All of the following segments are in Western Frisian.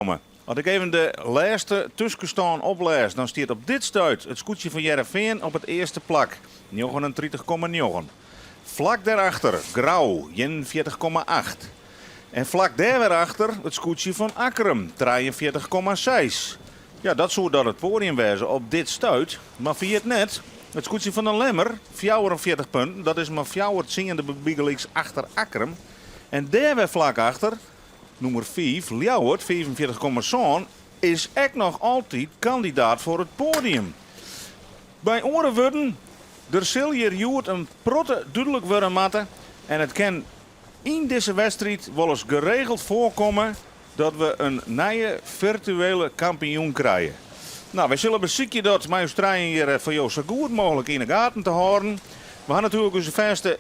As ik even de lêste tuskenstân oplês, dan stiet op dit stuit it skûtsje fan Hearrenfean op it earste plak, 39,9. Flak dêrachter Grou, 41,8. En flak dêr wer achter it skûtsje fan Akkrum, 43,6. Ja, dat soe dan it poadium wêze op dit stuit, mar ferjit net, it skûtsje fan de Lemmer, 44 punten, dat is mar fjouwer tsiende bygelyks achter Akkrum. En dêr wer flak achter Nûmer fiif, Ljouwert, 45,7, is ek noch altyd kandidaat foar it poadium. By oare wurden, der sil hjir hjoed in protte dúdlik wurde moatte en it kin yn dizze wedstriid wolris geregeld foarkomme dat we in nije firtuele kampioen krije. No, wy sille besykje dat mei ús trijen hjir foar jo sa goed mooglik yn 'e gaten te hâlden. We ha natuerlik ús fêste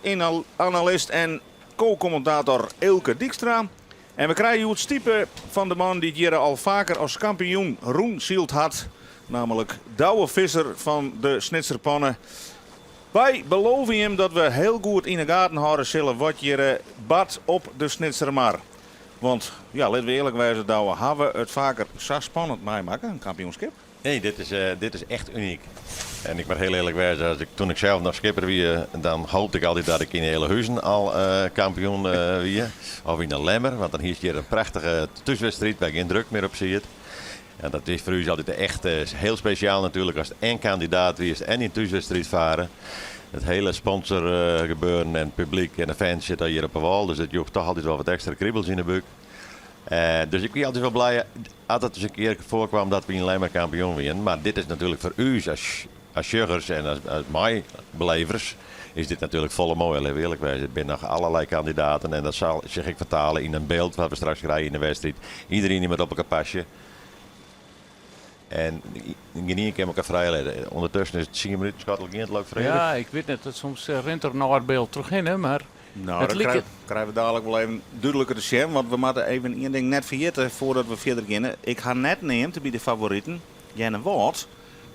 analist en ko-kommentator Eelke Dykstra. En we krije hjoed stipe fan de man dy't hjir al faker as kampioen rûnsyld hat, nammentlik Douwe Visser fan de Snitser Panne. Wy belove jim dat we hiel goed yn 'e gaten hâlde sille wat hjir bart op de Snitsermar. Want ja, litte we earlik wêze Douwe, ha we it faker sa spannend meimakke, in kampioenskip? Nee, dit is echt unyk. En ik moat hiel earlik wêze, as ik, toen ik sels noch skipper wie, dan hoopte ik altyd dat ik yn Ealahuzen al kampioen wie. Of yn de Lemmer, want dan hiest hjir in prachtige thúswedstriid wêr gjin druk mear op siet. En dat is foar ús altyd echt hiel spesjaal natuerlik ast en kandidaat wiest en yn thúswedstriid fare. It hiele sponsorgebeuren en it publyk en de fans sitte hjir op 'e wâl, dus dat joech toch altyd wol wat ekstra kribels yn 'e búk. Dus ik wie altyd wol blij as it ris in kear foarkwam dat we yn Lemmer kampioen wienen. Mar dit is natuerlik foar ús as as sjoggers en as as meibelevers is dit natuerlik folle moaier, litte we earlik wêze. Der binne noch allerlei kandidaten en dat sil sich ek fertale yn in byld wat we straks krije yn de wedstriid. Iderien dy moat op elkoar pasje en gjinien kin elkoar frijlitte. Undertusken is it tsien minuten skot al gien, it loopt Frederik. Ja, ik wit net, soms rint der in âld byld trochhinne, mar No, dat krije we dadelijk wol even dúdliker te sjen, want we moatte even ien ding net ferjitte foardat we fierder geane. Ik ha net neamd by de favoriten Earnewâld,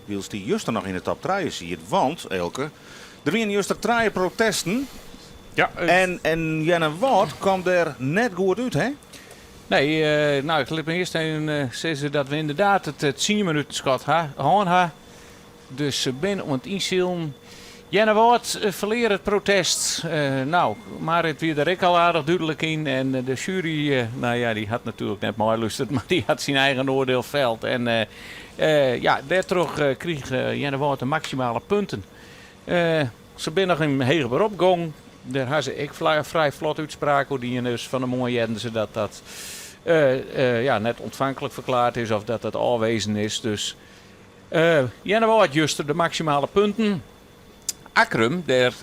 wylst dy juster noch yn de top trije siet. Want, Eelke, der wiene juster trije protesten en Earnewâld kaam dêr net goed út, hè? Nee, no, ik lit my earst even sizze dat we ynderdaad it tsien minuten skot hân ha. Dus se binne oan it ynsilen. Earnewâld ferlear it protest. No, mar it wie der ek al aardich dúdlik yn. En de sjuery, no ja, dy hat natuerlik net meilústerd, mar dy hat syn eigen oardiel feld. En ja, dêrtroch krige Earnewâld de maksimale punten. Se binne noch yn heger berop gong. Dêr ha se ek frij flot útspraak oer dien. Dus fan 'e moarn hearden se dat dat ja, net ûntfanklik ferklaard is of dat dat ôfwezen is. Dus Earnewâld juster de maksimale punten. Akkrum, dêr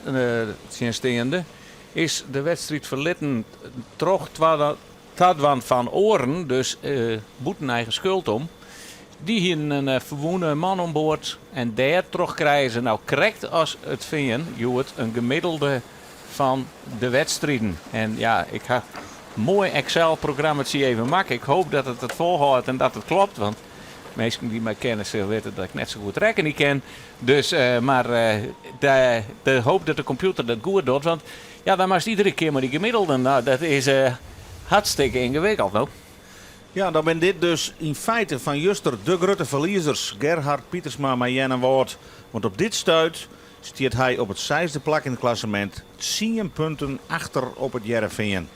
tsjinsteande, is de wedstriid ferlitten troch tadwaan fan oaren, dus bûten eigen skuld om. Dy hienen in ferwûne man oan board en dêrtroch krije se no krekt as it Fean hjoed in gemiddelde fan de wedstriden. En ja, ik ha in moai Excel-programmatsje even makke. Ik hoop dat it it folhâldt en dat it klopt, want Minsken dy't my kenne sille witte dat ik net sa goed rekkenje kin. Dus, mar de hoop dat de kompjûter dat goed docht, want ja, dan moatst iedere kear mei dy gemiddelden. No, dat is hartstikke yngewikkeld, no. Ja, dan binne dit dus yn feite fan juster de grutte ferliezers, Gerhard Pietersma mei Earnewâld. Want op dit stuit stiet hy op it seisde plak yn it klassemint, tsien punten achter op it Hearrenfean.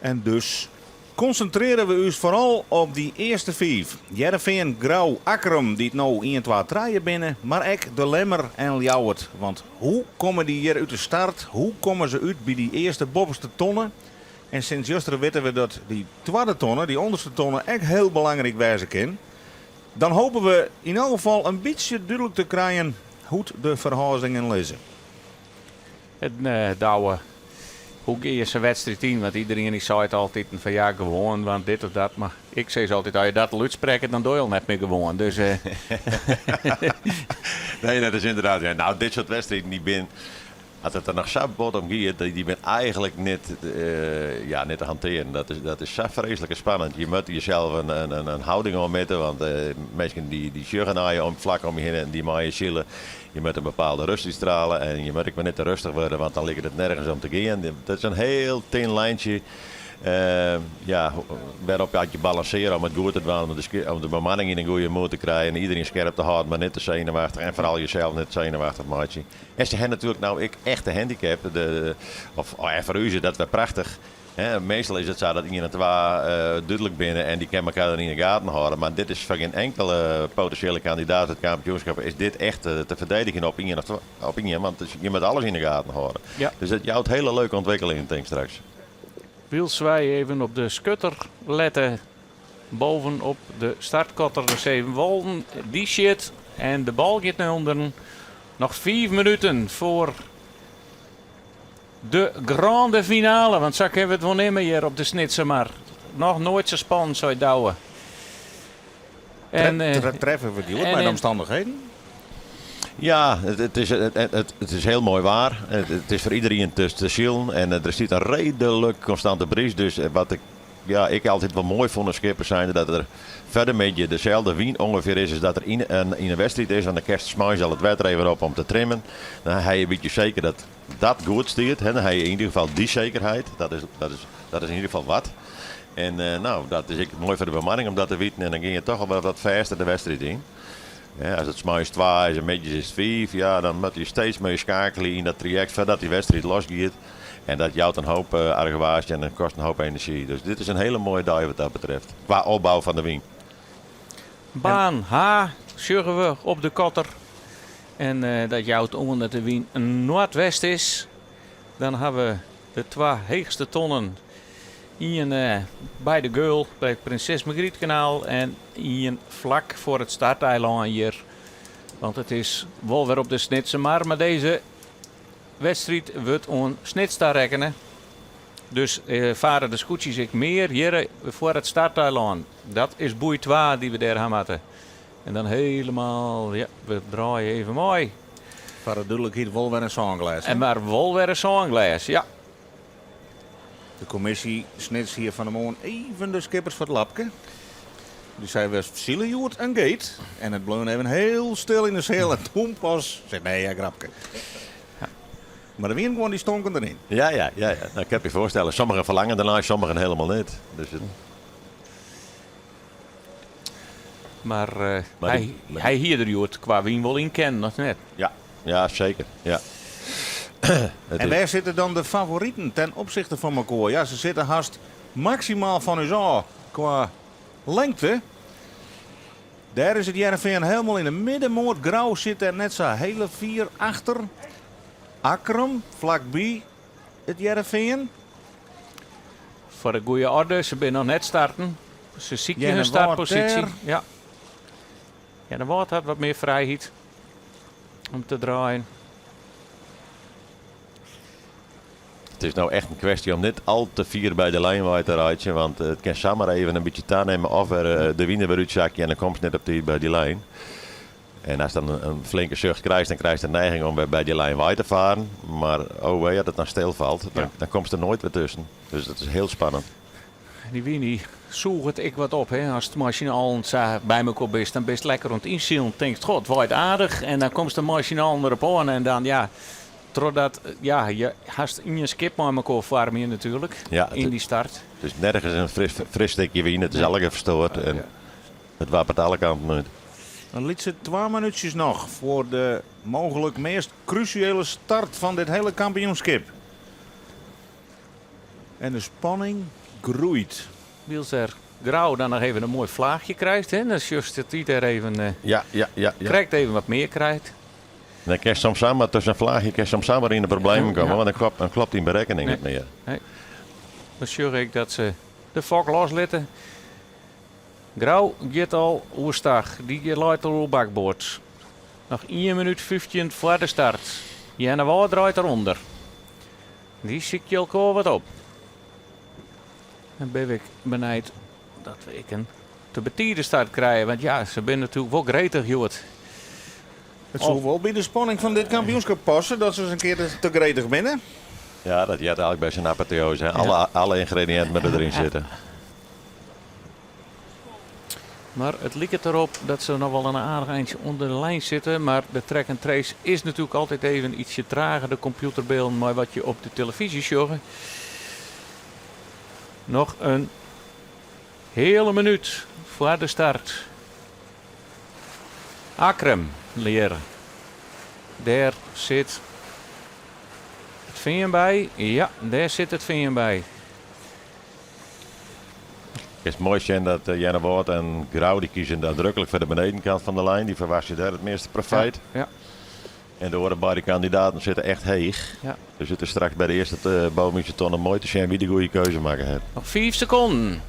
En dus konsintrearje we ús foaral op dy earste fiif, Hearrenfean, Grou, Akkrum, dy't no ien, twa, trije binne, mar ek De Lemmer en Ljouwert. Want hoe komme dy hjir út de start? Hoe komme se út by dy earste boppeste tonne? En sinds juster witte we dat dy twadde tonne, dy ûnderste tonne, ek hiel belangryk wêze kin. Dan hope we yn elk gefal in bytsje dúdlik te krijen hoe't de ferhâldingen lizze. En Douwe, hoe gean je sa'n wedstriid yn? Want iederien dy seit altiten fan ja, gewoan, want dit of dat. Mar ik sis altyd, as je dat al útsprekke, dan dogge je al net mear gewoan. Dus. Nee, dat is ynderdaad. Ja, no, dit soart wedstriden, dy bin, as it der noch sa bot om giet, dy bin eigenlik net, ja, net te hantearen. Dat is sa freeslike spannend. Je moatte jesels in houding oanmjitte, want minsken dy sjogge nei je om, flak om je hinne en dy meie sile. Je moatte in bepaalde rust útstrale en je moatte ek mar net te rêstich wurde, want dan liket it nergens om te gean. Dat is in hiel tin lijntsje. Ja, wêrop as je balansearje om it goed te dwaan, om de bemanning yn in goede moed te krijen, iderien skerp te hâlden, mar net te senuwachtich en foaral jesels net senuwachtich meitsje. En se ha natuerlik no ek echt de handicap, de, of en foar ús is dat wer prachtich. Hè, meastal is it sa dat ien en twa dúdlik binne en dy kinne elkoar dan yn de gaten hâlde. Mar dit is foar gjin inkele potinsjele kandidaat it kampioenskip is dit echt te ferdedigjen op ien of twa, op ien, want je moatte alles yn de gaten hâlde. Ja. Dus dat jout hele leuke ûntwikkelingen tink straks. Wylst wy even op de skutter lette boven op de startkotter de Sevenwolden. Dy sjit en de bal giet nei ûnderen. Noch fiif minuten foar de grande finale, want sa kinne we it wol neame hjir op de Snitsermar. Noch noait sa spannend, sei Douwe. En, Treffe we goed mei de omstannichheden? Ja, it is hiel moai waar. It is foar iderien te silen en der stiet in reedlik konstante bries. Dus wat ik, ja, ik altyd wol moai fûn as skipper zijnde, dat der foar de middei deselde wyn ûngefear is as dat der yn in wedstriid is. Want dan kinst smoarns al it wetter even op om te trimmen. Dan ha je in bytsje seker dat dat goed stiet. Dan ha je yn ieder gefal dy sekerheid. Dat is yn ieder gefal wat. En no, dat is ek moai foar de bemanning om dat te witen. En dan gean je toch al wer wat fêster de wedstriid yn. Ja, as it smoarns twa is en middeis is it fiif, ja, dan moatte je steeds mear skeakelje yn dat trajekt foardat dy wedstriid losgiet. En dat jout in hoop argewaasje en dat kostet in hoop enerzjy. Dus dit is in hiele moaie dei wat dat betreft, kwa opbou fan de wyn. Baan H sjogge we op de kotter. En dat jout oan dat de wyn noardwest is. Dan ha we de twa heechste tonnen. Ien by de Geul, by it Prinses Margrietkanaal en ien flak foar it starteilân hjir. Want it is wol wer op de Snitsermar, mar dizze wedstriid wurdt oan Snits tarekkene. Dus fare de skûtsjes ek mear hjir foar it starteilân. Dat is boei twa dy't we dêr ha moatte. En dan helemaal, ja, we draaie even mei. Foar de dúdlikheid wol wer in sânglês. En mar wol wer in sânglês, ja. De kommisje Snits hie fan 'e moarn even de skippers foar it lapke. Dy sei we sile hjoed in gate. En it bleaun even hiel stil yn de seal en toen pas sei nee, ja, grapke. Mar der wienen gewoan dy stonken deryn. Ja. No, ik kin my foarstelle, sommigen ferlange dernei, sommigen helemaal net. Dus it... Mar hy hie der hjoed kwa wyn wol yn kinnen, of net? Ja, ja seker. Ja. En wêr sitte dan de favoriten ten opsichte fan mekoar? Ja, se sitte hast maksimaal fan ús ôf kwa lengte. Dêr is it Hearrenfean helemaal yn de middenmoat. Grou sit dêr net sa hele fier achter. Akkrum flakby it Hearrenfean. Foar de goede orde, se binne noch net starten. Se sykje hun startposysje. Ja. Earnewâld hat wat mear frijheid om te draaien. It is no echt in kwestje om net al te fier by de lijn wei te reitsjen, want it kin samar even in bytsje tanimme of wer de wyn der wer útsakje en dan komst net op tiid by dy lijn. En ast dan in flinke sucht krijst, dan krijst de neiging om wer by dy lijn wei te faren. Mar oh wee, as it dan stilfalt, dan komst der noait wer tusken. Dus dat is hiel spannend. Dy wyn dy sûget ek wat op. Hè? Ast mei syn allen sa by mekoar bist, dan bist lekker oan it ynsilen. Tinkst, god, it waait aardich. En dan komst der mei syn allen derop oan en dan, ja, trochdat, ja, je hast ien skip mei mekoar foarmje natuerlik yn dy start. It is nergens in fris stikje wyn, it is allegear ferstoard en it wappert alle kanten út. In lytse twa minútsjes noch foar de mooglik meast krúsjele start fan dit hele kampioenskip. En de spanning groeit. Wylst er Grou dan noch even in moai flaachje krijt, hè? Dan sjochst dat dy dêr even krekt even wat mear krijt. Dan kinst soms samar tusken in flaachje kinst soms samar yn de problemen komme, want dan klopt dyn berekkening net mear. Nee. Dan sjoch ik dat se de fok loslitte. Grou giet al oerstach, dy leit al oer bakboard. Noch ien minút 15 foar de start. Earnewâld draait derûnder. Dy sykje elkoar wat op. En bin ik benijd dat we ek in te betide start krije. Want ja, se binne natuerlik wol gretich hjoed. It soe wol by de spanning fan dit kampioenskip passe dat se ris in kear te gretich binne. Ja, dat heart eigentlik by sa'n apoteose. Alle yngrediïnten moatte deryn sitte. Mar it liket derop dat se noch wol in aardich eintsje ûnder de lijn sitte. Mar de track and trace is natuerlik altyd even ytsje trager, de kompjûterbylden, mei wat je op de telefyzje sjogge. Noch in heale minút foar de start. Akkrum leare. Dêr sit it Fean by. Ja, dêr sit it Fean by. It is moai sjen dat Earnewâld en Grou dy kieze nadruklik foar de benedenkant fan de lijn. Dy ferwachtsje dêr it measte profyt. Ja. En de oare beide kandidaten sitte echt heech. Ja. Dus it is straks by de earste bomen tonne moai te sjen wie de goede keuze makke hat. Noch 5 sekonden.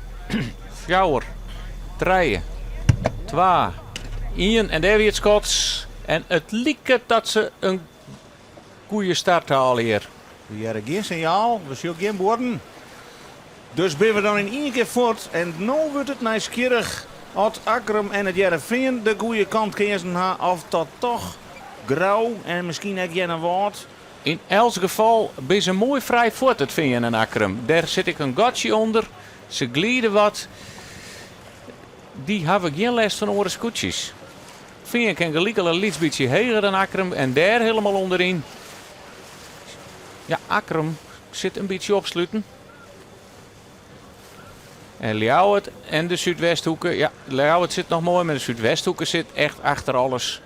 4, 3, 2, 1. En dêr wie it skot. En it liket dat se in goede start hale hjir. We hearre gjin sinjaal, we sjogge gjin buorden. Dus binne we dan yn ien kear fuort. En no wurdt it nijsgjirrich oft Akkrum en it Hearrenfean de goede kant keazen ha of dat toch Grou en miskien ek Earnewâld. Yn elts gefal binne se moai frij fuort, it Fean en Akkrum. Dêr sit ek in gatsje ûnder. Se glide wat. Dy hawwe gjin lêst fan oare skûtsjes. Fean kin gelyk al in lyts bytsje heger dan Akkrum en dêr hielendal ûnderyn. Ja, Akkrum sit in bytsje opsluten. En Ljouwert en de Súdwesthoeke. Ja, Ljouwert sit noch moai, mar de Súdwesthoeke sit echt achter alles.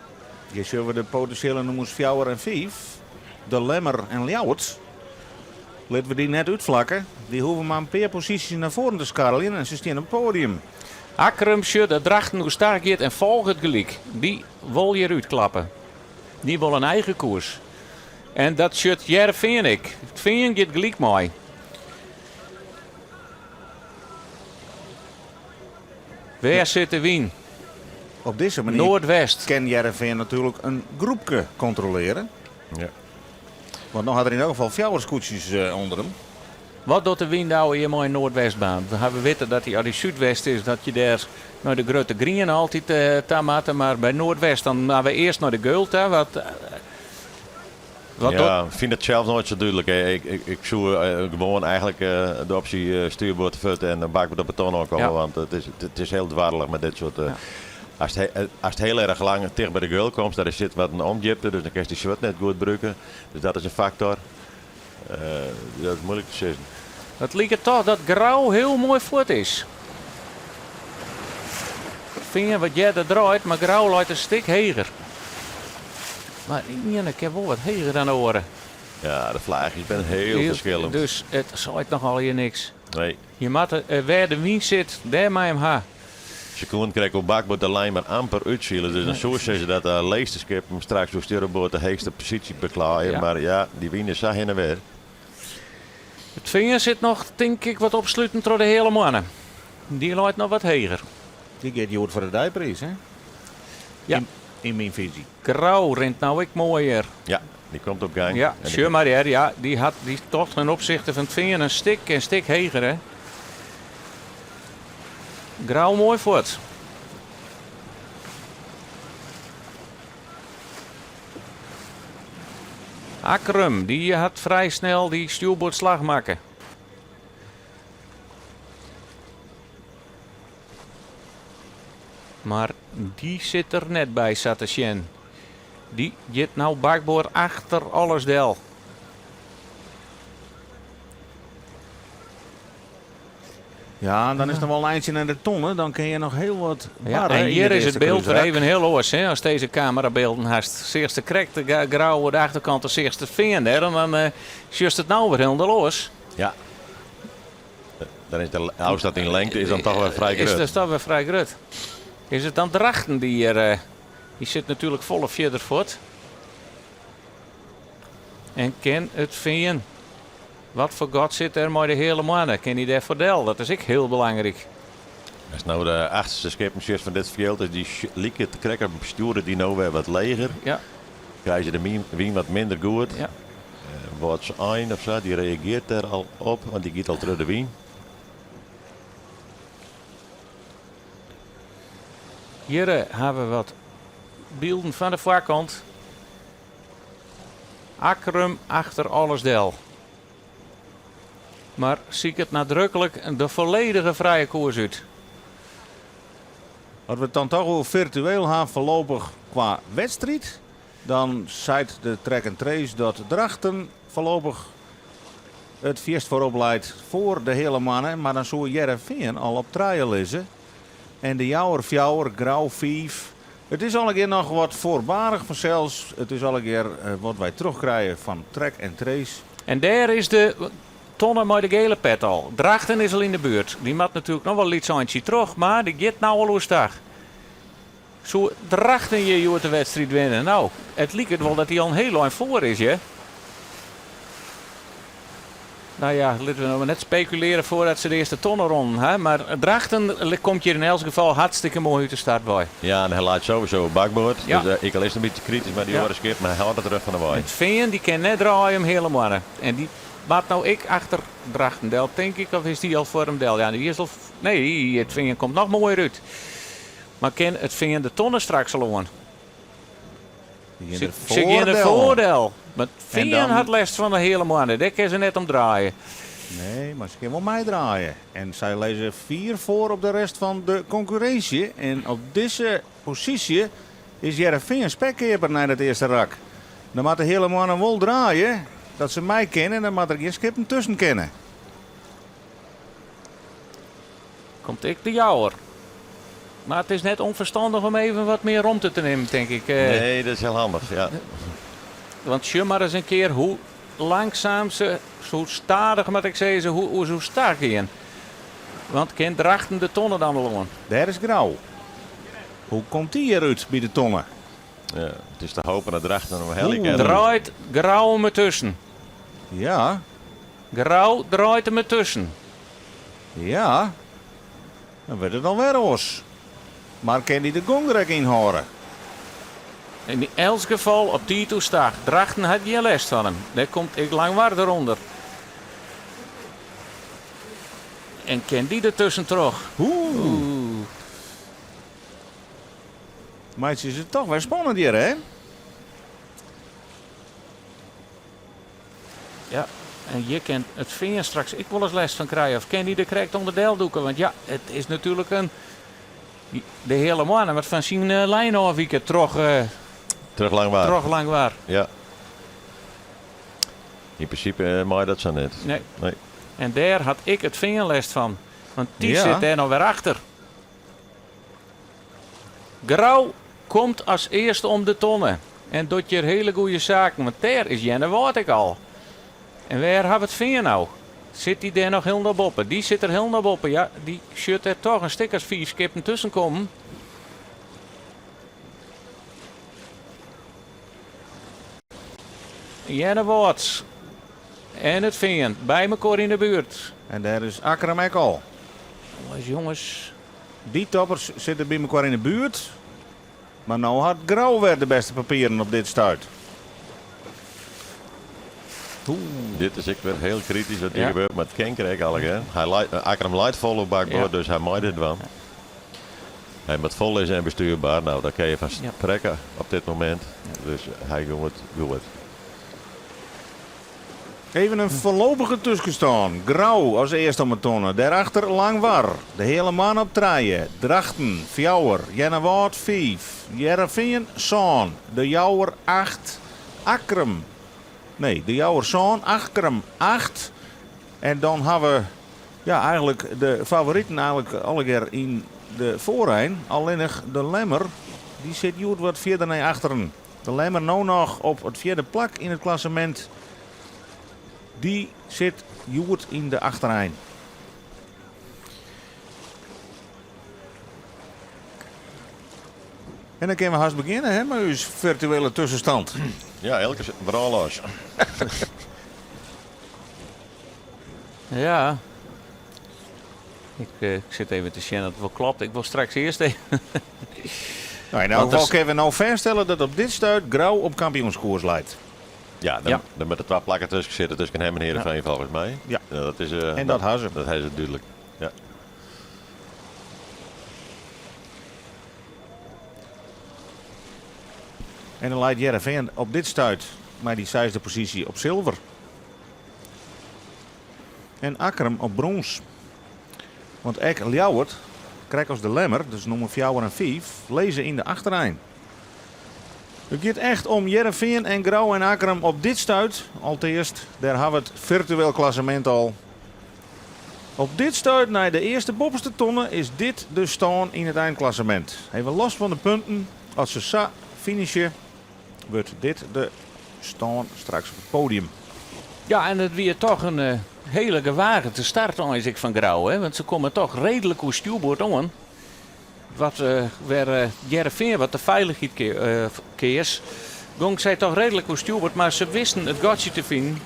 Hjir sjogge we de potinsjele nûmers 4 en 5. De Lemmer en Ljouwert. Litte we dy net útflakke. Dy hoege mar in pear posysjes nei foaren te skarreljen en se stean op it poadium. Akkrum sjocht dat Drachten oerstach giet en folget gelyk. Dy wol hjir útklappe. Dy wol in eigen koers. En dat sjocht Hearrenfean ek. It Fean giet gelyk mei. Wêr sit de wyn? Op dizze manier Noardwest. kin Hearrenfean natuerlik in groepke kontrolearje. Ja. Want no hat er yn elk gefal fjouwer skûtsjes ûnder him. Wat docht de wyn no hjir mei in noardwestbaan? We witte dat dy as dy súdwest is, dat je dêr nei de grutte griene altyd ta moatte. Mar by noardwest dan moatte we earst nei de geul ta. Wat, wat Ja, ik fyn it sels noait sa dúdlik. Ik, ik, ik soe gewoan eigentlik de opsje stuurboard fuort en bakboard op de ton oankomme. Ja. Want it is hiel dwarrelich mei dit soart. Ast hiel erch lang ticht by de geul komst, daar sit wat in omdjipte, dus dan kinst dy swurd net goed brûke. Dus dat is in faktor. Dat is muoilik te sizzen. It liket toch dat Grou hiel moai fuort is. Fean wat earder draait, mar Grou leit in stik heger. Mar de iene kin wol wat heger dan de oare. Ja, de flaachjes binne hiel ferskillend. Dus it seit noch allegear niks. Nee. Je moatte wêr de wyn sit, dêr mei him ha. Se koenen krekt oer bakboard de lijn mar amper útsile. Dus dan soe sizze dat de leechste skippen straks oer stjoerboard de heechste posysje beklaaie. Ja. Mar ja, dy wyn is sa hinne en wer. It Fean sit noch, tink ik, wat opsluten troch de Heale Moanne. Dy leit noch wat heger. Dy giet hjoed foar de deipriis, hè? Ja. Yn myn fisy. Grou rint no ek moaier. Ja, dy komt op gang. Ja, sjoch mar dêr. Ja, dy hat dy toch ten opsichte fan it Fean in stik heger, hè? Grou moai fuort. Akkrum, dy hat frij snel dy stjoerboardslach makke. Mar dy sit der net by sa te sjen. Dy giet no bakboard achter alles del. Ja, dan is der wol in eintsje nei de tonne. Dan kin je noch hiel wat Ja, barre en yn hjir it is it earste byld wer krúsrak. even hiel oars, hè, as dizze kamerabylden hast. Seachst de krekt de Grou oer de achterkant, dan seachst it Fean dêr en dan sjochst it no wer hielendal oars. Ja. Dan is de ôfstân yn lengte is dan toch wer frij Is grut. dat toch wer frij grut. Is it dan Drachten dy hjir, dy sit natuerlik folle fierder fuort. En kin it Fean, wat foar gat sit der mei de Heale Moanne, kin dy dêr foar del? Dat is ek hiel belangryk. As no de achterste skippen sjochst fan dit fjild, is dy liket krekt op stjoere dy no wer wat leger. Ja. Krije se de wyn wat minder goed. Ja. Wâldsein of sa, dy reagearret dêr al op, want dy giet al troch de wyn. Hjir hawwe we wat bylden fan de foarkant. Akkrum achter alles del. Mar siket nadruklik de folledige frije koers út. As we it dan toch oer firtueel ha foarlopich kwa wedstriid, dan seit de track and trace dat Drachten foarlopich it fierst foarop leit foar de Heale Moanne, mar dan soe Hearrenfean al op trije lizze en de Jouwer fjouwer, Grou fiif. It is allegear noch wat foarbarich fansels. It is allegear wat wy trochkrije fan Track en Trace. En dêr is de tonne mei de gele pet al. Drachten is al yn de buert. Dy moat natuerlik noch wol in lyts eintsje troch, mar dy giet no al oerstach. Soe Drachten hjir hjoed de wedstriid winne? No, it liket wol dat hy al in hiel ein foar is, hear. No ja, litte we no mar net spekulearje foardat se de earste tonne rûn ha. Mar Drachten komt hjir yn elts gefal hartstikke moai út de start wei. Ja, en hy leit sowieso op bakboard. Dus ek al is it in bytsje kritysk mei dy oare skip, mar hy hâldt it rjocht fan de wei. It Fean dy kin net draaie om Heale Moanne. En dy moat no ek achter Drachten del, tink ik. Of is dy al foar him del? Ja, dy is al. Nee, it Fean komt noch moaier út. Mar kin it Fean de tonne straks al oan? Se gean der foar del. Mar Fean hat lêst fan de Heale Moanne. Dêr kinne se net om draaie. Nee, mar se kinne wol meidraaie. En sy lizze fier foar op de rest fan de konkurrinsje. En op dizze posysje is Hearrenfean spekkeaper nei dat earste rak. Dan moat de Heale Moanne wol draaie dat se mei kinne en dan moat der gjin skippen tusken kinne. Komt ek de Jouwer. Mar it is net ûnferstannich om even wat mear romte te nimmen, tink ik. Nee, dat is hiel handich, ja. Want sjoch mar ris in kear hoe langsaam se, hoe stadich moat ik sizze, hoe se oerstach gean. Want kin Drachten de tonne dan al oan? Dêr is Grou. Hoe komt dy hjir út by de tonne? Ja, it is te hopen dat Drachten him helje kin. Draait Grou him dertusken? Ja. Grou draait him dertusken. Ja, dan wurdt it alwer oars. Mar kin dy de gong der ek ynhâlde? Yn elts gefal op tiid oerstach. Drachten hat gjin lêst fan him. Dêr komt ek Langwar derûnder. En kin dy der tuskentroch? Oeh. Meitsje se it toch wer spannend hjir, hè? Ja, en hjir kin it Fean straks ek wolris lêst fan krije. Of kin dy der krekt ûnderdel dûke? Want ja, it is natuerlik in de Heale Moanne wat fan syn lijn ôfwike troch Troch Langwar. Troch Langwar. Ja. Yn prinsipe mei dat sa net. Nee. Nee. En dêr hat ek it Fean lêst fan. Want dy sit dêr no wer achter. Grou komt as earste om de tonne en docht hjir hiele goede saken, want dêr is Earnewâld ek al. En wêr ha we it Fean no? Sit dy dêr noch hielendal boppe? Dy sit der hielendal boppe, ja. Dy sjocht dêr toch in stik as fiif skippen tusken kommen. Earnewâld en it Fean by mekoar yn de buert. En dêr is Akkrum ek al. Jonges, jonges. Dy toppers sitte by mekoar yn de buert, mar no hat Grou wer de bêste papieren op dit stuit. Dit is ek wer hiel kritysk wat hjir gebeurt, mar it kin krekt allegear. Hy leit, Akkrum leit fol op bakboard, dus hy mei dit dwaan. Hy moat fol lizze en bestuurbaar. No, dêr kinne je fan sprekke op dit momint. Dus hy giet goed. Even in foarlopige tuskenstân. Grou as earste om 'e tonne, dêrachter Langwar, de Heale Moanne op trije, Drachten fjouwer, Earnewâld fiif, Hearrenfean sân, De Jouwer acht, Akkrum, nee, De Jouwer sân, Akkrum acht. En dan ha we ja, eigenlik de favoriten eigenlik allegear yn de foarein. Allinnich de Lemmer, dy sit hjoed wat fierder nei achteren. De Lemmer no noch op it fjirde plak yn it klassemint. Dy sit hjoed yn de achterein. En dan kinne we hast begjinne hè, mei ús firtuele tuskenstand. Ja, Elke, brân los. Ja. Ik, eh, ik sit even te sjen dat it wol klopt. Ik wol straks earst even. Nou, yn elk geval kinne we no fêststelle dat op dit stuit Grou op kampioenskoers leit. Ja, dan, ja. dan moatte twa plakken tusken sitte, tusken him en Heerenveen ja. folgens my. Ja. Dat is, uh, en dat ha se. Dat ha se dúdlik. Ja. En dan leit Hearrenfean op dit stuit mei dy seisde posysje op silver. En Akkrum op brûns. Want ek Ljouwert, krekt as de Lemmer, dus nûmer fjouwer en fiif, lizze yn de achterein. It giet echt om Hearrenfean en Grou en Akkrum op dit stuit. Alteast, dêr ha we it firtueel klassemint al. Op dit stuit nei de earste boppeste tonne is dit de stân yn it einklassemint. Even los fan de punten, as se sa finishe wurdt dit de stân straks op it podium. Ja, en it wie toch in hele gewaagde start eins ek fan Grou, hè? Want se komme toch reedlik oer stjoerboard oan. Wat wer Hearrenfean wat de feilichheid keas, gong sy toch reedlik oer stjoerboard, mar se wisten it gatsje te finen.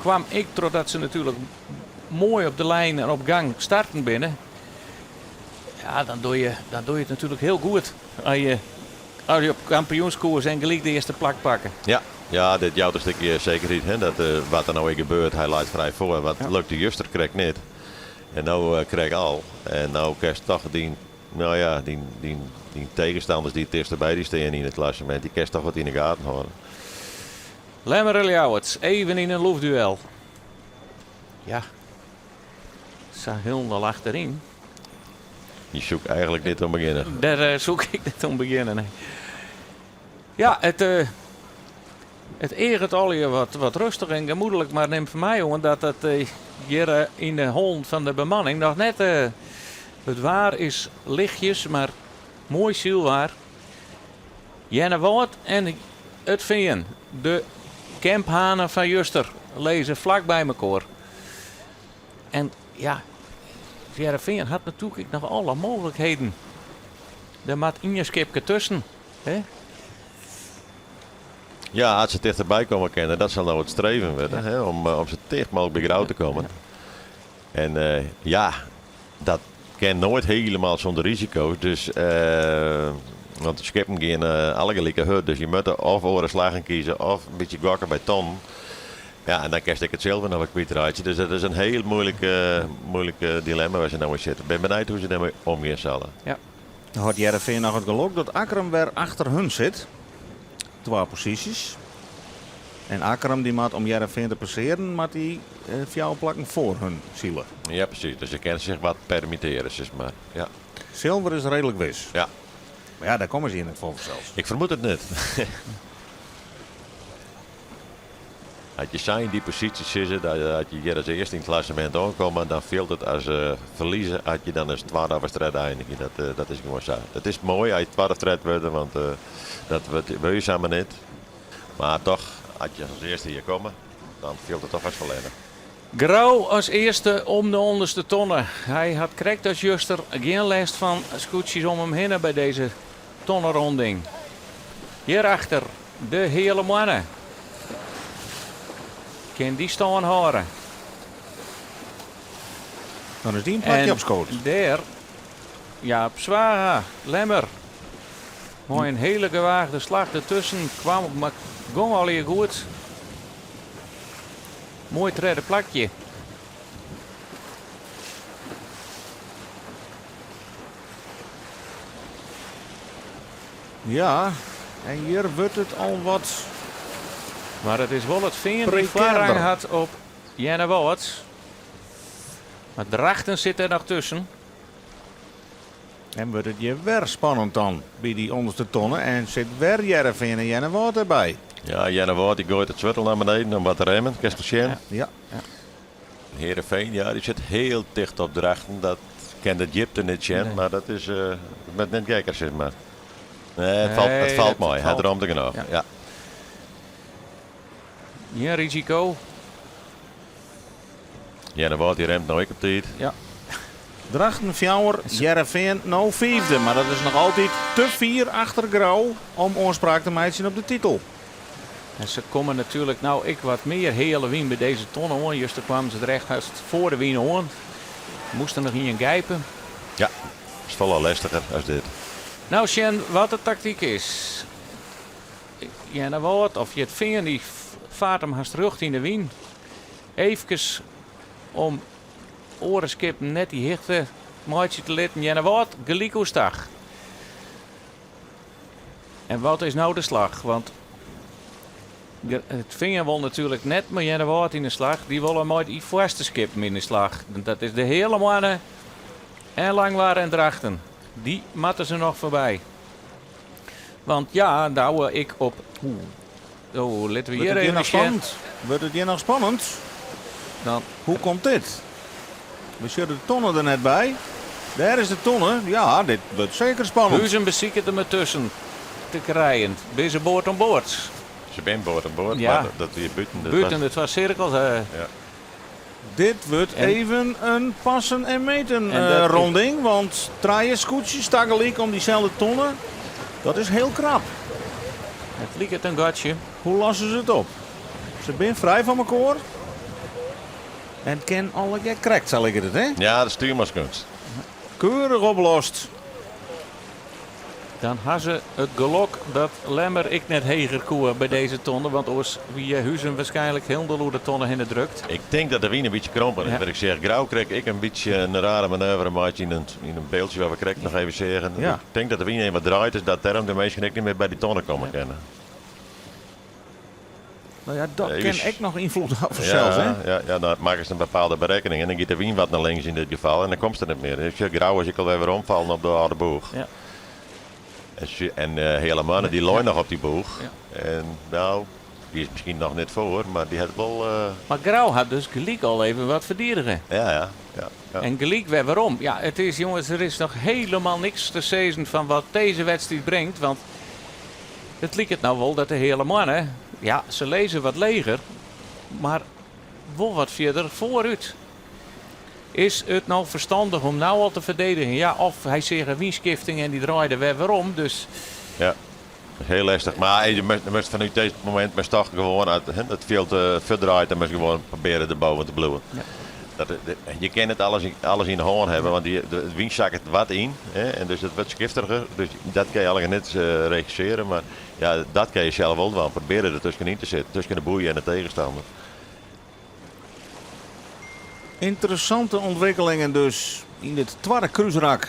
Kwam ek trochdat se natuerlik moai op de lijn en op gang starten binne. Ja, dan doe je, dan doe je it natuerlik hiel goed as je, as je op kampioenskoers en gelyk de earste plak pakke. Ja, ja, dit jout in stikje sekerheid, hè, dat wat der no ek gebeurt, hy leit frij foar. Wat lukte juster krekt net. En no krekt al. En no kinst toch dyn, no ja, dyn, dyn, dyn tegenstanders dy't tichter by dy stean yn it klassemint, dy kinst toch wat yn de gaten hâlde. Lemmer en Ljouwert, even yn in loftduel. Ja, sa hielendal achteryn. Hjir soe ik eigenlik net oan begjinne. Dêr soe ik net oan begjinne, nee. Ja, it, it eaget allegear wat, wat rêstich en gemoedlik, mar nim fan my oan dat it hjir yn de hollen fan de bemanning noch net. It waar is lichtjes, mar moai sylwaar. Earnewâld en It Fean, de kemphanen fan juster, lizze flak by mekoar. En ja, Hearrenfean hat natuerlik ek noch alle mooglikheden. Der moat ien skipke tusken. Hè? Ja, as se tichterby komme kinne, dat sil no it streven wurde, hè, om, om sa ticht mooglik by Grou te kommen. En ja, dat kin noait hielendal sûnder risiko's. Dus, want de skippen gean allegear like hurd, dus je moatte of oare slaggen kieze of in bytsje gokke by tonnen. Ja, en dan kinst ek it silver noch wat kwytreitsje. Dus dat is in hiel muoilik, muoilik dilemma wêr't se no yn sitte. Ik bin benijd hoe't se dêrmei omgean sille. Ja. Dan hat Hearrenfean noch it gelok dat Akkrum wer achter hun sit. Twa posysjes. En Akkrum dy moat om Hearrenfean te passearen, moat dy fjouwer plakken foar hun sile. Ja, presys. Dus se kinne sich wat permittearje, sis mar. Ja. Silver is reedlik wis. Ja. Mar ja, dêr komme se hjir net foar fansels. Ik fermoed it net. As je sa yn dy posysje sizze, dat as je hjir as earste yn it klassemint oankomme, dan fielt it as ferlieze as je dan as twadde of as tredde einigje. Dat, dat is gewoan sa. It is moai as je twadde of tredde wurde, want dat wurdt je samar net. Mar toch, as je as earste hjir komme, dan fielt it toch as ferlerne. Grou as earste om de ûnderste tonne. Hy hat krekt as juster gjin lêst fan skûtsjes om him hinne by dizze tonneronding. Hjirachter de Heale Moanne. Kin dy stân hâlde? Dan is dy in plakje opskood. Dêr, Jaap Zwaga, Lemmer. Mei in hiele gewaagde slach dertusken kwam, mar gong allegear goed. Moai tredde plakje. Ja, en hjir wurdt it al wat. Mar it is wol It Fean dy't foarrang hat op Earnewâld. Mar Drachten sit der noch tusken. En wurdt it hjir wer spannend dan by dy ûnderste tonne en sit wer Hearrenfean en Earnewâld derby. Ja, Earnewâld dy goait it swurtel nei beneden om wat te remmen, kinst wol sjen. Ja. Hearrenfean, ja, dy sit hiel ticht op Drachten. Dat kin de djipte net sjen, mar dat is uh, net gekker, sis mar. Nee, it falt, it falt mei. Hy hat romte genôch. Ja. Ja. Gjin risiko. Earnewâld dy remt no ek op tiid. Ja. Drachten fjouwer, Hearrenfean no fiifde. Mar dat is noch altyd te fier achter Grou om oanspraak te meitsjen op de titel. En se komme natuerlik no ek wat mear heale wyn by dizze tonne oan. Juster kwamen se der echt hast foar de wyn oan. Moasten noch ien gijpe. Ja, is folle lestiger as dit. No sjen wat de taktyk is. Earnewâld of It Fean dy faart him hast rjocht yn de wyn. Eefkes om oare skippen net dy hichte meitsje te litten. Earnewâld gelyk oerstach. En wat is no de slach? Want It Fean wol natuerlik net mei Earnewâld yn de slach. Dy wolle mei dy foarste skippen yn de slach. Dat is de Heale Moanne en Langwar en Drachten. Dy moatte se noch foarby. Want ja, Douwe, ik op. Oh, litte we Wurdt hjir it hjir even noch sjen. spannend? Wurdt it hjir noch spannend? Dan Hoe komt dit? We sjogge de tonne der net by. Dêr is de tonne. Ja, dit wurdt seker spannend. Huzen besiket him dertusken te krijen. Binne se board oan board? Se binne board oan board, Ja. mar dat wie bûten. Dat Bûten was- de twa sirkels. Ja. Dit wurdt En- even in passen en meten En dat is- ronding, want trije skûtsjes tagelyk om dyselde tonne, dat is hiel krap. It liket in gatsje. Hoe losse se it op? Se binne frij fan mekoar. En it kin allegear krekt, sa liket it, hè? Ja, de stuurmanskunst. Keurich oplost. Dan ha se it gelok dat Lemmer ek net heger koe by dizze tonne, want oars wie Huzen waarskynlik hielendal oer de tonne hinne drukt. Ik tink dat de wyn in bytsje krompen is. Ja. Wat ik seach, Grou krekt ek in bytsje in rare manoeuvre meitsje yn in byldsje wêr't we krekt noch even seagen. Ja. Ik tink dat de wyn even wat draaid is, dat dêrom de minsken ek net mear by dy tonne komme kinne. No ja, dat Even kin ek noch ynfloed ha fansels, Ja, hè? ja, dan makkest in bepaalde berekkening en dan giet de wyn wat nei links yn dit gefal en dan komst der net mear. Ik sjoch Grou is ek alwer weromfallen op de âlde boech. Ja. En Heale Moanne dy lei noch op dy boech. Ja. En no, dy is miskien noch net foar, mar dy hat wol. Mar Grou hat dus gelyk al even wat ferdidige. Ja. En gelyk wer werom. Ja, it is, jonges, der is noch hielendal niks te sizzen fan wat dizze wedstriid bringt. Want it liket no wol dat de Heale Moanne, ja, se lizze wat leger, mar wol wat fierder foarút. Is it no ferstannich om no al te ferdedigjen? Ja, of hy seach in wynskifting en dy draaide wer werom. Dus Ja, dat is hiel lestich. Mar je moatst fanút dit momint moatst toch gewoan, as it fjild fuortdraait, dan moatst gewoan probearje derboven te bliuwen. Ja. Je kinne net alles yn de hân hawwe, want de wyn sakket wat yn, hè, en dus it wurdt skiftiger. Dus dat kinne je allegear net regissearje, mar ja, dat kinne je sels wol dwaan. Probearje der tuskenyn te sitten, tusken de boei en de tegenstander. Ynteressante ûntwikkelingen dus yn dit twadde krúsrak.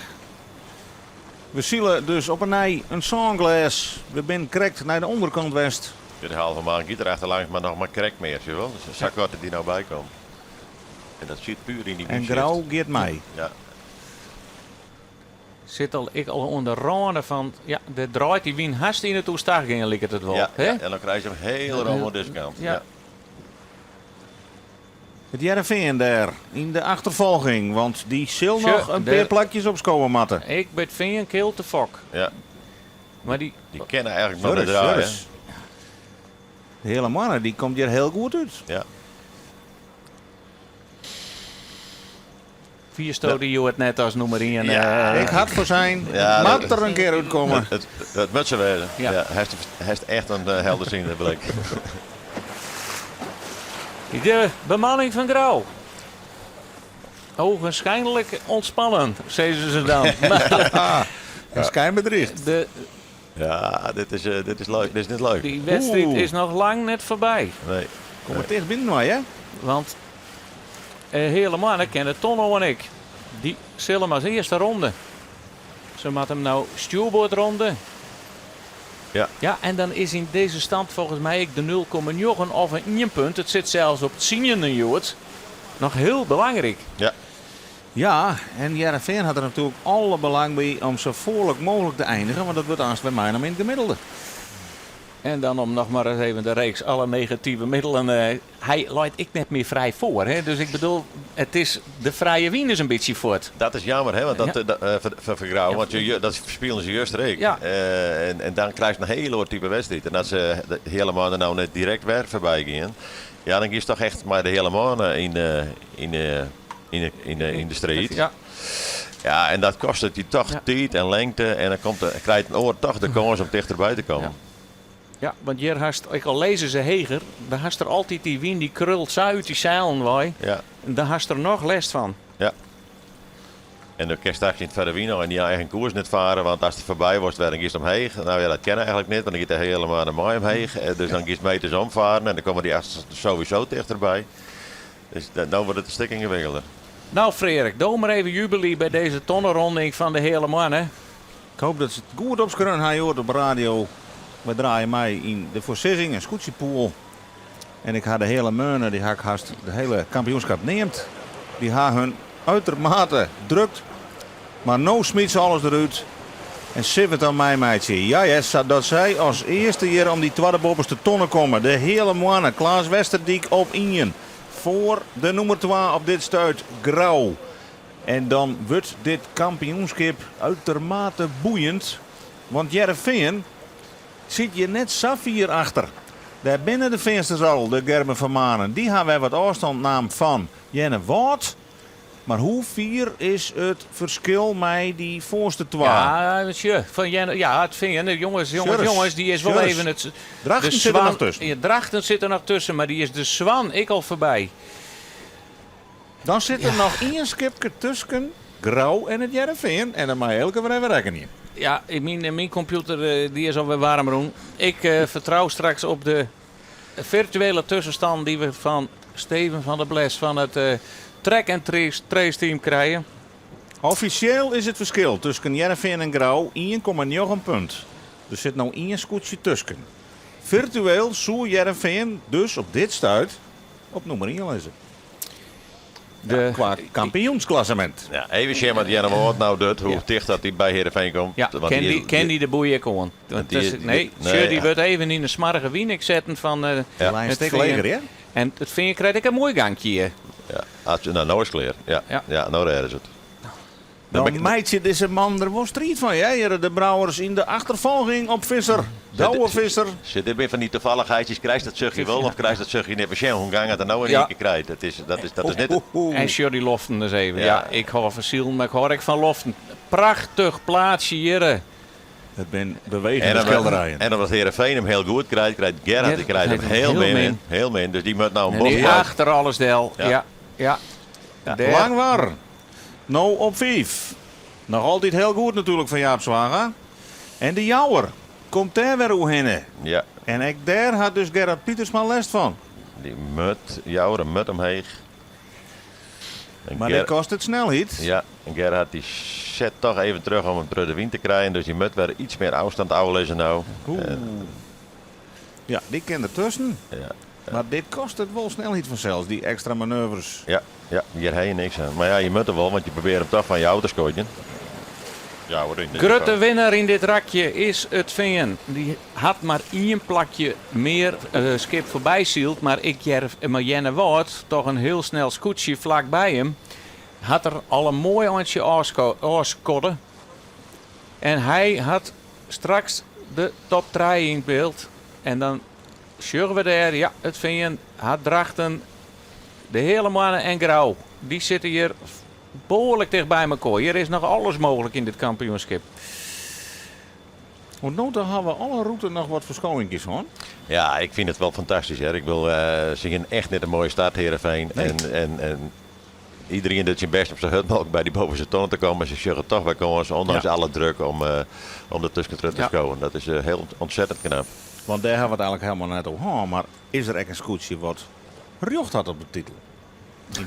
We sile dus op 'e nij in sânglês. We binne krekt nei de ûnderkant west. De halve maan giet der achterlangs, mar noch mar krekt mear, zie je wel. Dus sa koart dat dy no by komt. En dat sit puer yn dy En wynskift. Grou giet mei. Ja. Sit al, ek al oan de râne fan, ja, dêr draait dy wyn hast yn it oerstach gean, liket it wol. Ja, hè? ja, en dan krijg je hem heel rom oan dizze kant. Ja. Ja. It Hearrenfean dêr yn de achterfolging, want dy sil Sjoch, noch in pear plakjes opskowe moatte. Ek by it Fean kealt de fok. Ja. Mar dy Dy kinne eigenlik noch net Jurris, draaien. Jurris. De Heale Moanne dy komt hjir hiel goed út. Ja. Fiersto dy hjoed net as nûmer ien? Ja. Ik hat foarsein, Ja, moat dat- der in kear útkomme. It moat sa wêze. Ja. Ja, hy is echt in helderziende blik. De bemanning fan Grou. Ogenschijnlijk ontspannen, sizze se dan. Mar Een skynbedriicht. Ja, dit is leuk. Dit is net leuk. dy wedstriid Oeh. is noch lang net foarby. Nee. Kom mar ticht binnen mei, hè? Want Heale Moanne kin de tonne oan ek. Dy sil him as earste ronde. Se moat him no stjoerboard ronde. Ja. Ja, en dan is yn dizze stand folgens my ek de 0,9 of in 1 punt. It sit sels op tsienen hjoed. Noch hiel belangryk. Ja. Ja, en Hearrenfean hat der natuerlik alle belang by om sa foarlik mooglik te einigen, want dat wurdt aanst wer meinaam yn it gemiddelde. En dan om noch mar ris even de reeks alle negative middelen. Hy leit ek net mear frij foar. Hè? Dus ik bedoel, it is, de frije wyn is in bytsje fuort. Dat is jammer, hè? Want dat, dat, foar Grou, Ja. want dat spilen se juster ek. Ja. En dan krijst in hiel oar type wedstriid. En as se de Heale Moanne no net direkt wer foarby gean, ja, dan giest toch echt mei de Heale Moanne yn de striid. Ja. Ja, en dat kostet je toch tiid en lingte. En dan krijt in oar toch de kâns om tichterby te kommen. Ja. Ja, want hjir hast, ek al lizze se heger, dan hast der altyd dy wyn dy krult sa út dy seilen wei. Ja. En dan hast der noch lêst fan. Ja. En dan kinst straks yn it foar de wyn en dyn eigen koers net farre, want ast der foarby wolst wer, dan giest omheech. No ja, dat kin eigenlik net, want dan giet de Heale Moanne mei omheech. Dus dan giest meters omfaren en dan komme dy sowieso tichterby. Dus dan wurdt it in stik yngewikkelder. No Freark, do mar even jubelje by dizze tonneronding fan de Heale Moanne. Ik hoopje dat se it goed opskreaun ha hjoed op radio. Wy draaie mei yn de foarsizzing en skûtsjepool. En ik ha de Heale Moanne, dy ha ik hast de hiele kampioenskip neamd. Dy ha hun uitermate drukt. Mar no smyt se alles derút. En sille we it dan meimeitsje? Ja hear, sadat sy as earste hjir om dy twadde boppeste tonne komme. De Heale Moanne, Klaas Westerdyk op ien. Foar de nûmer twa op dit stuit, Grou. En dan wurdt dit kampioenskip uitermate boeiend. Want Hearrenfean sit hjir net sa fier achter. Dêr binne de Feansters al, de Gerben van Manen. Dy ha wer wat ôfstân naam fan Earnewâld. Mar hoe fier is it ferskil mei dy foarste twa? Ja, sjoch, fan Jenne, ja, it Fean, jonges, jonges, jonges, dy is wol even it. Drachten sit der noch tusken. Ja, Drachten sit der noch tusken, mar dy is de Swan ek al foarby. Dan sit der noch ien skipke tusken Grou en it Hearrenfean en dan mei Eelke wer even rekkenje. Ja, myn kompjûter dy is alwer waarm rûn. Ik fertrou straks op de virtuele tuskenstân dy't we fan Steven van der Bles fan it Track and Trace team krije. Offisjeel is it ferskil tusken Hearrenfean en Grou 1,9 punt. Der sit no ien skûtsje tusken. Virtueel soe Hearrenfean dus op dit stuit op nûmer ien lizze. De, Kwa kampioensklassemint. Ja, even sjen wat Earnewâld no docht, hoe ticht dat dy by Heerenveen komt. Ja, Want kin die dy, kin dy de boei ek oan? Want die- dat is- nee, nee, sjoch, dy ja. wurdt even yn de smoarge wyn ek setten fan De lijn it stik Fean. leger, hè? En it Fean krijt ek in moai gankje hjir. Ja, als, nou, no is it klear. Ja, Ja. ja. no rêde se it. Dan meitsje dizze man der wol striid fan, hè? Hjir de Brouwers yn de achterfolging op Visser. Douwe Visser. Sit dit binne fan dy tafallichheidjes, krijst dat suchje wol of krijst dat suchje net? We sjen hoe gang it er no yn ien kear krijt. Dat is, dat is, dat is net... En sjoch dy loften ris even. Ja, ik hâld fan silen, mar ik hâld ek fan loften. Prachtich plaatsje hjir. It binne bewegende skilderijen. En omdat Heerenveen him hiel goed krijt, krijt Gerhard die krijt him hiel min. Hiel min. Dus dy moat no in bocht Achter alles del. Ja, ja. Langwar. No op fiif. Noch altyd hiel goed natuerlik fan Jaap Zwaga. En de Jouwer komt dêr wer oerhinne. Ja. En ek dêr hat dus Gerard Pietersma lêst fan. Dy moat, Jouwer moat omheech. En Mar dit kostet snelheid. Ja, en Gerhard dy set toch even terug om in protte wyn te krijen. Dus dy moat wer iets mear ôfstân ôflizze no. Oeh. Ja, dy kin der tusken. Ja. Mar dit kostet wol snelheid fansels, dy ekstra manoeuvres. Ja, ja, hjir ha je niks oan. Mar ja, je moatte wol, want je probearje him toch fan jou te skodzjen. Ja, hoor, in dit Grutte geval. winner yn dit rakje is it Fean. Dy hat mar ien plakje mear skip foarby syld, mar ik hear mar Earnewâld, toch in hiel snel skûtsje flak by him, hat er al in moai eintsje ôfskodde. En hy hat straks de top trije yn byld. En dan sjogge we dêr, ja, it Fean hat Drachten, de Heale Moanne en Grou. Dy sitte hjir behoarlik ticht by mekoar. Hjir is noch alles mooglik yn dit kampioenskip. Oant no ta hawwe alle rûten noch wat ferskowingjes hân. Ja, ik fyn it wol fantastysk. Hear. Ik wil, se hiene echt net in moaie start, Heerenveen. Nee. En iedereen docht syn bêst om sa hurd mooglik by dy bovenste tonne te kommen. Se sjogge toch wer kâns, ondanks alle druk, om der tusken terug te skowen. Dat is hiel ontzettend knap. Want dêr hawwe we it eigentlik helemaal net oer hân, mar is der ek in skûtsje wat rjocht hat op de titel?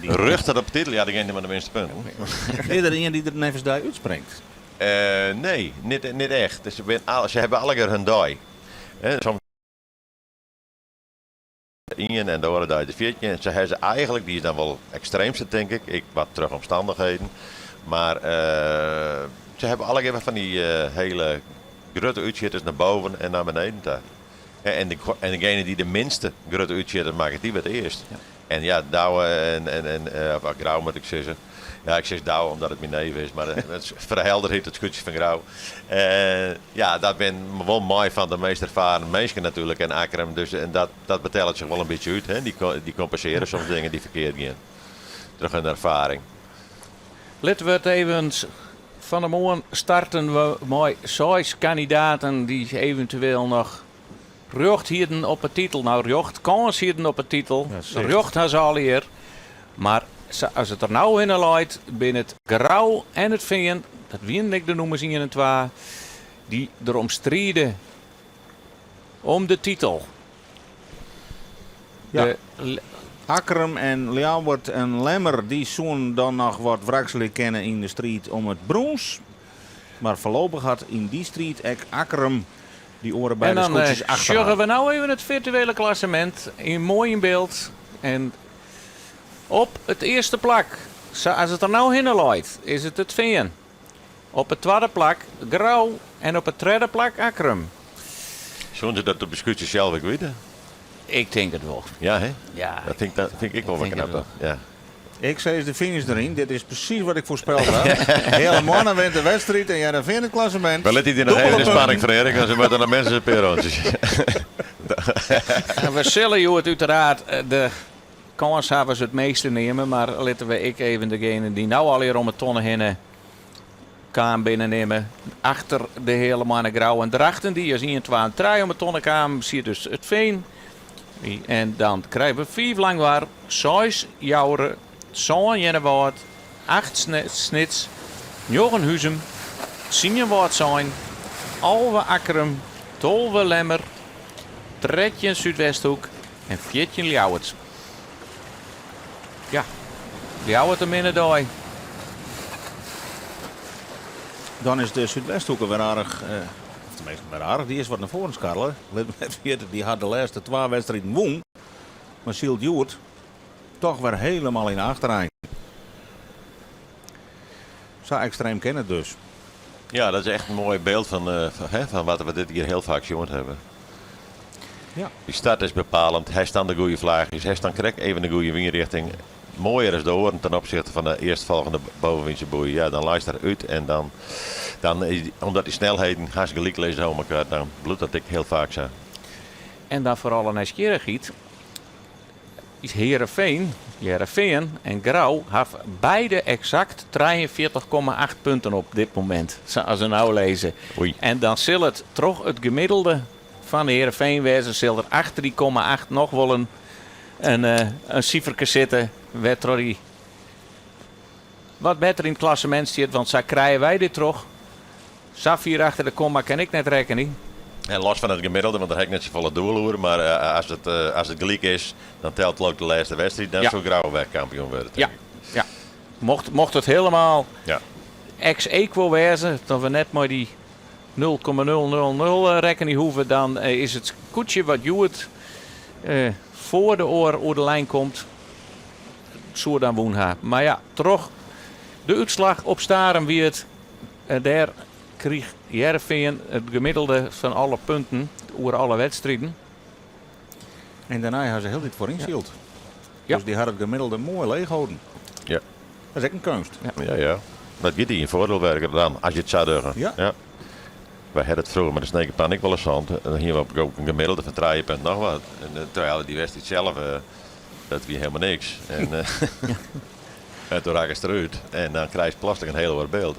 Rjocht hat op de titel? Ja, degene mei de minste punten. Is der ien dy't der neffens dy útspringt? Nee, net echt. Se hawwe allegear hun dei. Soms ien en de oare dei de 14. Se hawwe se eigentlik, dy is dan wol ekstreemste tink ik, ek wat troch omstannichheden. Mar se hawwe allegear wer fan dy hiele grutte útsjitters nei boven en nei beneden ta. En degene dy't de minste grutte útsjitters makket, dy wurdt earst. En ja, Douwe en of Grou moat ik sizze. Ja, ik sis Douwe omdat it myn neef is, mar it is foar de helderheid it skûtsje fan Grou. Ja, dat binne wol mei fan de meast erfaren minsken natuerlik en Akkrum, dus en dat betellet sich wol in bytsje út. Hè? Dy kompensearje soms dingen dy't ferkeard gean troch hun erfaring. Litte we it even fan 'e moarn starten we mei seis kandidaten dy't eventueel noch rjocht hienen op 'e titel. No, rjocht, kâns hienen op 'e titel. Rjocht ha se allegear. Mar sa as it der no hinne leit, binne it Grou en it Fean, dat wienen ek de nûmers ien en twa, dy't derom stride om de titel. Ja. Akkrum en Ljouwert en Lemmer dy soenen dan noch wat wrakselje kinne yn de striid om it brûns. Mar foarlopich hat yn dy striid ek Akkrum dy oare En beide dan skûtsjes achter sjogge har. we no even it firtuele klassemint yn moai yn byld. En op it earste plak, sa as it der no hinne leit, is it it Fean. Op it twadde plak Grou en op it tredde plak Akkrum. Soene se dat op de skûtsje sels ek witte? Ik tink it wol. Ja, hè? Ja. Dat fyn ik, fyn ik wol wat knap. Ja. Ik sis de finish deryn. Dit is presys wat ik foarspeld ha. Heale Moanne wint de wedstriid en Hearrenfean it klassemint. We litte dy noch even yn spanning, Frederik, want se moatte noch minstens in pear rûntsjes. We sille hjoed úteraard de kânshawwers it measte neame, mar litte we ek even degene dy't no allegear om 'e tonne hinne kaam binne nimme. Achter de Heale Moanne Grou en Drachten, dy as ien, twa en trije om 'e tonne kamen, siet dus It Fean. En dan krije we fiif Langwar, seis Joure, sân Earnewâld, acht Snits, njoggen Huzum, tsien Wâldsein, 11 Akkrum, 12 Lemmer, 13 Súdwesthoek en 14 Ljouwert. Ja, Ljouwert in minne dei. Dan is de Súdwesthoeke wer aardich, of teminsten wer aardich, dy is wat nei foaren skarrele. Lit me net ferjitte, dy hat de lêste twa wedstriden wûn, mar sylt hjoed toch wer helemaal yn de achterein. Sa ekstreem kin it dus. Ja, dat is echt in moai byld fan wat we dit jier hiel faak sjoen hawwe. Ja. Dy start is bepalend. Hast dan de goede flachjes, hast dan krekt even de goede wynrjochting. Moaier as de oaren ten opsichte fan de earstfolgjende bovenwynse boei. Ja, dan leist er út en dan, dan is, omdat dy snelheden hast gelyk lizze oan elkoar, dan bliuwt dat ek hiel faak sa. En dan foar alle nijsgjirrichheid, is Hearrenfean, Hearrenfean en Grou hawwe beide eksakt 43,8 punten op dit momint, sa as we no lizze. Oei. En dan sil it troch it gemiddelde fan Hearrenfean wêze, sil der achter dy komma acht noch wol in, in, in siferke sitte wêrtroch dy wat better yn it klassemint stiet, want sa krije wy dit troch. Sa fier achter de komma kin ik net rekkenje. En los fan it gemiddelde, want dêr ha ik net safolle doel oer, mar as it gelyk is, dan telt leau ik de lêste wedstriid, dan soe Grou wer kampioen wurde, tink Ja, ik. ja. Mocht it helemaal ex aequo wêze, dat we net mei dy 0,000 rekkenje hoege, dan is it skûtsje wat hjoed foar de oar oer de lijn komt, soe dan wûn ha. Mar ja, troch de útslach op Starum wie it Dêr krige Hearrenfean it gemiddelde fan alle punten oer alle wedstriden. En dêrnei ha se hieltyd foaryn syld. Ja. Dus dy ha it gemiddelde moai leech holden. Ja. Dat is ek in keunst. Ja, ja. Dat giet yn je foardiel werken dan, as je it sa dogge. Ja. Ja. Wy hadden it froeger mei de Snekerpan ek wolris fan. Dan hiene we op in gemiddelde fan trije punt noch wat. En terwijl dy wedstriid sels, dat wie helemaal niks. En, en toen rakkest derút en dan krijst plotseling in hiel oar byld.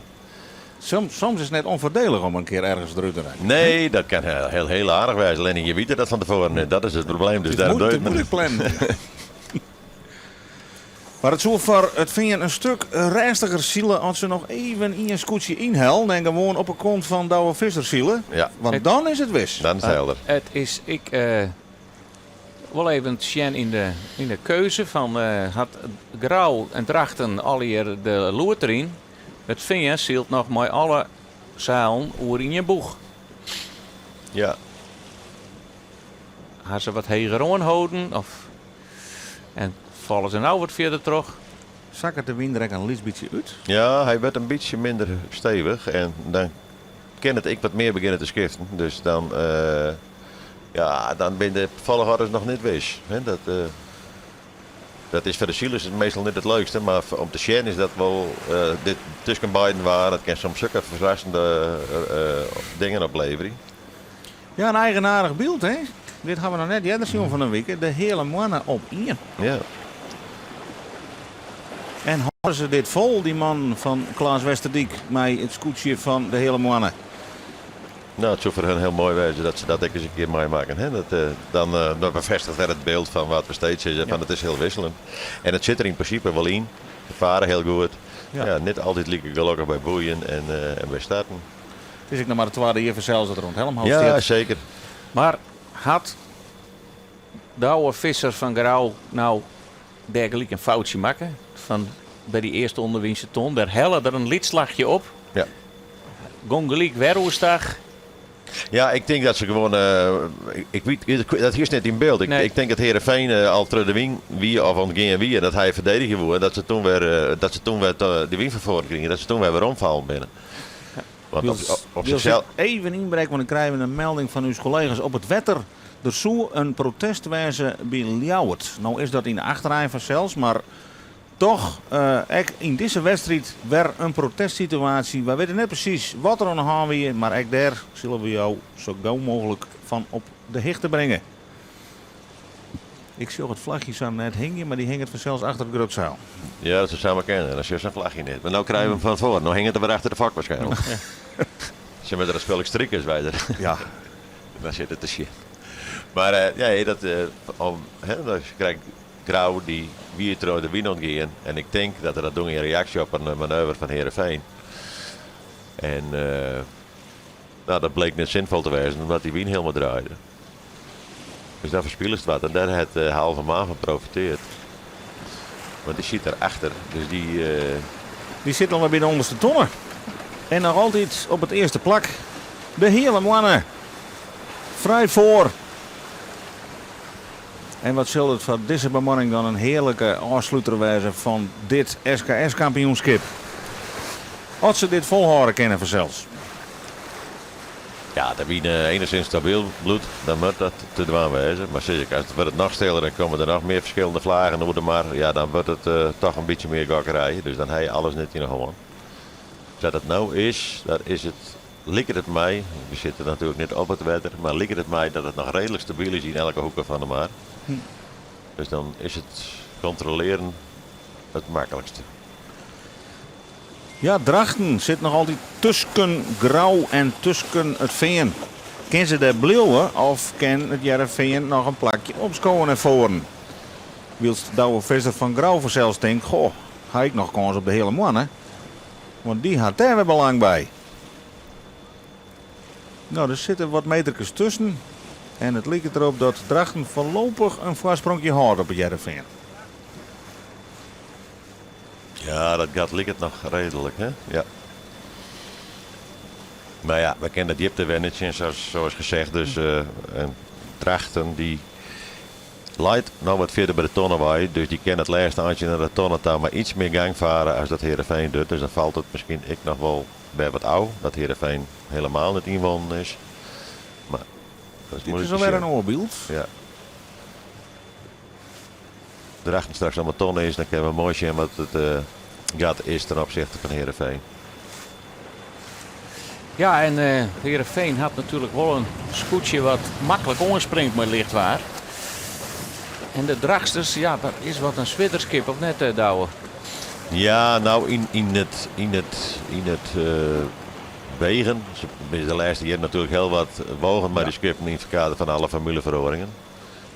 Soms, soms is it net ûnfoardielich om in kear ergens derút te rekken. Nee, dat kin hiel, hiel, hiel aardich wêze. Allinnich je witte dat fan tefoaren net. Dat is it probleem. Dus It dêrom moet, doe it moet ek plannen. Mar it soe foar It Fean in stik rêstiger sile as se noch even ien skûtsje ynhellen en gewoan op 'e kont fan Douwe Visser sile. Ja. Want dan is it wis. Dan is it helder. It is ek wol even te sjen yn de, yn de keuze fan hat Grou en Drachten allegear de loed deryn. It Fean sylt noch mei alle seilen oer ien boech. Ja. Ha se wat heger oanholden of en falle se no wat fierder troch? Sakket de wyn der ek in lyts bytsje út? Ja, hy wurdt in bytsje minder stevich en dan kin it ek wat mear begjinne te skiften. Dus dan, ja, dan binne de folchoarders noch net wis. Hè, dat, dat is foar de silers meastal net it leukste, mar om te sjen is dat wol dit tusken beiden waar. Dat kin soms sulke ferrassende dingen opleverje. Ja, in eigenaardich byld, hè? Dit ha we noch net earder sjoen fan 'e wike. De Heale Moanne op ien. Ja. En hâlde se dit fol, dy mannen fan Klaas Westerdyk, mei it skûtsje fan de Heale Moanne? No, it soe foar hun hiel moai wêze dat se dat ek ris in kear meimakken. Hè? Dat, dan, dan befêstiget wer it byld fan wat we steeds sizze, fan it is hiel wisseljend. En it sit der yn prinsipe wol yn. Se fare hiel goed. Ja. Ja, net altyd like gelokkich by boeien en, en by starten. It is ek noch mar it twadde jier fansels dat er oan it helmhout Ja, stiet. seker. Mar hat Douwe Visser fan Grou no dêr gelyk in foutsje makke? Fan by dy earste ûnderwynse ton, dêr helle er in lyts slachje op. Ja. Gong gelyk wer oerstach. Ja, ik tink dat se gewoan. Ik wit, dat hiest net yn byld. Ik, Nee. ik tink dat Heerenveen al troch de wyn wie of oan it gean wie en dat hy ferdedigje woe. En dat se toen wer, dat se toen wer de wyn fan foaren krigen. Dat se toen wer weromfallen binne. Want op, op zichzelf... Even ynbrekke, want dan krije we in melding fan ús kollega's op it wetter. Der soe in protest wêze by Ljouwert. No is dat yn de achterein fansels, mar toch ek yn dizze wedstriid wer in protestsituaasje. Wy witte net presys wat der oan de hân wie, mar ek dêr sille we jo sa gau mooglik fan op de hichte bringe. Ik sjoch it flachje sa net hingjen, mar dy hinget fansels achter it grutseil. Ja, dat soe samar kinne. Dan sjochst sa'n flachje net. Mar no krije we him fan foaren. No hinget er wer achter de fok waarskynlik. Se moatte der in spul strikers by der. Ja. Dan sit it te sjen. Mar eh, nee, dat, eh, om, hè, dan krijgt Grou dy wie troch de wyn ûntgien. En ik tink dat er dat doe yn reaksje op in manoeuvre fan Heerenveen. En eh, nou, dat bleek net sinfol te wêzen, omdat dy wyn hielendal draaide. Dus dan ferspilest wat. En dêr hat uh, Halve Maan fan profiteard. Want dy sit derachter. Dus dy... Uh... Dy sit alwer by de ûnderste tonne. En noch altyd op it earste plak. De Heale Moanne. Frij foar. En wat sil it foar dizze bemanning dan in hearlike ôfsluter wêze fan dit SKS-kampioenskip. As se dit folhâlde kinne fansels. Ja, as de wyn enigszins stabyl bliuwt, dan moat dat te dwaan wêze. Mar sis ik, as it wurdt it noch stiller en komme der noch mear ferskillende flagen oer de mar, ja, dan wurdt it toch in bytsje mear gokkerij. Dus dan ha je alles net yn 'e hân. Sa't it no is, dat is it, liket it my, we sitte natuerlik net op it wetter, mar liket it my dat it noch reedlik stabyl is yn elke hoeke fan de mar. Dus dan is it kontrolearjen it maklikste. Ja, Drachten sit noch altyd tusken Grou en tusken It Fean. Kin se dêr bliuwe of kin It Hearrenfean noch in plakje opskowe nei foaren? Wylst Douwe Visser fan Grou fansels tinkt, goh, ha ik noch kâns op de Heale Moanne? Want dy hat dêr wer belang by. No, der sitte wat meterkes tusken en it liket derop dat Drachten foarlopich in foarspronkje hâldt op It Hearrenfean. Ja, dat gat liket noch reedlik, hè? Ja. Mar ja, we kinne de djipte wer net sjen, zoals gezegd. Dus uh, en Drachten dy leit no wat fierder by de tonne wei. Dus dy kin it lêste eintsje nei de tonne ta mar iets mear gang farre as dat Heerenveen docht. Dus dan falt it miskien ek noch wol wer wat ôf dat Heerenveen helemaal net ynwonnen is. Mar dat is Dit muoilik is te alwer in sjen. oar byld. Ja. Drachten straks oan de tonne is, dan kinne we moai sjen wat it gat is ten opzichte fan Heerenveen. Ja, en Heerenveen hat natuerlik wol in skûtsje wat maklik oanspringt mei licht waar. En de Drachtsters, ja, dat is wat in swierder skip, of net, Douwe? Ja, no yn, yn it, yn it, yn it wegen. Se binne de lêste jierren natuerlik hiel wat wogen mei de skippen yn it kader fan alle formuleferoaringen.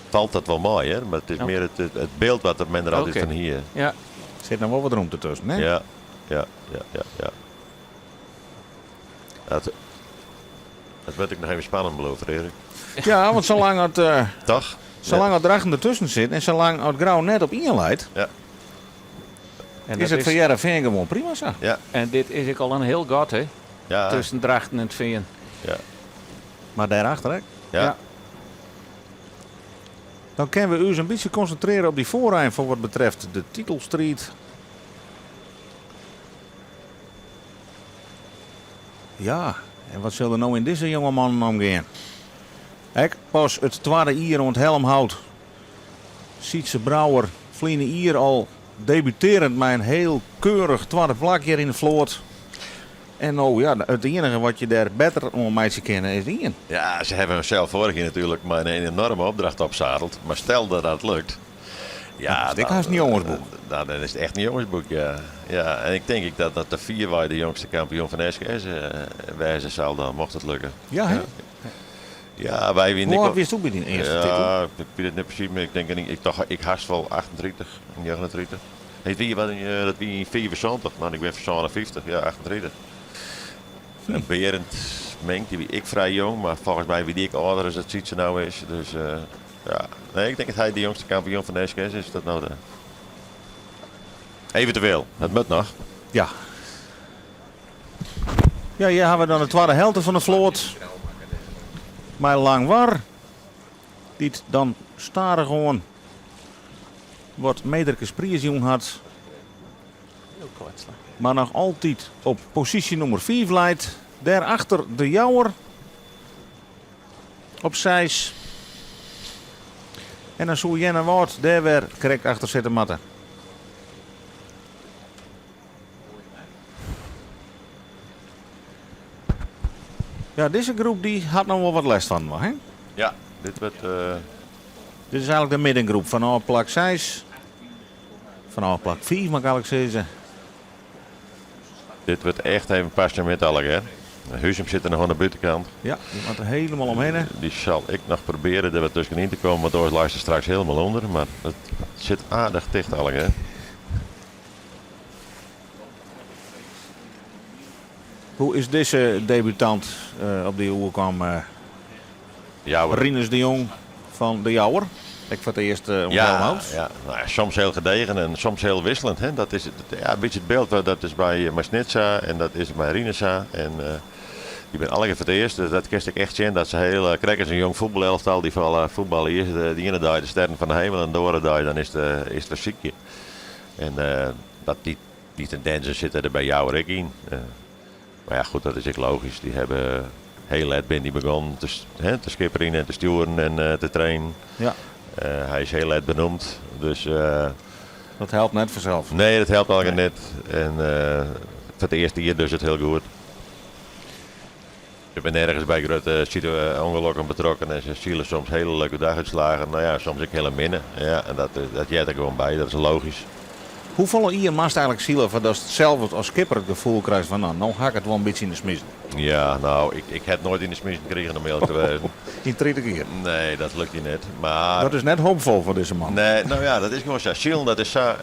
Falt dat wol mei, hear. Mar it is mear it, it byld wat men der altyd fan hie. Ja. Sit noch wol wat romte tusken, hè? Ja, ja, ja, ja, ja. Dat, dat wurdt ek noch even spannend bliuwe, Frederik. Ja, want salang it, Toch? salang it Drachten dertusken sit en salang it Grou net op ien leit, Ja. En is dat it foar Hearrenfean gewoan prima sa. Ja. En dit is ek al in hiel gat, hè? Ja. Tusken Drachten en it Fean. Ja. Mar dêrachter ek. Ja. Ja. Dan kinne we ús in bytsje konsintrearje op dy foarein foar wat betreft de titelstriid. Ja, en wat sil der no yn dizze jonge mannen omgean? Ek pas it twadde jier oan it helmhout. Sytze Brouwer, ferline jier al debutearjend mei in hiel keurich twadde plak hjir yn de float. En no, ja, it iennige wat je dêr better oan meitsje kinne is ien. Ja, se hawwe himsels foarich jier natuerlik mei in enoarme opdracht opsadeld. Mar stel dat dat lukt. Ja, Dan is it ek hast in jongesboek. Dan is it echt in jongesboek, ja. Ja, en ik tink ek dat dat de fierwei de jongste kampioen fan SKS wêze sil dan, mocht it lukke. Ja, hè? Ja, wy wienen Hoe ek âld wiest do by dyn earste titel? Ja, ik wit it net presys, mar ik tink, ik tocht, ik hast wol 38, 39. Nee, wie, wat, dat wie yn 75, mar ik bin fan 57, ja, 38. En Berend Mink, dy wie ek frij jong, mar folgens my wie dy ek âlder as dat Sytze no is. Dus ja, nee, ik tink dat hy de jongste kampioen fan de SKS is. Dat no de... Eventueel, dat moat noch. Ja. Ja, hjir hawwe we dan de twadde helte fan de float. Mei Langwar, dy't dan stadichoan wat meterkes priis jûn hat. Mar noch altyd op posysje nûmer 5 leit. Dêrachter De Jouwer op 6. En dan soe Earnewâld dêr wer krekt achter sitte moatte. Ja, dizze groep dy hat noch wol wat lêst fan inoar, hè? Ja, dit wurdt. Dit is eigenlik de middengroep fanôf plak 6. Fanôf plak 5 moat ik eigenlik sizze. Dit wurdt echt even passen met allegear. Huzum sit der noch oan de bûtenkant. Ja, dy moat der hielendal omhinne. Dy sil ik noch probearje der wat tuskenyn te kommen, want oars leist der straks hielendal ûnder. Mar it sit aardich ticht allegear. Hoe is dizze debutant op dy oerkaam? Jouwer. Rinus de Jong fan De Jouwer. Ek foar it earst oan Ja, Helmhout. ja. Nou ja, soms hiel gedegen en soms hiel wikseljend. Hè. Dat is ja, in bytsje it byld, dat is by mei Snits sa en dat is mei Rinus sa. En dy binne allegear foar it earst. Dus dat kinst ek echt sjen dat se hiel, krekt as in jong fuotbalelftal, dy falle fuotballe earst de iene dei de sterren fan de hemel en de oare dei dan is it, is it wer sykje. En dat, dy, dy tendinsen sitte der by Jouwer ek yn. Mar ja, goed, dat is ek logysk. Dy hawwe hiel let binne dy begûn te, hè, te skipperjen en te stjoeren en te trainen. Ja. Hy is hiel let benoemd, dus. Dat helpt net fansels. Nee, dat helpt allegear net. En foar it earste jier dus it hiel goed. Se binne nergens by grutte ûngelokken betrokken en se sile soms hiele leuke dagútslaggen. No ja, soms ek hiele minne. Ja, en dat, dat heart der gewoan by, dat is logysk. Hoefolle jier moatst eigenlik sile foardatst sels as skipper it gefoel krijst fan no, no ha ik it wol in bytsje yn de smizen? Ja, no, ik, ik ha it noait yn de smizen krigen om earlik te wêzen. Yn 30 jier? Nee, dat lukt dy net. Mar. Dat is net hoopfol foar dizze man. Nee, no ja, dat is gewoan sa. Silen, dat is sa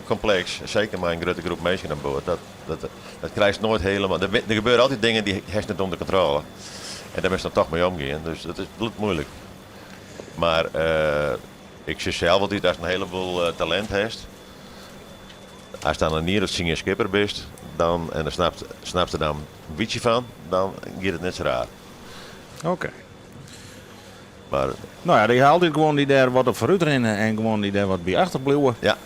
kompleks, seker mei in grutte groep minsken oan board. Dat, dat, dat krijst noait hielendal. Der, der gebeure altyd dingen dy hast net ûnder kontrôle. En dêr moatst dan toch mei omgean. Dus dat is bloedmoeilik. Mar ik sis sels altyd, ast in heleboel talint hast, ast dan in jier of tsien skipper bist, dan, en dan snapt, snapst der dan in bytsje fan, dan giet it net sa raar. Oké. Mar No ja, dy ha altyd guon dy't dêr wat op foarút rinne en guon dy't dêr wat by achterbliuwe. Ja.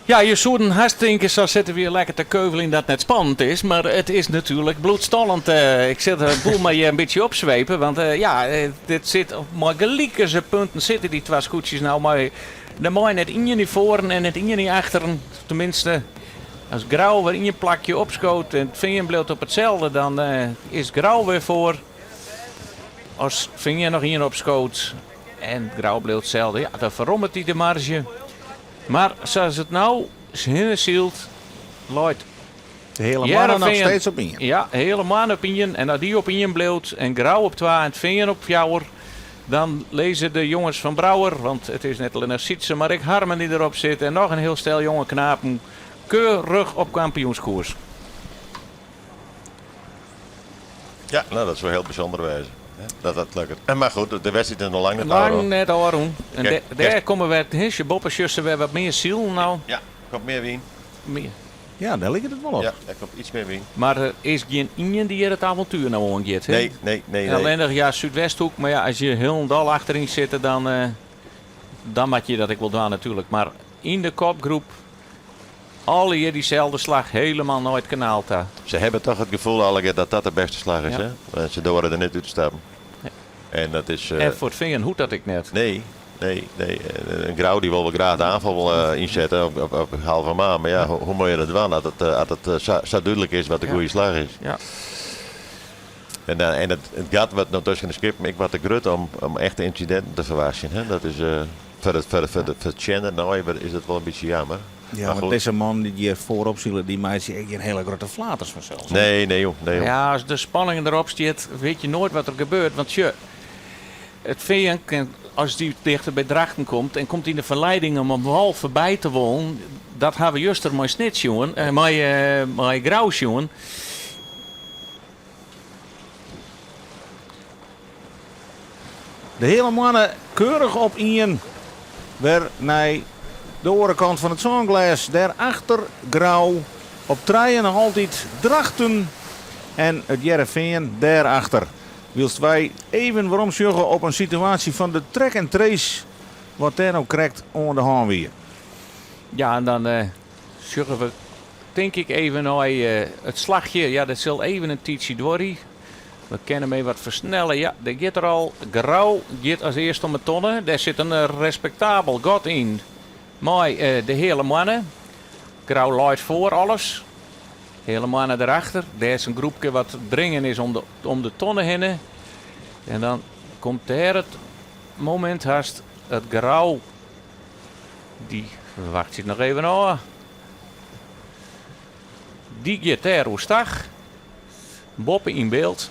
Ja, je soenen hast tinke, sa sitte we hjir lekker te keuveljen dat it net spannend is, mar it is natuerlik bloedstollend. Ik sil de boel mar hjir in bytsje opswepe, want ja, dit sit mei gelikense punten sitte dy twa skûtsjes no mei der mei net ien nei foaren en net ien nei achteren. Teminsten, as Grou wer ien plakje opskoot en it Fean bliuwt op itselde, dan is Grou wer foar. As Fean noch ien opskoot en Grou bliuwt itselde, ja, dan ferrommet dy de marzje. Mar sa as it no hinne sylt, leit De Heale Moanne noch steeds op ien. Ja, de Heale Moanne op ien. En as dy op ien bliuwt en Grou op twa en it Fean op fjouwer, dan lizze de jonges fan Brouwer, want it is net allinnich Sytse, mar ek Harmen dy't derop sit en noch in hiel stel jonge knapen, keurich op kampioenskoers. Ja, no dat soe hiel bysûnder wêze. Dat dat lukt. Mar goed, de wedstriid is noch lang net ôfrûn. Lang net ôfrûn. En dêr komme wer, hè, boppe sjochst wer wat mear silen no. Ja, komt mear wyn. Mear. Ja, dêr liket it wol op. Ja, der komt iets mear wyn. Mar der is gjin ien dy't hjir it avontuer no oangiet, hè? Nee, nee, nee. nee. Allinnich, ja, Súdwesthoek, mar ja, as je hielendal achteryn sitte, dan, dan moat je dat ek wol dwaan natuerlik. Mar yn de kopgroep Allegear dyselde slach helemaal nei it kanaal ta. Se hawwe toch it gefoel allegear dat dat de bêste slach is, hè? Se doare der net út te stappen. En dat is. En foar it Fean hoecht dat ek net. Nee, nee, nee. In Grou dy wol wol graach de aanfal ynsette op, op halve maan. Mar ja, hoe moat je dat dwaan as it, as it sa, sa dúdlik is wat de goede slach is? Ja. En, en it, it gat wat no tusken de skippen ek wat te grut om, om echte ynsidinten te ferwachtsjen. Hè? Dat is, foar it, foar, foar, foar it sjen nei is dat wol in bytsje jammer. Ja, want dizze mannen dy't hjir foarop sile, dy meitsje ek gjin hiele grutte flaters fansels. Nee, nee joh, nee joh. Ja, as de spanning derop stiet, wit je noait wat der gebeurt. Want sjoch, it Fean kin, as dy tichter by Drachten komt en komt yn de ferleiding om in wal foarby te wollen, dat ha we juster mei Snits sjoen, mei, mei Grou sjoen. De Heale Moanne keurich op ien. Wer nei de oare kant fan it sânglês. Dêrachter Grou. Op trije noch altyd Drachten. En it Hearrenfean dêrachter. Wylst wy even werom sjogge op in situaasje fan de track and trace. Wat dêr no krekt oan de hân wie. Ja, en dan sjogge we. tink ik even nei it slachje. Ja, dat sil even in tiidsje duorje. We kinne him even wat fersnelle. Ja, dêr giet er al. Grou giet as earste om 'e tonne. Dêr sit in respektabel gat yn mei de Heale Moanne. Grou leit foar alles. Heale Moanne derachter. Dêr is in groepke wat dringen is om de tonne hinne. En dan komt dêr it momint hast dat Grou dy wachtsje noch even ôf. Dy giet dêr oerstach. Boppe yn byld.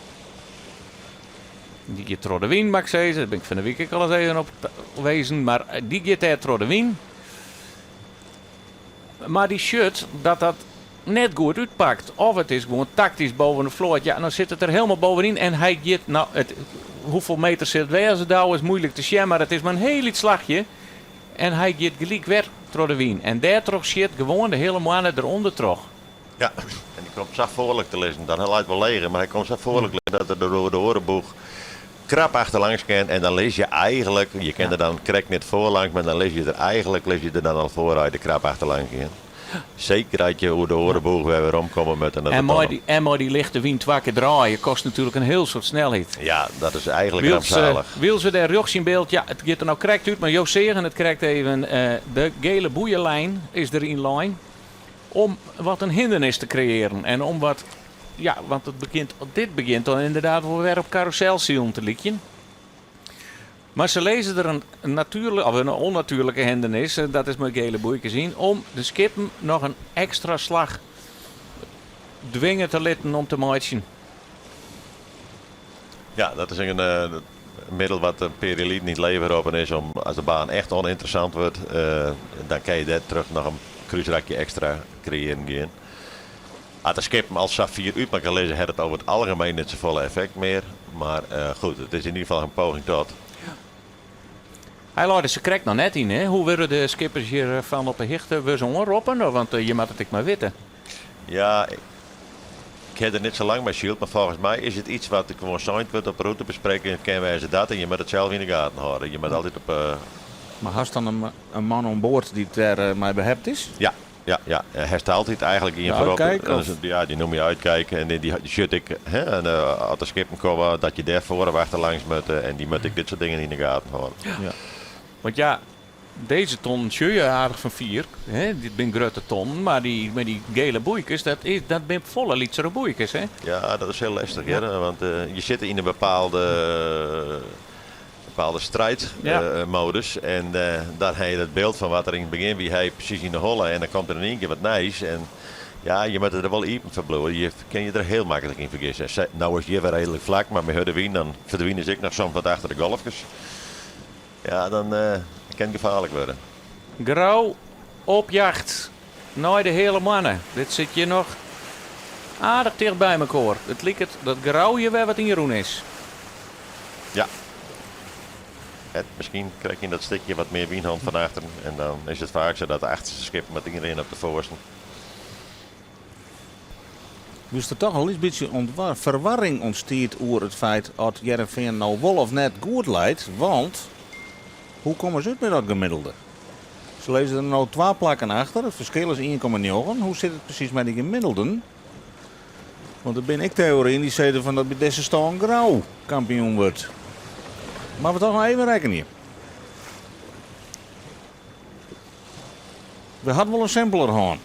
Dy giet troch de wyn, moat ik sizze. Dêr bin ik fan de wike ek al ris even op wezen. Mar dy giet dêr troch de wyn. Mar dy sjocht dat dat net goed útpakt. Of it is gewoan taktysk boven de float. Ja, dan sit it der hielendal bovenyn en hy giet, no, it, hoefolle meter sil it wêze, Douwe, is moeilik te sjen, mar it is mar in hiel lyts slachje. En hy giet gelyk wer troch de wyn. En dêrtroch sjit gewoan de Heale Moanne derûnder troch. Ja, en dy komt sa foarlik te lizzen. Dan hy leit wol leger, mar hy komt sa foarlik lizzen dat er der oer de oare boech krap achterlangs kin. En dan lis je eigentlik, je kin der dan krekt net foarlangs, mar dan lis je der eigentlik lis je der dan al foar as je der krap achterlangs gean. Seker as je oer de oare boech wer werom komme moatte nei de En mei tonne. dy, en mei dy lichte wyn twa kear draaie kost natuerlik in hiel soad snelheid. Ja, dat is eigentlik Wylst, rampsalich. wylst we dêr rjochts yn byld, ja, it giet der no krekt út, mar jo seagen it krekt even, de gele boeielijn is der yn lein om wat in hindernis te kreëaren en om wat, ja, want it begjint, dit begjint dan ynderdaad wol wer op karûselsilen te lykjen. Mar se lizze der in natuerlike of in ûnnatuerlike hindernis, dat is mei gele boeikes yn, om de skippen noch in ekstra slach dwinge te litten om te meitsjen. Ja, dat is in middel wat in pear jier lyn yn it leven roppen is om as de baan echt ûnynteressant wurdt, dan kin je dêr terug noch in krúsrakje ekstra kreëaren gean. As de skippen al sa fier út mekoar lizze, hat it over it algemeen net safolle effekt mear. Mar goed, it is yn ieder gefal in poging tot. Hy lei der se krekt noch net yn, hè? Hoe wurde de skippers hjir fan op 'e hichte? Wurde se oanroppen? Want je moatte it ek mar witte. Ja, ik ha der net sa lang mei syld, mar folgens my is it iets wat gewoan sein wurdt op rûtebespreking. It kin wêze dat en je moatte it sels yn de gaten hâlde. Je moatte altyd op. Mar hast dan in man oan board dy't dêr mei behept is? Ja, ja, ja. Hast altyd eigentlik ien De foarop. uitkijk, of? Ja, dy noem je uitkijk. En dy sjocht ek, hè, en as der skippen komme, dat je dêr foar of achter langs moatte. En dy moat ek dit soart dingen yn de gaten hâlde. Ja. Want ja, dizze tonnen sjoch je aardich fan fier. Hè? Dit binne grutte tonnen, mar dy, mei dy gele boeikes, dat is, dat binne folle lytsere boeikes, hè? Ja, dat is hiel lestich, hear. Want je sitte yn in bepaalde bepaalde strijdmodus. En dan ha je dat byld fan wat der yn it begjin wie, ha je presys yn de holle. En dan komt der yn ien kear wat nijs. En ja, je moatte der wol iepen foar bliuwe. Je kinne je der hiel maklik yn fergisse. No is hjir wer reedlik flak, mar mei hurde wyn dan ferdwine se ek noch soms wat achter de golfkes. Ja, dan kin it gefaarlik wurde. Grou op jacht nei de Heale Moanne. Dit sit hjir noch aardich ticht by mekoar. It liket dat Grou hjir wer wat ynrûn is. Ja. Het, miskien krij je yn dat stikje wat mear wyn hân fan achteren. En dan is it faak sa dat de achterste skippen wat ynrinne op de foarsten. Wylst der toch in lyts bytsje ferwarring ûntstiet oer it feit oft Hearrenfean no wol of net goed leit, want hoe komme se út mei dat gemiddelde? Se lizze der no twa plakken achter, it ferskil is 1,9. Hoe sit it presys mei dy gemiddelden? Want der binne ek teoryen dy't sizze fan dat by dizze stân Grou kampioen wurdt. Mar we toch noch even rekkenje. We hadden wol in simpeler hân.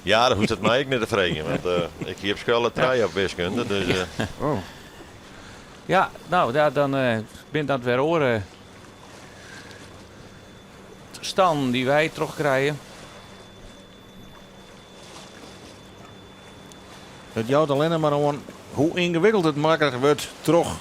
Ja, dat hoecht it my ek net te freegjen, want ik hie op skoalle trije op wiskunde. Dus, Oh. Ja, no, ja, dan binne dat wer oare stannen dy't wy trochkrije. It jout allinne mar oan hoe yngewikkeld it makke wurdt troch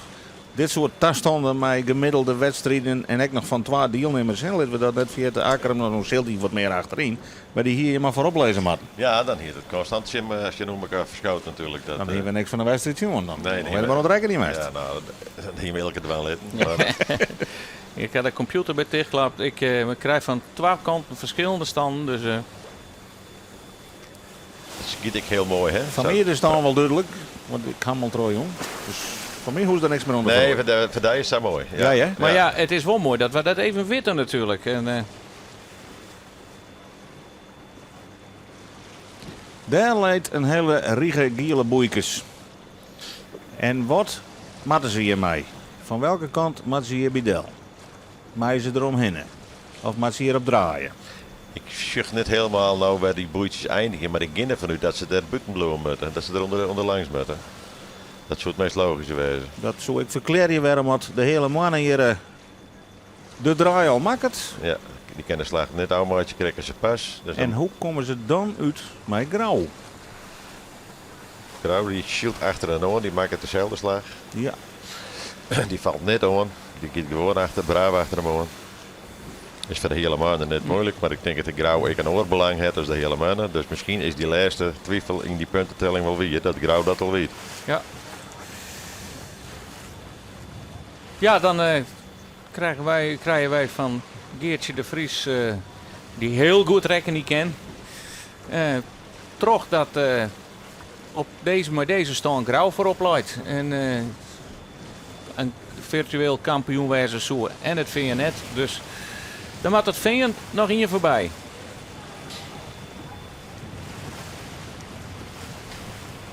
dit soart tastanden mei gemiddelde wedstriden en ek noch fan twa dielnimmers. Hè, litte we dat net ferjitte, Akkrum no sil dy wat mear achteryn, mar dy hie je mar foarop lizze moatten. Ja, dan hie it konstant tsjin elkoar ferskood natuerlik. Dat, Dan hiene we niks fan de wedstriid sjoen. Dan Nee, nee, hiene we mar oan it rekkenjen west. Ja, no, dat hiene we elke dwaan litten. Mar, Ik ha de kompjûter by tichtklapt. Ik krij fan twa kanten ferskillende stannen, dus Dat giet ek hiel moai, hè? Foar my is de stân wol dúdlik, want ik ha him al trochjûn. Dus foar my hoecht der niks mear oan te Nee, feroarjen. foar dy is sa moai. Ja, hè? Mar ja, it is wol moai dat we dat even witte natuerlik. En, Dêr leit in hiele rige giele boeikes. En wat moatte se hjirmei? Fan welke kant moatte se hjir by del? Meie se der omhinne? Of moatte se hjir op draaie? Ik sjoch net hielendal no wêr't dy boeitsjes einigje, mar ik gean derfan út dat se der bûten bliuwe moatte, dat se der ûnder langs moatte. Dat soe it meast logyske wêze. Dat soe ek ferklearje wêrom at de Heale Moanne hjir de draai al makket. Ja, dy kin de slach net ôfmeitsje, krekt as se pas. Dus En hoe komme se dan út mei Grou? Grou dy sylt achter en oan, dy makket deselde slach. Ja. Dy falt net oan, dy giet gewoan achter, braaf achter him oan. Is foar de Heale Moanne net muoilik, mar ik tink dat de Grou ek in oar belang hat as de Heale Moanne. Dus miskien is dy lêste twifel yn dy puntetelling wol wier, dat Grou dat al wit. Ja. Ja, dan krije wy, krije wy fan Geartsje de Vries, dy't hiel goed rekkenje kin, troch dat op dizze, mei dizze stân Grou foarop leit. En in firtueel kampioen wêze soe en it Fean net. Dus dan moat it Fean noch ien foarby.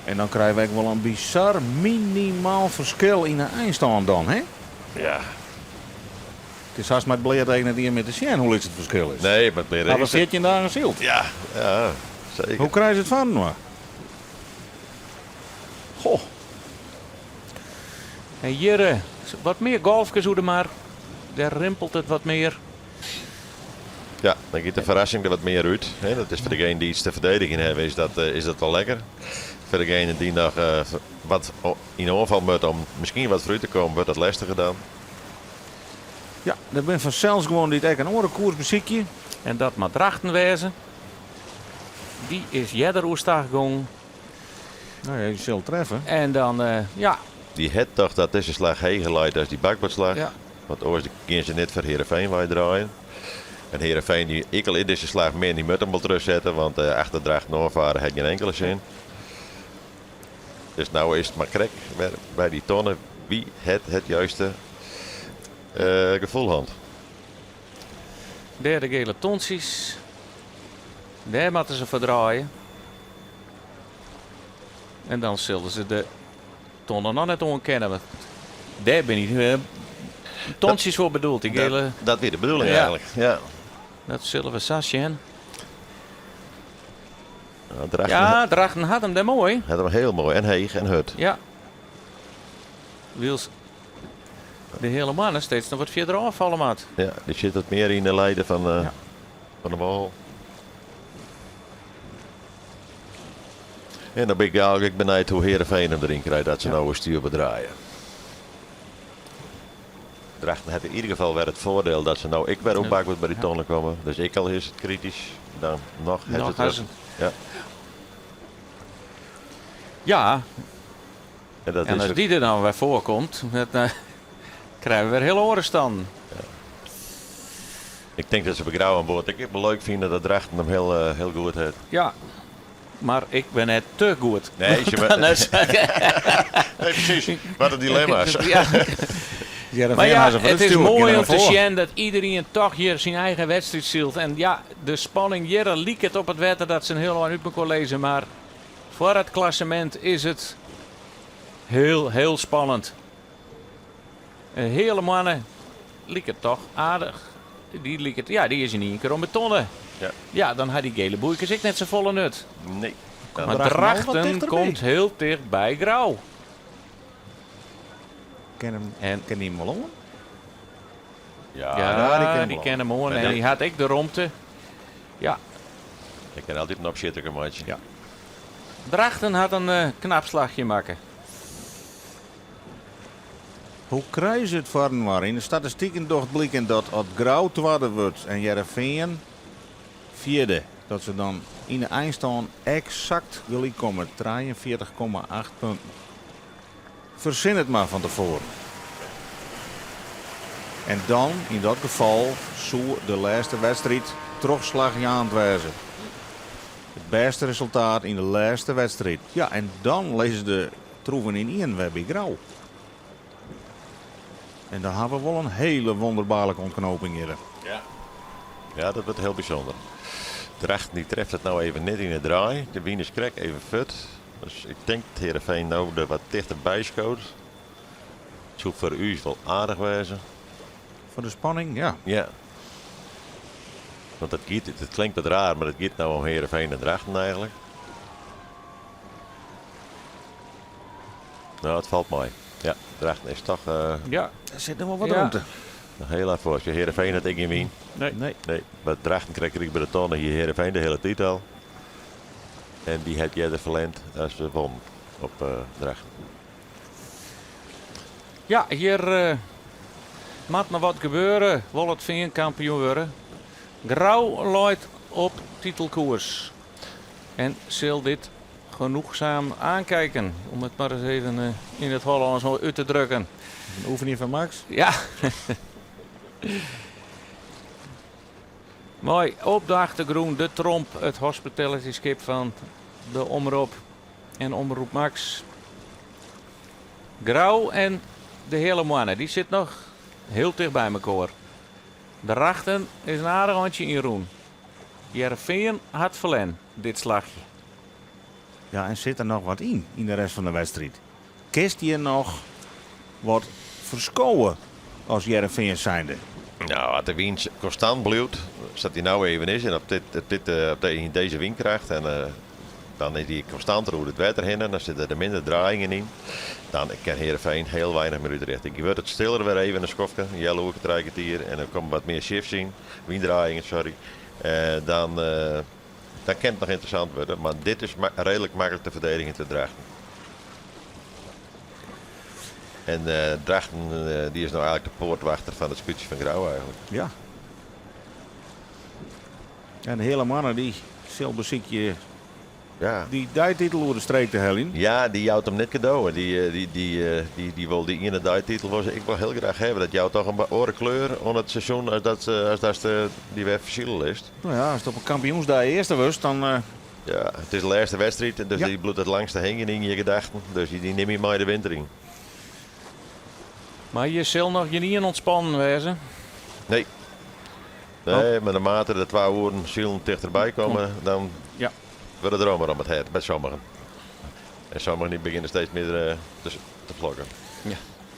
En dan krije we ek wol in bizar minimaal ferskil yn de einstân dan, hè? Ja. It is hast mei it bleate each net ien mear te sjen hoe lyts it ferskil is. Nee, mei it bleate each. Hawwe 14 dagen syld. Ja, ja, seker. Hoe krije se it foarinoar? Goh. En hjir wat mear golfkes oer de mar. Dêr rimpelt it wat mear. Ja, dan giet de ferrassing der wat mear út. Dat is foar degene dy't iets te ferdedigjen hawwe, is dat, is dat wol lekker. Foar degene dy't noch wat yn oanfal moat om miskien wat foarút te kommen, wurdt dat lestiger dan. Ja, der binne fansels guon dy't ek in oare koers besykje. En dat moat Drachten wêze. Dy is earder oerstach gongen. No ja, dy sil treffe. En dan, ja. Dy hat tocht dat dizze slach heger leit as dy bakboardslach. Ja. Want oars gean se net foar Heerenveen wei draaien. En Heerenveen, dy, ek al is dizze slach min, dy moat him wol terugsette, want achter Drachten oanfare hat gjin inkele sin. Dus no is it mar krekt wer by dy tonne wie hat it juiste gefoel hân. Dêr de gele tontsjes. Dêr moatte se foar draaie. En dan sille se de tonne noch net oankinne. Want dêr binne dy tontsjes foar bedoeld. Dy gele... Dat wie de bedoeling Ja. eigentlik. Ja. Dat sille we sa sjen. Ja, Drachten Ja, Drachten hat him dêr moai. hat him hiel moai en heech en hurd. Ja. Wylst de Heale Moanne steeds noch wat fierder ôffalle moat. Ja, dy sit wat mear yn de leide fan, Ja. fan de wâl. En dan bin ik eigentlik benijd hoe Heerenveen him deryn krijt dat se no oerstjoer bedraaie. Drachten hat yn ieder gefal wer it foardiel dat se no ek wer op bakboard by dy tonne komme. Dus ek al is it kritysk, dan noch hat Noch it ha se. Ja. Ja, En dat en is as ek- dy der dan wer foarkomt, dan krije we wer hiel oare stannen. Ik tink dat se by Grou oan board ek wol leuk fine dat Drachten him hiel, hiel goed hat. Ja, mar ik bin net te goed. Nee, ze Dan is- Nee, presys. Wat in dilemma's. Ja. Hearrenfean Maar ja, ha se foar it is útstjoerd, moai gean om te derfoar. sjen dat iderien toch hjir syn eigen wedstriid sylt. En ja, de spanning hjir liket op it wetter dat se in hiel ein út mekoar lizze. Mar foar it klassemint is it hiel, hiel spannend. In Heale Moanne liket toch aardich. Dy liket, ja, dy is yn ien kear om de tonne. Ja. Ja, dan ha dy gele boeikes ek net safolle nut. Nee. Maar Drachten al wat Drachten tichterby. komt hiel ticht by Grou. Kin him, En kin dy him wol oan? Ja, ja, die kin dy him kin him oan. En En dat- dy hat ek de romte. Ja, Ik kin altyd in opsjitterke meitsje. Ja. Drachten hat in knap slachje makke. Hoe krije se it foarinoar? Yn de statistiken docht bliken dat as Grou twadde wurdt en Hearrenfean fjirde, dat se dan yn de einstân eksakt gelyk komme, 43,8 punten. Fersin it mar fan tefoaren. En dan, yn dat gefal, soe de lêste wedstriid trochslachjaand wêze. It bêste resultaat yn de lêste wedstriid. Ja, en dan lizze de troeven ynienen wer by Grou. En dan ha we wol in hiele wonderbaarlike ûntknoping hjir. Ja. Ja, dat wurdt hiel bysûnder. Drachten die treft it no even net yn 'e draai. De wyn is krekt even fuort. Dus ik tink dat Heerenveen no der wat tichterby skoot. It soe foar ús wol aardich wêze. Foar de spanning, ja. Ja. Want dat giet, it klinkt wat raar, mar it giet no om Heerenveen en Drachten eigentlik. No, it falt mei. Ja, Drachten is toch Ja. Der sit noch wol wat Ja. romte. Nog heel erg foar. Heerenveen hat ek gjin wyn. Nee. Nee. Nee, mar Drachten krekt ryk by de tonne hie Heerenveen de hiele tiid al. En dy hat earder ferlern as won op Drachten. Ja, hjir moat noch wat gebeure. Wol it Fean kampioen wurde? Grou leit op titelkoers en sil dit genoegzaam aankijken. Om it mar ris even yn it Hollânsk út te drukken. In oefening fan Max? Ja. Mei op de achtergrûn de Tromp, it hospitality skip fan de Omrop en Omroep Max. Grou en de Heale Moanne, dy sit noch hiel ticht by mekoar. Drachten is in aardich eintsje ynrûn. Hearrenfean hat ferlern dit slachje. Ja, en sit der noch wat yn, yn de rest fan de wedstriid? Kinst hjir noch wat ferskowe as Hearrenfean zijnde? No, as de wyn konstant bliuwt, sa't dy no even is en op dit, op dit, op de, yn dizze wynkracht en dan is dy konstanter oer it wetter hinne, dan sitte der minder draaiingen yn. Dan kin Hearrenfean hiel weinich mear útrjochte. Ik wurdt it stiller wer even in skoftke, in healoerke, trije kertier en der komme wat mear shifts yn, wyndraaiingen, sorry. Dan, dan kin it noch ynteressant wurde, mar dit is reedlik maklik te ferdedigjen troch Drachten. En Drachten dy is no eigentlik de poartwachter fan it skûtsje fan Grou eigentlik. Ja. En de Heale Moanne dy sil besykje Ja. dy deititel oer de streek te heljen. Ja, dy jout him net kado. Dy, dy, dy, dy, dy wol dy iene deititel wol se ek wol hiel graach hawwe. Dat jout toch in oare kleur oan it seizoen as dat, as datst dy wer fersile litst. No ja, ast op in kampioensdei earste wurdst, dan. Ja, it is de lêste wedstriid, dus Ja. dy bliuwt it langste hingjen yn je gedachten. Dus dy nim je mei de winter yn. Mar hjir sil noch gjinien ûntspannen wêze. Nee. Nee, mar naarmate de twa oeren silen tichterby komme, dan Ja. wurde der rommer om it hert by sommigen. En sommigen dy begjinne steeds mear te flokken. Ja.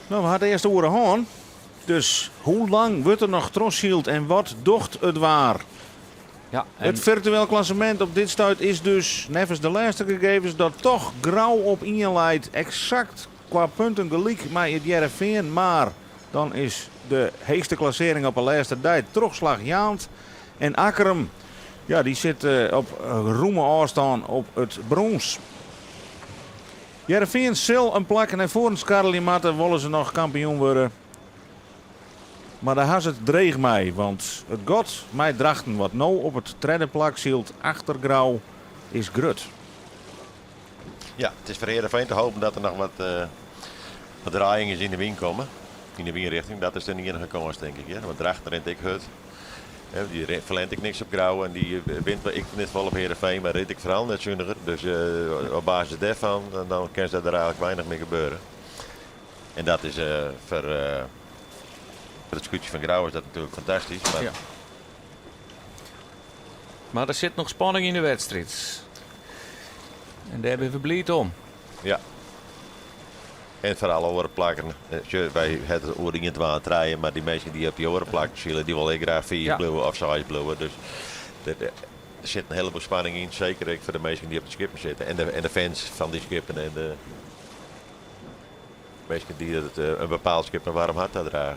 No, we ha de earste oere hân. Dus hoe lang wurdt der noch trochsyld en wat docht it waar? Ja, en It firtueel klassemint op dit stuit is dus, neffens de lêste gegevens, dat toch Grou op ien leit. Eksakt kwa punten gelyk mei it Hearrenfean, mar dan is de heechste klassearring op 'e lêste dei trochslachjaand. En Akkrum, ja, dy sit op rûme ôfstân op it brûns. Hearrenfean sil in plak nei foaren skarrelje moatte, wolle se noch kampioen wurde. Mar dêr ha se it dreech mei, want it gat mei Drachten, wat no op it tredde plak sylt achter Grou, is grut. Ja, it is foar Hearrenfean te hopen dat der noch wat, wat draaiingen yn de wyn komme. Yn de wynrichting. Dat is de iennige kâns, tink ik. Want Drachten rint ek hurd. Dy ferlern ek niks op Grou en dy wint ek net folle op Hearrenfean, mar rint ek foaral net suniger. Dus op basis dêrfan dan kin der eigentlik weinich mear gebeure. En dat is foar it skûtsje fan Grou is dat natuerlik fantastysk. Mar Ja. Mar der sit noch spanning yn de wedstriid. En dêr binne we bliid om. Ja. En foar alle oare plakken. Sjoch, wy ha it oer ien, twa en trije, mar dy minsken dy't op dy oare plakken sile, dy wolle ek graach fiif Ja. bliuwe of seis bliuwe. Dus der sit in heleboel spanning yn, seker ek foar de minsken dy't op de skippen sitte en de fans fan dy skippen en de minsken dy't it in bepaald skip in waarm hart tadrage.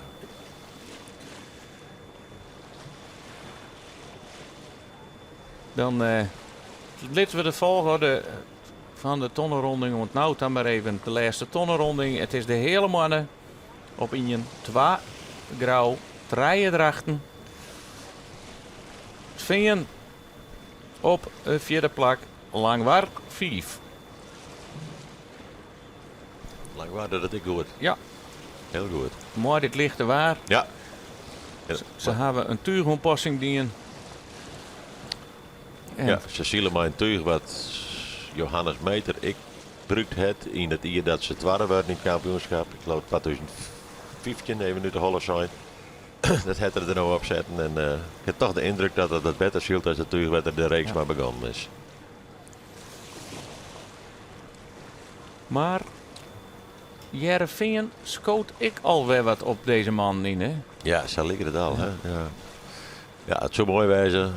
Dan litte we de folchoarder fan de tonnerronding oant no ta mar even de lêste tonnerronding. It is de Heale Moanne op ien, twa Grou, trije Drachten. It Fean op it fjirde plak, Langwar fiif. Langwar docht it ek goed. Ja. Hiel goed. Mei dit lichte waar. Ja. Se hawwe in túchoanpassing dien. En Ja, se sile mei in túch wat Johannes Meeter ek brûkt hat yn it jier dat se twadde waarden yn it kampioenskip. Ik leau 2015, even út de holle sein. Dat hat er der no op setten en ik ha toch de yndruk dat dat better sylt as it túch wêr't er de reeks mei begonnen is. Mar Hearrenfean skoot ek alwer wat op dizze mannen yn, hè? Ja, sa liket it al, hè? Ja. Ja, it soe moai wêze.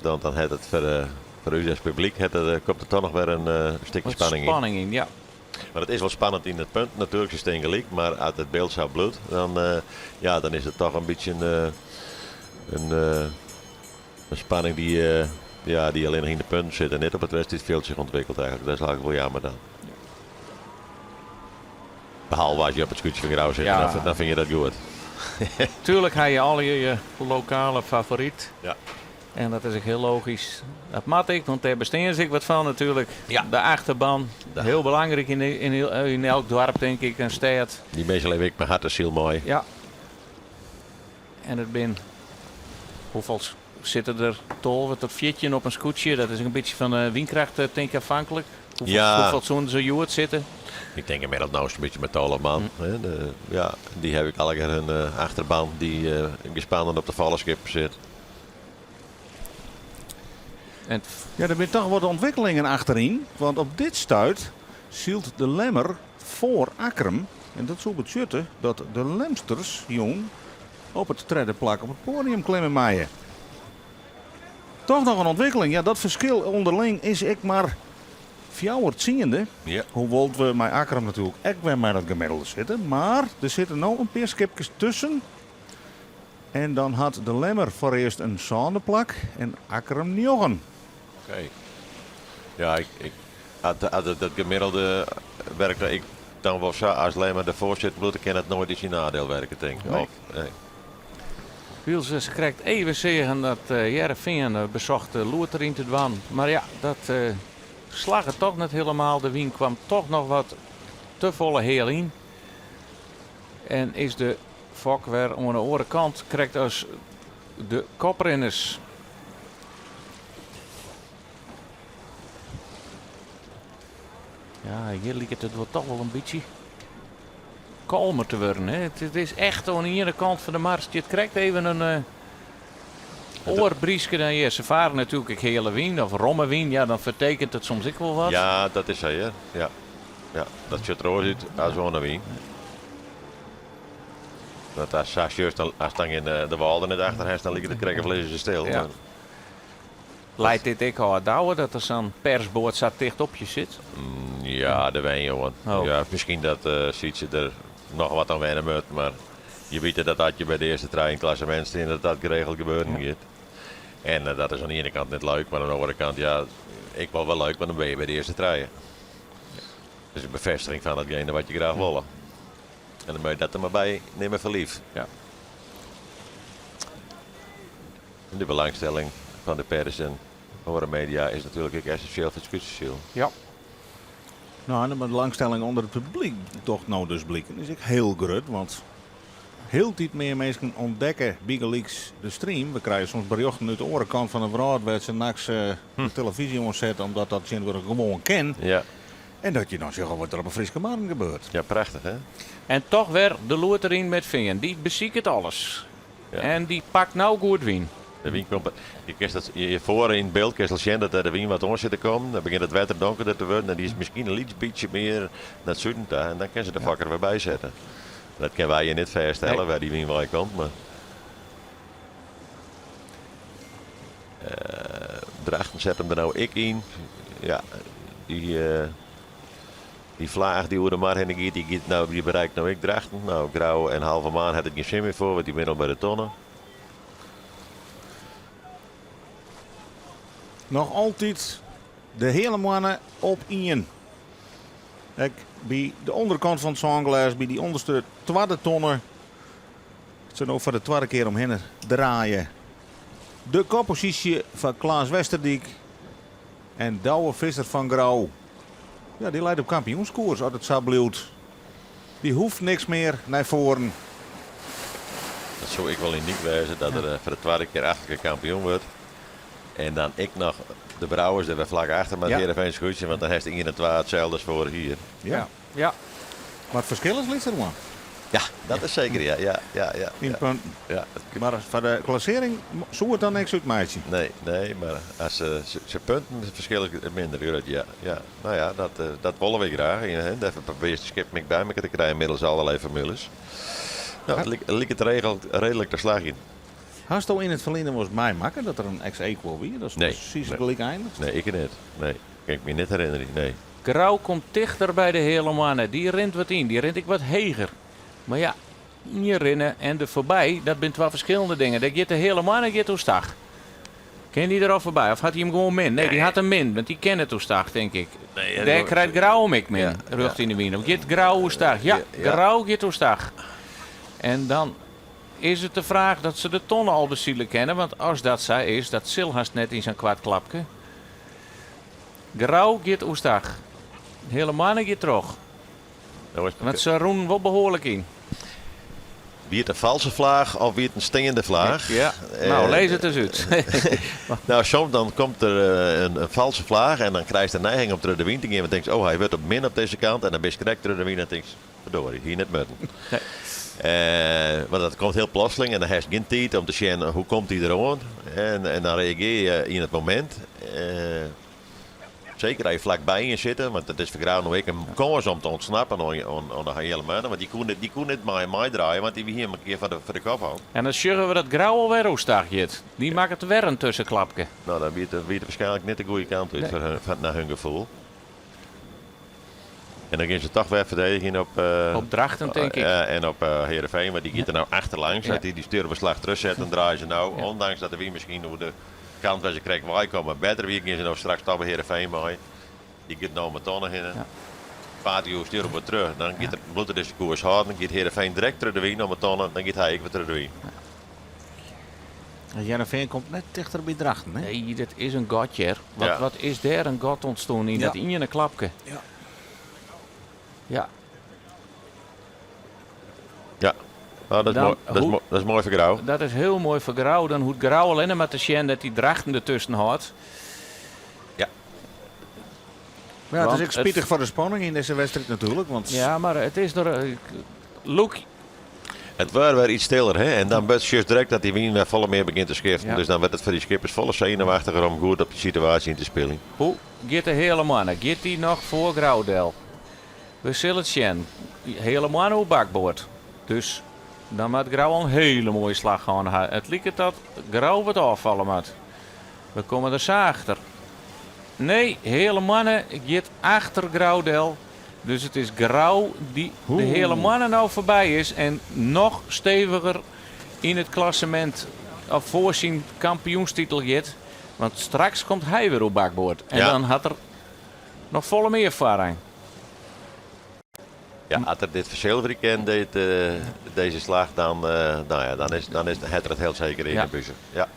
Dan, dan hat it foar, foar ús as publyk hat it, komt der toch noch wer in stikje spanning yn. Spanning yn, ja. Mar it is wol spannend yn it punt natuerlik, se stean gelyk, mar as it byld sa bliuwt, dan, ja, dan is it toch in bytsje in, in spanning dy't, ja, dy't allinnich yn de punten sit en net op it wedstriidfjild sich ûntwikkelt eigentlik. Dat is eigentlik wol jammer dan. Behalve as je op it skûtsje fan Grou sitte, dan fine je dat goed. Tuerlik ha je allegear je lokale favoryt. Ja. En dat is ek hiel logysk. Dat moat ek, want dêr bestean se ek wat fan natuerlik. Ja. De achterban, hiel belangryk yn elk doarp tink ik, in stêd. Dy minsken leauw ik mei hert en siel mei. Ja. En it bin, hoefolle sitte der 12 tot 14 op in skûtsje? Dat is in bytsje fan de wynkracht tink ik afhanklik. Ja. Hoefolle soene se hjoed sitte? Ik tink ynmiddels no in bytsje mei 12 man. Hè. Ja, dy ha ek allegear hun achterban dy't gespannen op de folchskippen sit. En Ja, der binne toch wat ûntwikkelingen achteryn. Want op dit stuit sylt de Lemmer foar Akkrum. En dat soe betsjutte dat de Lemsters jûn op it tredde plak op it poadium klimme meie. Toch noch in ûntwikkeling. Ja, dat ferskil ûnderling is ek mar 4 tsiende. Ja. Hoewol't we mei Akkrum natuerlik ek wer mei dat gemiddelde sitte. Mar der sitte no in pear skipkes tusken. En dan hat de Lemmer foarearst in sânde plak en Akkrum njoggen. Oké. Ja, ik, as it dat gemiddelde werkt, ik dan wol sa as Lemmer derfoar sitten bliuwt, dan kin it noait yn syn neidiel werke, tink ik. Nee. Of, nee. Wylst se krekt even seagen dat Hearrenfean besocht de loer deryn te dwaan. Mar ja, dat slagge toch net hielendal. De wyn kaam toch noch wat te folle heal yn. En is de fok wer oan de oare kant, krekt as de koprinners. Ja, hjir liket it wol toch wol in bytsje kalmer te wurden. Hè? It is echt oan de iene kant fan de mar stiet krekt even in oar bryske dan hjir. Se farre natuerlik ek heale wyn of romme wyn. Ja, dan fertekenet it soms ek wol wat. Ja, dat is sa, ja. Ja. Ja, dat sjocht der oars út as oan de wyn. Dat as sa sjochst, dan, as dan yn de wâl der net achter hast, dan liket it krekt of lizze se stil. Ja. Leit dit ek ôf, Douwe, dat der sa'n persboat sa ticht op je sit? Ja, de wen jongen. Oh. Ja, miskien dat Sytse der noch wat oan wenne moat, mar je witte dat as je by de earste trije yn it klassemint stean, dat dat geregeld gebeuren giet. En dat is oan de iene kant net leuk, mar oan de oare kant, ja, ek wol wer leuk, want dan binne je by de earste trije. Dus in befêstiging fan datgene wat je graach wolle. En dan moat je dat der mar by nimme foar lief. Ja. En de belangstelling fan de pers en oare media is natuerlik ek essinsjeel foar it skûtsjesilen. Ja. No, en de belangstelling ûnder it publyk docht no dus bliken is ek hiel grut, want hieltyd mear minsken ûntdekke bygelyks de stream. We krije soms berjochten út de oare kant fan de wrâld wêr't se nachts de telefyzje oansette, omdat dat tsjintwurdich gewoan kin. Ja. En dat je dan sjogge wat der op de Fryske Marren gebeurt. Ja, prachtich hè? En toch wer de loer deryn mei Fean. Dy besiket alles. Ja. En dy pakt no goed wyn. De wyn komt. Je kinst dat hjir foar yn it byld kinst al sjen dat der de wyn wat oan sit te kommen. Dan begjint it wetter donkerder te wurden en dy is miskien in lyts bytsje mear nei it suden ta. En dan kinne se de fokker wer bysette. Dat kinne wy hjir net fêststelle Nee. wêr dy wyn wei komt. Mar Drachten set him der no ek yn. Ja, dy flaach dy't oer de mar hinne giet, dy giet no, dy bereikt no ek Drachten. No, Grou en Halve Maan hat it gjin sin mear foar, want dy binne al by de tonne. Noch altyd de Heale Moanne op ien. Ek by de ûnderkant fan it sânglês, by dy ûnderste twadde tonne. Se no foar de twadde kear omhinne draaie. De kopposysje fan Klaas Westerdyk en Douwe Visser fan Grou. Ja, dy leit op kampioenskoers as it sa bliuwt. Dy hoecht niks mear nei foaren. Dat soe ek wol unyk wêze dat er foar de twadde kear achter kampioen wurdt. En dan ek noch de Brouwers der wer flak achter mei Ja. Hearrenfean skûtsje, want dan hast ien en twa itselde as foarich jier. Ja. Ja. Mar it ferskil is lytser, man. Ja, dat is seker, ja. Ja, ja, ja. Yn punten. Ja. Mar foar de klassearring soe it dan niks útmeitsje. Nee, nee, mar as se punten ferskil is minder grut, ja. Ja, no ja, dat, dat wolle wy graach. En dêrfoar probearje de skippen ek by mekoar te krijen middels allerlei formules. No, it liket reedlik te slagjen. Hasto yn it ferline wolris meimakke dat der in ex aequo wie? Dat Nee. presys gelyk eindiget? Nee, ik net. Nee, kin ik my net herinnerje, nee. Grou komt tichter by de Heale Moanne. Dy rint wat yn, dy rint ek wat heger. Mar ja, ynrinne en der foarby, dat binne twa ferskillende dingen. Dêr giet de Heale Moanne giet oerstach. Kin dy der al foarby of hat hy him gewoan min? Nee, dy hat him min, want dy kin net oerstach, tink ik. Dêr krijt Grou him ek min, rjocht yn de wyn. Of giet Grou oerstach? Ja, Grou giet oerstach. En dan is it de fraach dat se de tonne al besile kinne, want as dat sa is, dat sil hast net yn sa'n koart klapke. Grou giet oerstach. Heale Moanne giet troch. Want se rûnen wol behoarlik yn. Wie it in false flaach of wie it in steande flaach? Ja, no lês it ris út. No, soms dan komt der in false flaach en dan krijst de neiging om troch de wyn te gean, want tinkst, oh, hy wurdt op min op dizze kant en dan bist krekt troch de wyn en tinkst, Verdorie, hie net mutten. Want dat komt hiel plotseling en dan hast gjin tiid om te sjen hoe komt hy deroan. En dan reagearje je yn it momint. Seker as je flakby ien sitte, want it is foar Grou no ek in kâns om te ûntsnappen oan de Heale Moanne. Want dy koe net mei him meidraaie, want dy hie him in kear foar de kop al. En dan sjogge we dat Grou alwer oerstach giet. Dy makket wer in tuskenklapke. No, dan wie it waarskynlik net de goede kant út foar nei hun gefoel. En dan gean se toch wer ferdedigjen op... Op Drachten, tink ik. En op Heerenveen, want dy giet der no achterlangs. As dy dy stuurbeslach terugzet, dan draaie se no, ondanks dat de wyn miskien oer de kant wêr se krekt wei komme better wie, gean se no straks toch by Heerenveen mei. Dy giet no om 'e tonne hinne. Vaart dy oerstjoer op wer terug. Dan giet er, bliuwt er dizze koers hâlden, dan giet Heerenveen direkt troch de wyn om 'e tonne, dan giet hy ek wer troch de wyn. Hearrenfean komt net tichter by Drachten, hè? Nee, dat is in gat hjir. Wat, wat is dêr in gat ûntstien yn dat iene klapke. Ja. Ja. Ja, oh, dat, is Dan moai, dat, is dat is moai foar Grou. Dat is hiel moai foar Grou. Dan hoecht Grou allinne mar te sjen dat dy Drachten dertusken hâldt. Ja. Ja, it is Want ek spitich foar de spanning yn dizze wedstriid natuerlik. Want Ja, mar it is der. Lûk. It wurdt wer iets stiller, hè? En dan wurdt just direkt dat dy wyn wer folle mear begjint te skiften. Ja. Dus dan wurdt it foar dy skippers folle senuwachtiger om goed op dy situaasje yn te spyljen. Hoe giet de Heale Moanne? Giet dy noch foar Grou del? We sille it sjen. Heale Moanne oer bakboard. Dus dan moat Grou al in hiele moaie slach hân ha. It liket dat Grou wat ôffalle moat. We komme der sa achter. Nee, Heale Moanne giet achter Grou del. Dus it is Grou dy't de Heale Moanne no foarby is en noch steviger yn it klassemint of foar syn kampioenstitel giet. Want straks komt hy wer oer bakboard en Ja. dan hat er noch folle mear foarrang. Ja, as er dit fersilverje kin, dit, dizze slach, dan, nou ja, dan is, dan is, hat er it hiel seker yn Ja. de bûse. Ja.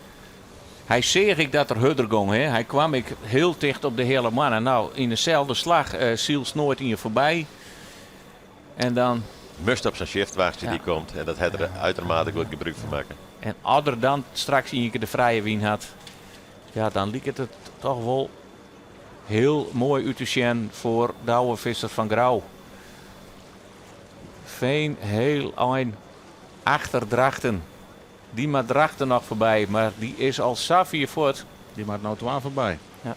Hy seach ek dat er hurder gong. Hè. Hy kwam ek hiel ticht op de Heale Moanne. No, yn deselde slach uh, sylst noait ien foarby. En dan... Must op sa'n shift wachtsje Ja. die komt. En dat hat er uitermate goed gebrûk fan makke. En as er dan straks ien kear de frije wyn hat, ja, dan liket it toch wol hiel moai út te sjen foar Douwe Visser fan Grou. Veen heel ein achter Drachten. Dy moat Drachten noch foarby, mar dy is al sa fier fuort. Dy moat no twa foarby. Ja.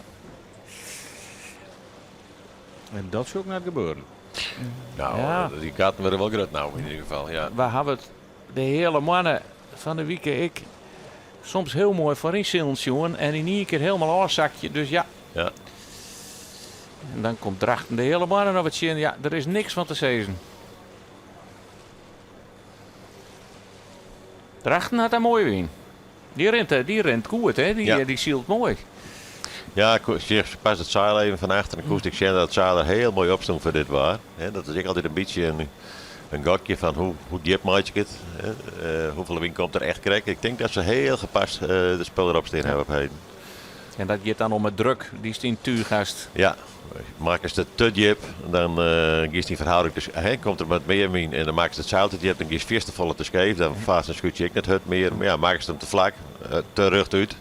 En dat sil ek net gebeuren. No, Ja. dy gatten wurde wol grut no yn ieder gefal. Ja. We hawwe it de hiele moanne fan de wike ek soms hiel moai foaryn silen sjoen en yn ien kear hielendal ôfsakje. Dus ja. Ja. En dan komt Drachten de Heale Moanne noch wat tsjin. Ja, der is niks fan te sizzen. Drachten hat in moaie wyn. Dy rint, eh, dy rint goed, hè? Dy, Ja. eh, dy sylt moai. Ja, ik seach pas it seil even fan achter en koest ik sjen dat it seil der hiel moai op stond foar dit waar. Hè, dat is ek altyd in bytsje in gokje fan hoe djip meitsje ik it, hè, hoefolle wyn komt der echt krekt. Ik tink dat se hiel gepast de spul derop stean hawwe op heden. En dat giet dan om 'e druk dy'tst yn it túch hast. Ja, makkest it te djip, dan giest yn ferhâlding te, hè, komt der wat mear wyn en dan makkest it seil te djip, dan giest fierste folle te skeef, dan faarst in skûtsje ek net hurd mear. Mar ja, makkest him te flak, te rjocht út,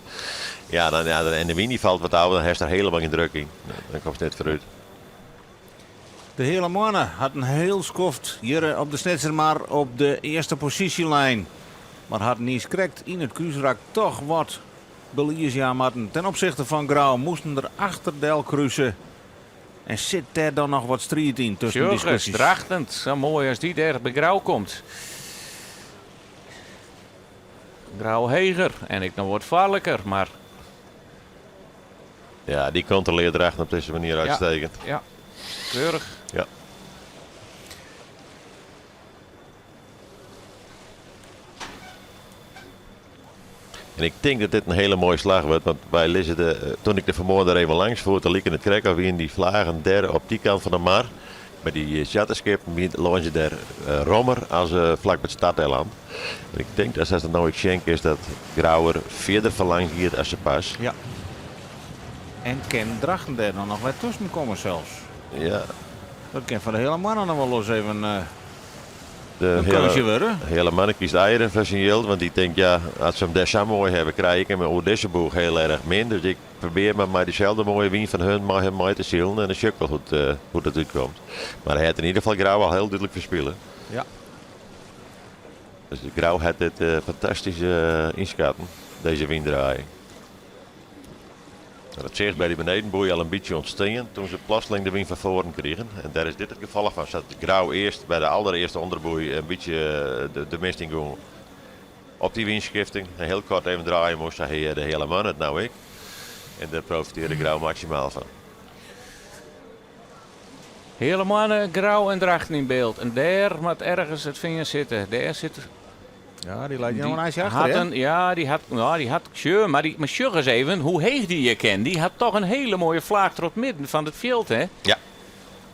ja, dan, ja, en de wyn dy falt wat ôf, dan hast der hielendal gjin druk yn. Dan komst net foarút. De Heale Moanne hat in hiel skoft hjir op de Snitsermar op de earste posysje lein, mar hat niis krekt yn it krúsrak toch wat belies jaan moatten. Ten opsichte fan Grou moasten der achter del kruse en sit dêr dan noch wat striid yn tusken dy Sjoch ris, skûtsjes. Drachten, sa moai as dy dêr by Grou komt. Grou heger en ek noch wat farliker, mar. Ja, dy kontroleart Drachten op dizze manier uitstekend. Ja, ja. Keurich. Ja. En ik tink dat dit in hiele moaie slach wurdt, want wy lizze de, toen ik der fanmoarn der even langs foer, toen like it krekt of wiene dy flagen dêr op dy kant fan de mar, by dy charterskippen, wie lâns dêr rommer as flak by it starteiland. En ik tink dat ast dat no ek sjen kinst dat Grou der fierder foar langs giet as se pas. Ja. En kin Drachten dêr dan noch wer tusken komme sels? Ja. Dat kin foar de Heale Moanne noch wol ris even De in keunstje wurde. Heale Moanne kiest eieren foar syn jild, want dy tinkt ja, as se him dêr sa moai hawwe, krij ik him oer dizze boech hiel erch min. Dus ik probear mar mei dyselde moaie wyn fan hun mei him mei te silen en dan sjoch ik wol hoe't dat útkomt. Mar hy hat yn ieder gefal Grou al hiel dúdlik ferspile. Ja. Dus de Grou hat dit fantastysk ynskatten, dizze wyndraaiing. Dat seachst by dy benedenboei al in bytsje ûntstean toen se plotseling de wyn fan foaren krigen. En dêr is dit it gefolch fan. Sa't Grou earst by de alderearste ûnderboei in bytsje de mist yn gong op dy wynskifting en hiel koart even draaie moast, sa hie de Heale Moanne it no ek. En dêr profitearre Grou maksimaal fan. Heale Moanne, Grou en Drachten yn byld. En dêr moat ergens it Fean sitte. Dêr sit. Ja, dy leit no in eintsje achter, Hat hè? in, ja, dy hat, ja, dy hat, sjoch, mar dy, mar sjoch ris even hoe heech dy hjir kin. Dy hat toch in hele moaie flaach troch it midden fan it fjild, hè? Ja.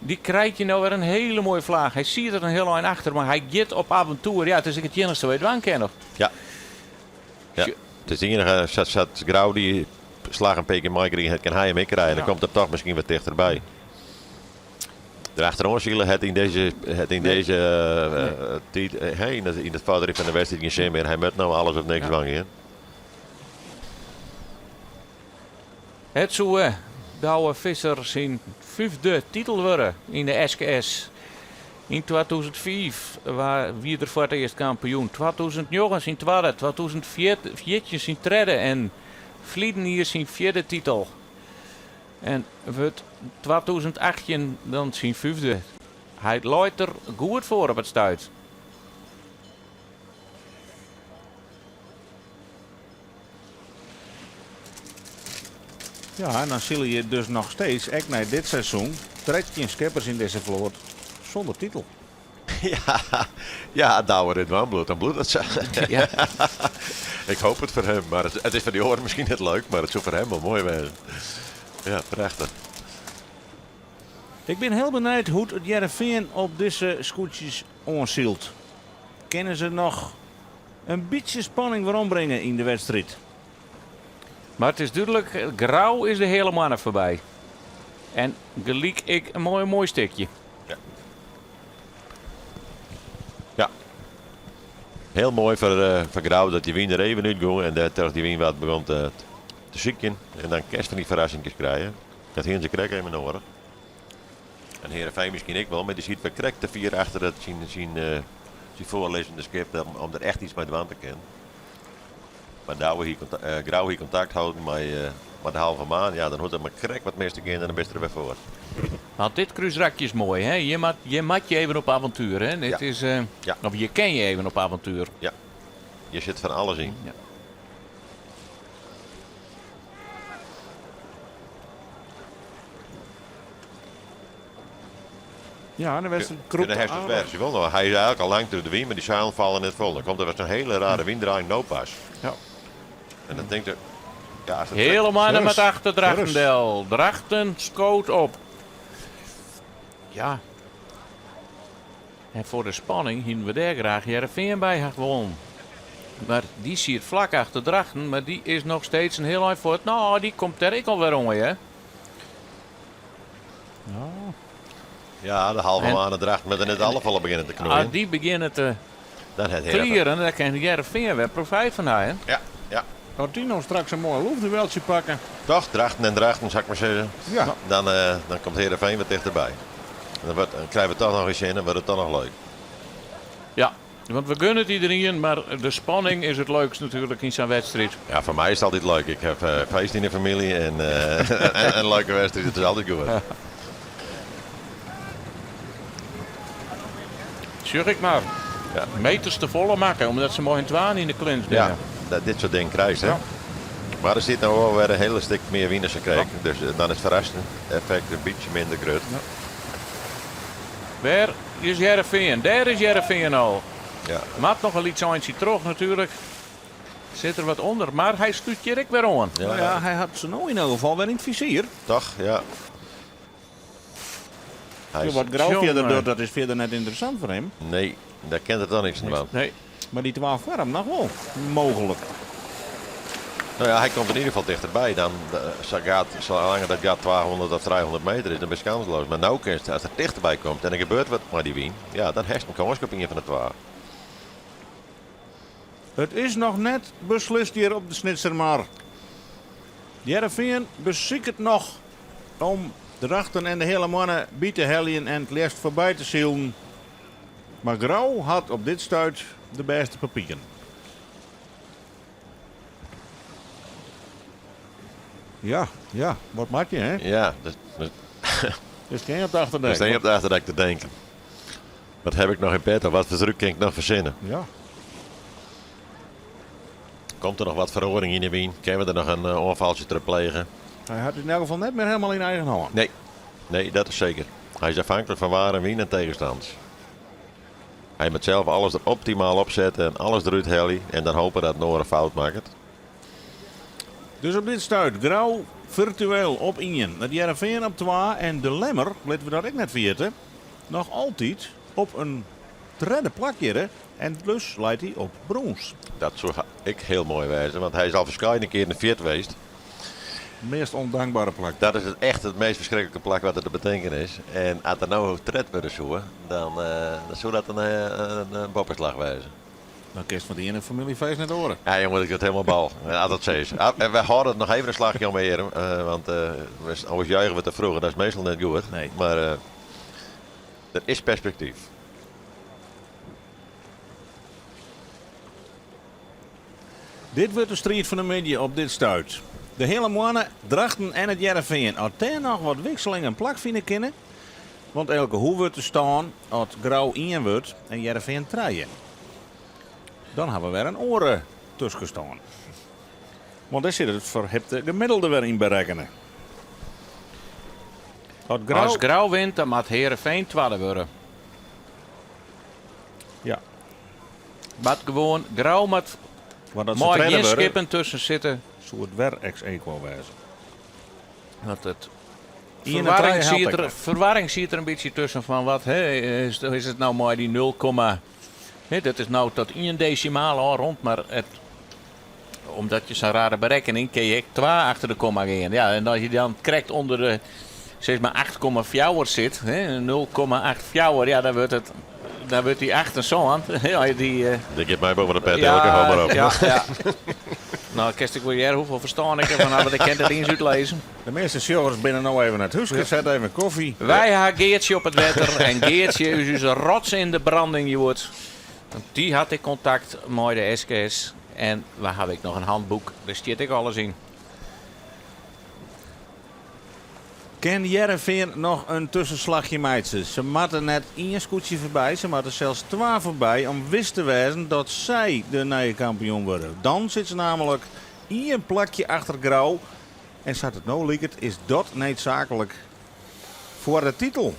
Dy krijt je no wer in hele moaie flaach. Hy siet der in hiel ein achter, mar hy giet op aventoer. Ja, it is ek it iennichste wat je dwaan kinne. Ja. Ja. It is it iennige, sa't, sa't Grou dy slach in pear kear meikrigen hat, kin hy him ek krije. Dan komt er toch miskien wat tichterby. Derachteroan sile hat yn dizze, hat yn dizze tiid, hè, yn it, yn it foarderjen fan de wedstriid gjin sin mear. Hy moat no alles of niks dwaan gean. It soe Douwe Visser syn fyfde titel wurde yn de SKS. Yn 2005 wie er foar it earst kampioen, 2009 syn twadde, 2014 syn tredde en ferliden jier syn fjirde titel. En wurdt 2018 dan syn fyfde. Hy leit der goed foar op it stuit. Ja, en dan sille je dus noch steeds, ek nei dit seizoen, 13 skippers yn dizze float sûnder titel. Ja, ja, Douwe dit dwaan bliuwt, dan bliuwt dat sa. Ja. Ik hoop it foar him, mar it is foar dy oaren miskien net leuk, mar it soe foar him wol moai wêze. Ja, prachtich. Ik bin hiel benijd hoe't it Hearrenfean op dizze skûtsjes oansylt. Kinne se noch in bytsje spanning werombringe yn de wedstriid? Mar it is dúdlik, Grou is de Heale Moanne foarby. En gelyk ek in moai moai stikje. Ja. Ja. Hiel moai foar, eh, foar Grou dat dy wyn der even útgong en dêrtroch dy wyn wat begûn te, te sykjen. En dan kinst fan dy ferrassinkjes krije. Dat hiene se krekt even noadich. En Heerenveen miskien ek wol, mar dy siet wer krekt te fier achter it syn, syn, eh, syn foarlizzende skip om, om der echt iets mei dwaan te kinnen. Mar Douwe hie eh, Grou hie kontakt holden mei, eh, mei de Halve Maan. Ja, dan hoecht it mar krekt wat mis te gean en dan bist der wer foar. Want dit krúsrakje is moai, hè? Je moat, je moat je even op avontuer, hè? Dit Ja. is, eh, Ja. Of je kin je even op avontuer. Ja, hjir sit fan alles yn. Ja. Ja, de wedstriid Ja, krûpt de herfst is aardich. weg. Ze wil nog. Hij is eigenlijk al lang door de wyn, maar die zeilen vallen net vol. Dan komt er wat een hele rare winddraaiing no pas. Ja. En dan denkt er, ja, als het Heale Moanne Serieus? met achter Drachten Serieus? del. Drachten skoot op. Ja. En foar de spanning hiene we dêr graach Hearrenfean by wollen. Mar dy siet flak achter Drachten, mar dy is noch steeds in hiel ein fuort. No, dy komt dêr ek alwer oan, hè? Ja, de Halve En- Maan Drachten moatte net alle folle begjinne te knoeien. As dy begjinne te Dan hat Hearrenfean. klieren, dan kin Hearrenfean wer profijt fan ha, hè? Ja, ja. As dy no straks in moai loefdueltsje pakke. Toch, Drachten en Drachten, sil ik mar sizze. Ja. Dan, eh, dan komt Hearrenfean wat tichterby. Dan, wordt, dan krije we toch noch eens sin en wurdt it toch noch leuk. Ja, want we gunne it iderien, mar de spanning is it leukst natuerlik yn sa'n wedstriid. Ja, foar my is it altyd leuk. Ik ha feest yn de famylje en in leuke wedstriid, it is altyd goed. Sjoch ik mar. Ja. Meters te folle makke, omdat se mei hun twaen yn de clinch binne. Ja, dat dit soart dingen krijst, hè. Ja. Mar der sit no wol wer in hiele stik mear wyn as se kregen. Dus dan is it ferrassingseffekt in bytsje minder grut. Wêr is Hearrenfean? Dêr is Hearrenfean al. Ja. Moat noch in lyts eintsje troch natuerlik. Sit der wat ûnder, mar hy slút hjir ek wer oan. Ja, No ja, hy hat se no yn elk gefal wer yn it fizier. Toch, ja. Hy is- Wat Grou Jonge. fierder docht, dat is fierder net ynteressant foar him. Nee, dêr kin er toch niks oan dwaan. Nee. Mar dy twa foar him noch wol, mooglik. No ja, hy komt yn ieder gefal tichterby. Dan, sa gaat, salang dat gat 200 of 300 meter is, dan bist kansloos. Mar no kinst, as er tichterby komt en der gebeurt wat mei dy wyn, ja, dan hast in kâns op ien fan de twa. It is noch net beslist hjir op de Snitsermar. Hearrenfean besiket noch om Drachten en de Heale Moanne by te heljen en it leafst foarby te silen. Mar Grou hat op dit stuit de bêste papieren. Ja, ja, wat moat je, hè? Ja, dus, dus, Dus stean op de achterdek. dus stean op de achterdek te denken. Wat ha ik noch yn petto? Wat foar trúk kin ik noch fersinne? Ja. Komt der noch wat feroaring yn de wyn? Kinne we der noch in oanfaltsje troch plege? Hy hat it yn elk gefal net mear helemaal yn eigen hân. Nee, nee, dat is seker. Hy is afhanklik fan waar en wyn en tegenstanners. Hy moat sels alles der optimaal op sette en alles derút helje en dan hope dat in oar in fout makket. Dus op dit stuit Grou firtueel op ien, it Hearrenfean op twa en De Lemmer, litte we dat ek net ferjitte, noch altyd op in tredde plak hjirre en dus leit hy op brûns. Dat soe ek hiel moai wêze, want hy is al ferskeiene kearen fjirde west. Meast ûndankbere plak. Dat is it echt it meast ferskriklike plak wat der te betinken is. En as er no tredde wurde soe, dan, dan soe dat in, in boppeslach wêze. Dan kinst fan it iene famyljefeest nei it oare. Ja, jonge, dat giet helemaal bal. As dat sa is. Ah, en we hâlde it noch even in slachje om 'e earm, want oars juiche we te froech en dat is meastal net goed. Nee. Mar der is perspektyf. Dit wurdt de striid fan de middei op dit stuit. De Heale Moanne, Drachten en it Hearrenfean. As dêr noch wat wikselingen plakfine kinne, want Elke, hoe wurdt de stân as Grou ien wurdt en Hearrenfean trije? Dan ha we wer in oare tuskenstân. Want dêr sit it ferhipte gemiddelde wer yn berekkene. As Grou, As Grou wint, dan moat Hearrenfean twadde wurde. Ja. Moat gewoan, Grou moat Want as se mei tredde gjin wurde, skippen tusken sitte. soe it wer ex aequo wêze. Want it Ien en verwarring trije helpt siet ek der, net. verwarring siet der in bytsje tusken fan wat, hè, is, is it no mei dy 0, hè, dat is no tot ien desimaal ôfrûn, mar it, omdat je sa'n rare berekkening, kin je ek twa achter de komma gean. Ja, en as je dan krekt ûnder de sis mar 8,4 sit, hè, 0,84, ja, dan wurdt it, dan wurdt dy 78. Ja, dy, Dit giet my boppe de pet, elke hou mar op. Ja, ja. No, kinst ek wol hearre hoefolle ferstân ik derfan ha, want ik kin it iens útlizzen. De measte sjoggers binne no even nei it húske, set even kofje. Wy ha Geartsje op it wetter en Geartsje is ús rots yn de branding hjoed. Want dy hat ek kontakt mei de SKS en we hawwe ek noch in handboek, dêr stiet ek alles yn. Kin Hearrenfean noch in tuskenslachje meitsje? Se moatte net ien skûtsje foarby, se moatte sels twa foarby om wis te wêzen dat sy de nije kampioen wurde. Dan sit se nammentlik ien plakje achter Grou en sa't it no liket is dat needsaaklik foar de titel.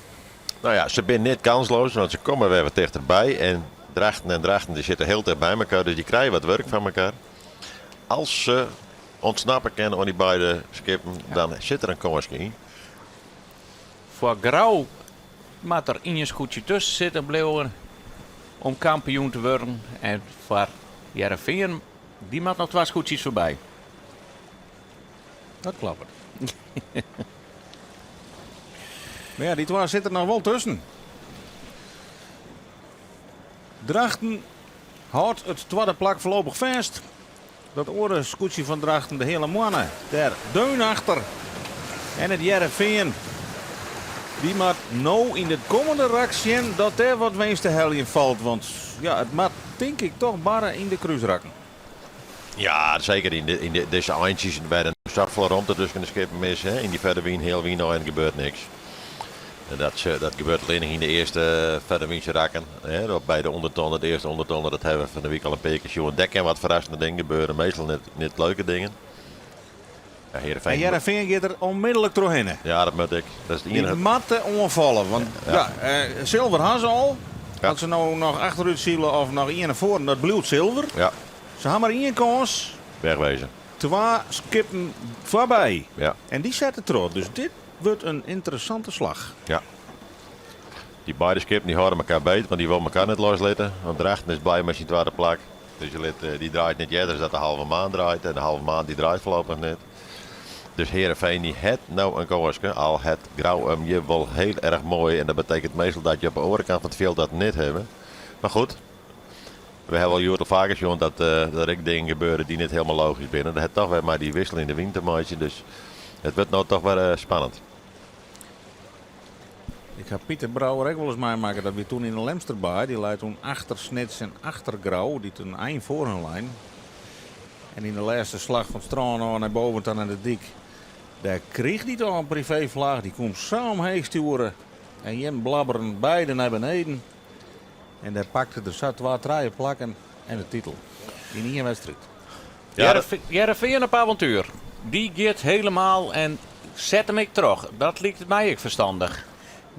No ja, se binne net kansloos, want se komme wer wat tichterby. En Drachten en Drachten dy sitte hiel ticht by mekoar, dus dy krije wat wurk fan mekoar. As se ûntsnappe kinne oan dy beide skippen, dan sit der in kânske yn. Foar Grou moat der ien skûtsje tusken sitten bliuwe om kampioen te wurden. En foar Hearrenfean, dy moat noch twa skûtsjes foarby. Dat kloppet. Mar ja, dy twa sitte der noch wol tusken. Drachten hâldt it twadde plak foarlopich fêst. Dat oare skûtsje fan Drachten, de Heale Moanne, dêr deun achter. En it Hearrenfean. Dy moat no yn it kommende rak sjen dat dêr wat winst te heljen falt. Want ja, it moat tink ik toch barre yn de krúsrakken. Ja, seker yn de, yn de, dizze eintsjes wêr't der safolle romte tusken de skippen is. Hè, yn dy furde wyn, heal wyn en gebeurt niks. En dat, dat gebeurt allinnich yn de earste furde wynse rakken. Hè, op by de ûndertonne, de earste ûndertonne, dat hawwe we fan de wike al in pear kear sjoen. Dêr kin wat ferrassende dingen gebeure, meastal net, net leuke dingen. Ja, Heerenveen En Hearrenfean giet der onmiddellik trochhinne. Ja, dat moat ek. Dat is it Dy iennige. moatte oanfalle, want ja, silver ha se al. Ja. As se no noch achterút sile of noch ien nei foaren, dat bliuwt silver. Ja. Se ha mar ien kâns. Wegwezen. Twa skippen foarby. Ja. En dy sette troch. Dus dit wurdt in ynteressante slach. Ja. Dy beide skippen dy hâlde elkoar beet, want dy wolle elkoar net loslitte. Want Drachten is blij mei syn twadde plak. Dus je lit, dy draait net earder as dat de Halve Maan draait. En de Halve Maan dy draait foarlopich net. Dus Heerenveen dy hat no in kânske. Al hat Grou him hjir wol hiel erch moai. En dat betekent meastal dat je op de oare kant fan it fjild dat net hawwe. Mar goed, we hawwe al hjoed al faker sjoen dat der ek dingen gebeure dy't net hielendal logysk binne. Dat hat toch wer mei dy wikseljende wyn te meitsjen. Dus it wurdt no toch wer spannend. Ik ha Pieter Brouwer ek wolris meimakke. Dat wie toen yn de Lemsterbaai. Dy lei toen achter Snits en achter Grou, dy't in ein foar hun lein. En yn de lêste slach fan it strân ôf nei boven ta nei de dyk, dêr kriich dy toch in privéflaach. Dy koe him sa omheech stjoere en jim blabberen beide nei beneden. En dêr pakte er sa twa, trije plakken en de titel yn ien wedstriid. Ja, Hearrenfean op avontuer. Dy giet helemaal en set him ek troch. Dat liket my ek ferstannich.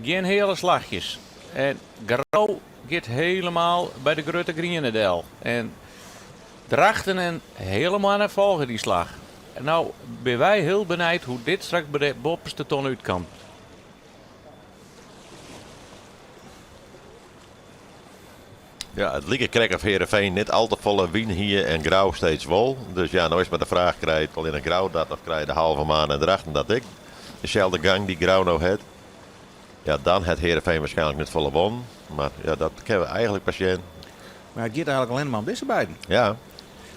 Gjin heale slachjes. En Grou giet helemaal by de grutte griene del. En Drachten en Hele Moanne folge dy slach. En no binne wy hiel benijd hoe't dit straks by de boppeste ton útkomt. Ja, it like krekt of Heerenveen net al te folle wyn hie en Grou steeds wol. Dus ja, no is mar de fraach, krijt allinnich Grou dat of krije de Halve Maan en Drachten dat ek? Deselde gang dy't Grou no hat. Ja, dan hat Heerenveen waarskynlik net folle wûn. Mar ja, dat kinne we eigentlik pas sjen. Mar it giet eigentlik allinnich mar om dizze beiden. Ja.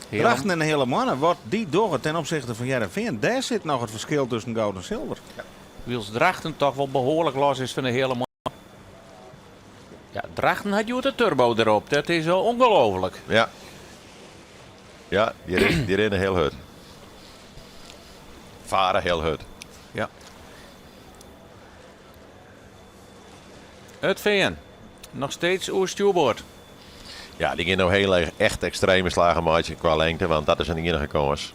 Drachten en de Heale Moanne, wat dy dogge ten opsichte fan Hearrenfean, dêr sit noch it ferskil tusken goud en silver. Wylst Drachten toch wol behoarlik los is fan de Heale Moanne. Ja, Drachten hat hjoed de turbo derop. Dat is ongelooflik. Ja. Ja, dy rinne hiel hurd. Fare hiel hurd. Ja. It Fean. Noch steeds oer stjoerboard. Ja, dy gean no hiel erch echt ekstreme slagen meitsjen kwa lengte, want dat is in iennige kâns.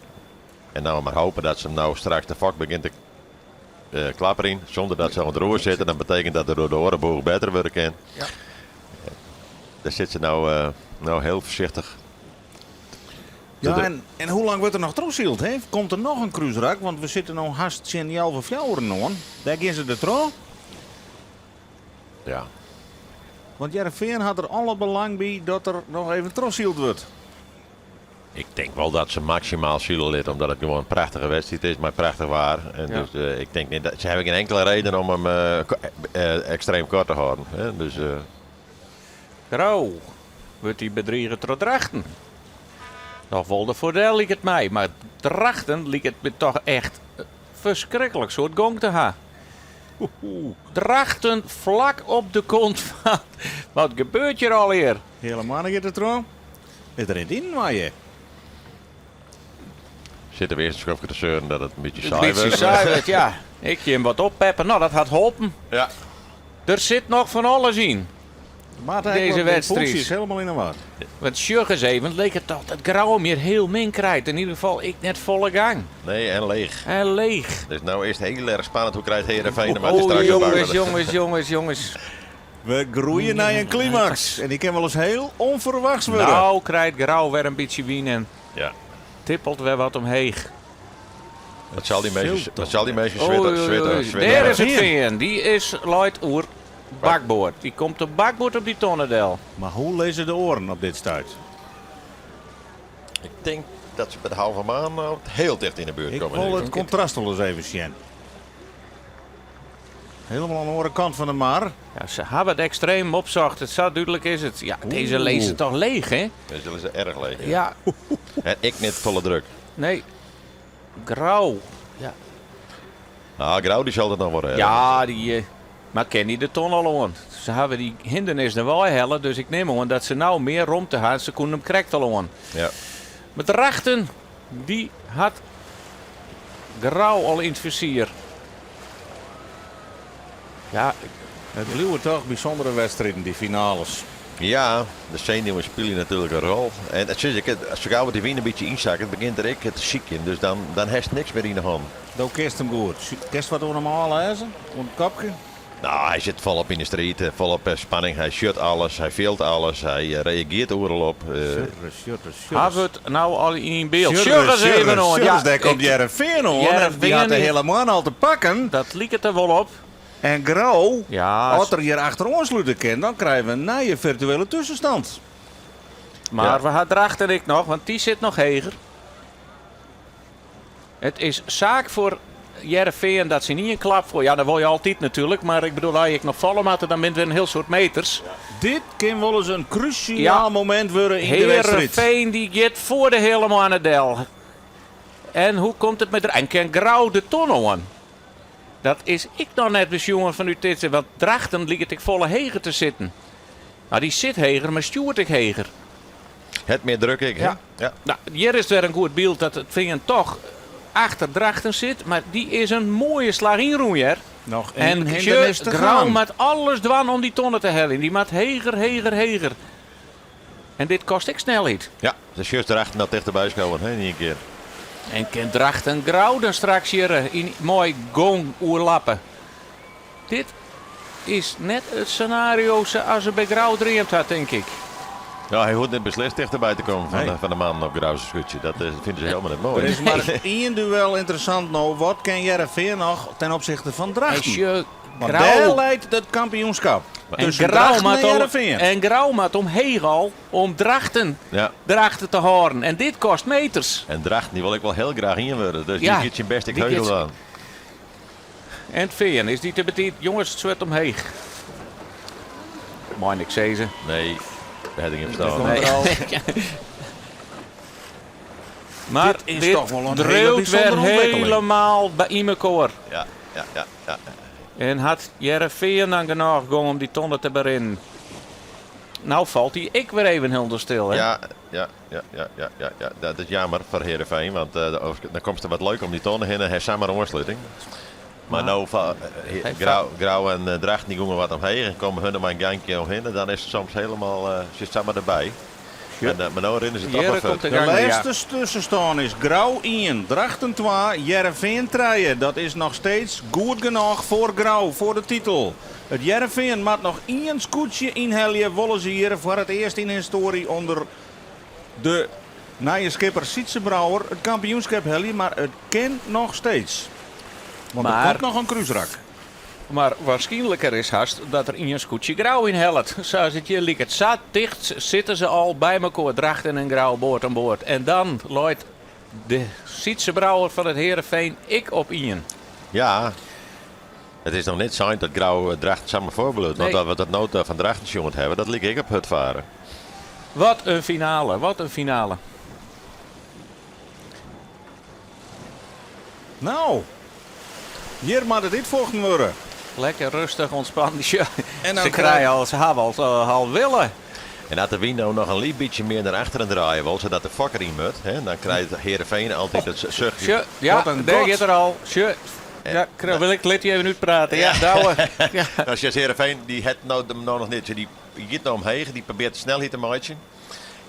En dan mar hope dat se him no straks de fok begjint te klapperjen, sûnder dat se oan it roer sitte. Dan betekent dat der door de oare boech better wurde kin. Ja. Dêr sit se no, no hiel foarsichtich. Ja, en hoe lang wurdt der noch trochsyld? Hè? Komt der noch in krúsrak? Want we sitte no hast tsjin healwei fjouweren oan. Dêr gean se der troch. Ja. Want Hearrenfean hat der alle belang by dat der noch even trochsyld wurdt. Ik tink wol dat se maksimaal sile litte, omdat it gewoan in prachtige wedstriid is mei prachtich waar. En Ja. dus ik tink net dat, se hawwe gjin inkele reden om him ekstreem koart te hâlden. Hè? Dus, Grou wurdt dy bedrige troch Drachten. Noch wol de foardiel liket my, mar Drachten liket my toch echt ferskriklik soad gong te ha. Drachten flak op de kont fan wat gebeurt hjir allegear? Heale Moanne giet der troch. It rint yn mei je. Sitte we earst in skoftke te seuren dat it in bytsje In saai bytsje wurdt. saai wurdt, ja. Ik jim wat oppeppen. No, dat hat holpen. Ja. Der sit noch fan alles yn. Maar Deze wedstriid. is helemaal in de war. Want sjoch ris even, it liket toch dat Grou him hjir hiel min krijt. Yn ieder gefal ik net folle gang. Nee, en leech. En leech. Dus no is it hiel erch spannend hoe krijt Heerenveen him Oh, straks op jonges, jonges, jonges, jonges. We groeie nei in klimaks. En dy kin wolris hiel ûnferwachts wurde. No krijt Grou wer in bytsje wyn en Ja. tippelt wer wat omheech. Wat sil dy minsken, wat sil dy minsken Oei, switte, oei, switte, oei. switte. Dêr is it Fean. Dy is leit oer bakboard. Dy komt op bakboard op dy tonne del. Mar hoe lizze de oaren op dit stuit? Ik tink dat se by de Halve Maan hiel ticht yn de buert Ik komme. wol it kontrast wol ris even sjen. Helemaal oan de oare kant fan de mar. Ja, se hawwe it ekstreem opsocht. It sa dúdlik is it. Ja, dizze lizze toch leech, hè? Dizze lizze erch leech. Ja. En ek net folle druk. Nee. Grou. Ja. Nou, Grou dy sil dat noch wol rêde. Ja, dy. Mar kin hy de ton al oan? Se hawwe dy hindernis der wei helle, dus ik nim oan dat se no mear romte ha en se koenen him krekt al oan. Ja. Mar Drachten, dy hat Grou al yn it fizier. Ja, it bliuwe toch bysûndere wedstriden, dy finales. Ja, de senuwen spylje natuerlik in rol. En dat sis ik, sa gau dy wyn in bytsje ynsakket, begjint er ek te sykjen. Dus dan, dan hast niks mear yn de hannen. Do kinst him goed. Kinst wat oan him ôflêze? Oan it kopke? No, hy sit folop yn de striid, folop spanning. Hy sjocht alles, hy fielt alles, hy reagearret oeral op. Sjurre, sjurre, sjurre. Ha we it no al yn byld? Sjoch ris even oan. Ja, dêr komt Hearrenfean oan. Dy hat de hiele moanne al te pakken. Dat liket der wol op. En Grou, as er hjir achteroan slute kin, dan krije we in nije firtuele tuskenstand. Mar we ha Drachten ek noch, want dy sit noch heger. It is saak foar Hearrenfean dat se yn ien klap foar. Ja, dat wol je altyd natuerlik, mar ik bedoel, as je ek noch falle moatte, dan binne it wer in hiel soad meters. Dit kin wolris in krúsjaal momint wurde yn de wedstriid. Hearrenfean dy giet foar de heale moanne del. En hoe komt it mei En kin Grou de ton oan? Dat is ek noch net besjoen fanút dit, want Drachten liket ek folle heger te sitten. No, dy sit heger, mar stjoert ek heger. Het mear druk ek, hè? Ja. Ja. No, hjir is wer in goed byld dat it Fean toch achter Drachten sit, mar dy is in moaie slach ynrûn hear. Noch En in hindernis te Grou gaan. moat alles dwaan om dy tonne te heljen. Dy moat heger, heger, heger. En dit kost ek snelheid. Ja, de sjochst Drachten dat tichterby skowen, hè, yn ien kear. En kin Drachten Grou dan straks hjir yn moai gong oerlappe. Dit is net it senario sa as er by Grou dreamd hat, tink ik. No, hy hoecht net beslist tichterby te kommen fan Nee. de, fan de mannen op Grouster skûtsje. Dat fine se hielendal net moai. Der is mar ien duel ynteressant no. Wat kin Hearrenfean noch ten opsichte fan En Drachten? sjoch, Want dêr Grou, leit it kampioenskap. en Tusken Grou Drachten moat en al, Hearrenfean. en Grou moat omheech al om Drachten Ja. derachter te hâlden. En dit kost meters. En Drachten die wil ek wol hiel graach ien wurde. Dus Ja, dy giet syn bêst ek dy heus giet- dwaan. En it Fean, is dy te betiid? Jonges, it swurd omheech. Mei niks sizze. Nee, dat ha ik net ferstân. Nee. Mar Dit is dit toch wol in hiele driuwt wer bysûndere ûntwikkeling. helemaal by yn mekoar. Ja, ja, ja, ja. En hat Hearrenfean dan genôch gong om dy tonne te berinnen? No falt hy ek wer even hielendal stil, hè? Ja, ja, ja, ja, ja, ja, ja. Dat is jammer foar Hearrenfean, want dan komst der wat leuk om dy tonne hinne en hast samar oansluting. Mar no Hy Grou, Grou en Drachten dy gongen wat omheech en komme hun der mei in gankje omhinne, dan is it soms helemaal, sit samar derby. Ja. En, mar no rinne se toch Hjir wer komt fuort. de De gang wer, ja. lêste tuskenstân is Grou ien, Drachten twa, Hearrenfean trije. Dat is noch steeds goed genôch foar Grou foar de titel. It Hearrenfean moat noch ien skûtsje ynhelje, wolle se hjir foar it earst yn histoarje ûnder de nije skipper Sytze Brouwer it kampioenskip helje, mar it kin noch steeds. Want der Maar- komt noch in krúsrak. Mar waarskynliker is hast dat der ien skûtsje Grou ynhellet. Sa as it hjir liket. Sa ticht sitte se al by mekoar, Drachten en Grou, board oan board. En dan leit de Sytze Brouwer fan it Hearrenfean ek op ien. Ja, it is noch net sein dat Grou Drachten samar foarbliuwt. Want Nee. dat we dat no fan Drachten sjoen hawwe, dat like ek op hurdfaren. Wat in finale, wat in finale. No, hjir moat it útfochten wurde. Lekker rêstich, ûntspannen. Ja, En dan se krije al, se hawwe al, al wille. En as de wyn no noch in lyts bytsje mear nei achteren draaie wol, sadat de fokker yn moat, hè, dan krijt Hearrenfean altyd it suchtje. Sjoch, ja, Wat in dêr gat. giet er al. Sjoch, ja, Krul, wil ik lit dy even útprate. Ja, Douwe. Ja. Nou, sjoch, Hearrenfean dy hat no, no noch net. Dy giet no omheech, dy probearret snelheid te meitsjen.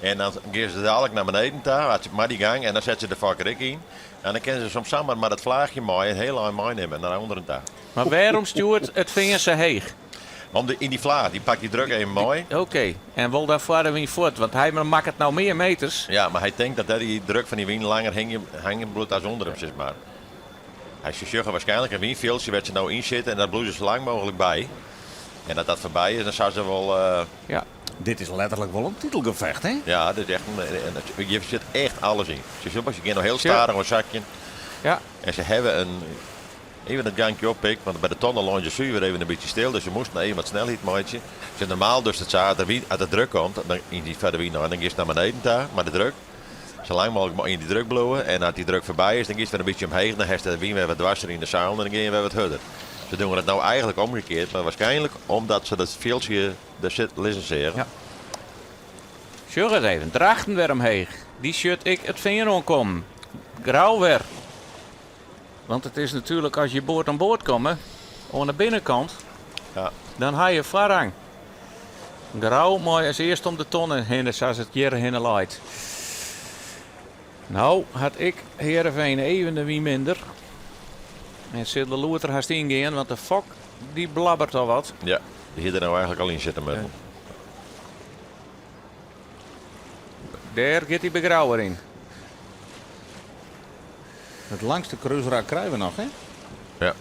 En dan gean se dalik nei beneden ta, as se mei dy gang, en dan sette se de fokker ek yn. En dan kinne se soms samar mar dat flaachje mei in hiel ein meinimme nei ûnderen ta. Mar wêrom stjoert it Fean sa heech? Om de, yn dy flaach, dy pakt dy druk even mei. Oké, en wol dan foar de wyn fuort, want hy makket no mear meters. Ja, mar hy tinkt dat dêr dy druk fan dy wyn langer hingjen, hingjen bliuwt as ûnder him, sis mar. Hy se sjogge waarskynlik in wynfjildsje wêr't se no yn sitte en dat bliuwe se sa lang mooglik by. En as dat foarby is, dan sille se wol. Ja. Dit is letterlik wol in titelgefecht, hè? Ja, dit is echt in, hjir sit echt alles yn. Se sjogge, se gean no hiel Sjoch. stadich oan sakjen. Ja. En se hawwe in, even it gankje oppikt, want by de tonne leine se suver even in bytsje stil, dus se moasten even wat snelheid meitsje. Se normaal dus it sa, as de wyn, as de druk komt, dan yn dy foar de wyn dan giest nei beneden ta mei de druk. Sa lang mooglik yn dy druk bliuwe en as dy druk foarby is, dan giest wer in bytsje omheech, dan hast de wyn wer wat dwarser yn de seilen en dan gean je wer wat hurder. Ze doen het nou eigenlijk omgekeerd, maar waarschijnlijk omdat ze dat veeltje daar zit lizzen seagen. Ja. Sjoch it even, Drachten wer omheech. Dy sjocht ek it Fean oankommen. Grou wer. Want it is natuerlik as je board oan board komme, oan de binnenkant, Ja. dan ha je foarrang. Grou mei as earst om de tonne hinne, sa as it hjir hinne leit. No hat ek Heerenveen even de wyn minder. En sil de loer der hast yngean, want de fok dy blabbert al wat. Ja, dy hie der no eigenlik al yn sitte moatten. Dêr giet dy by Grou wer yn. It langste krúsrak krije we noch, hè? Ja.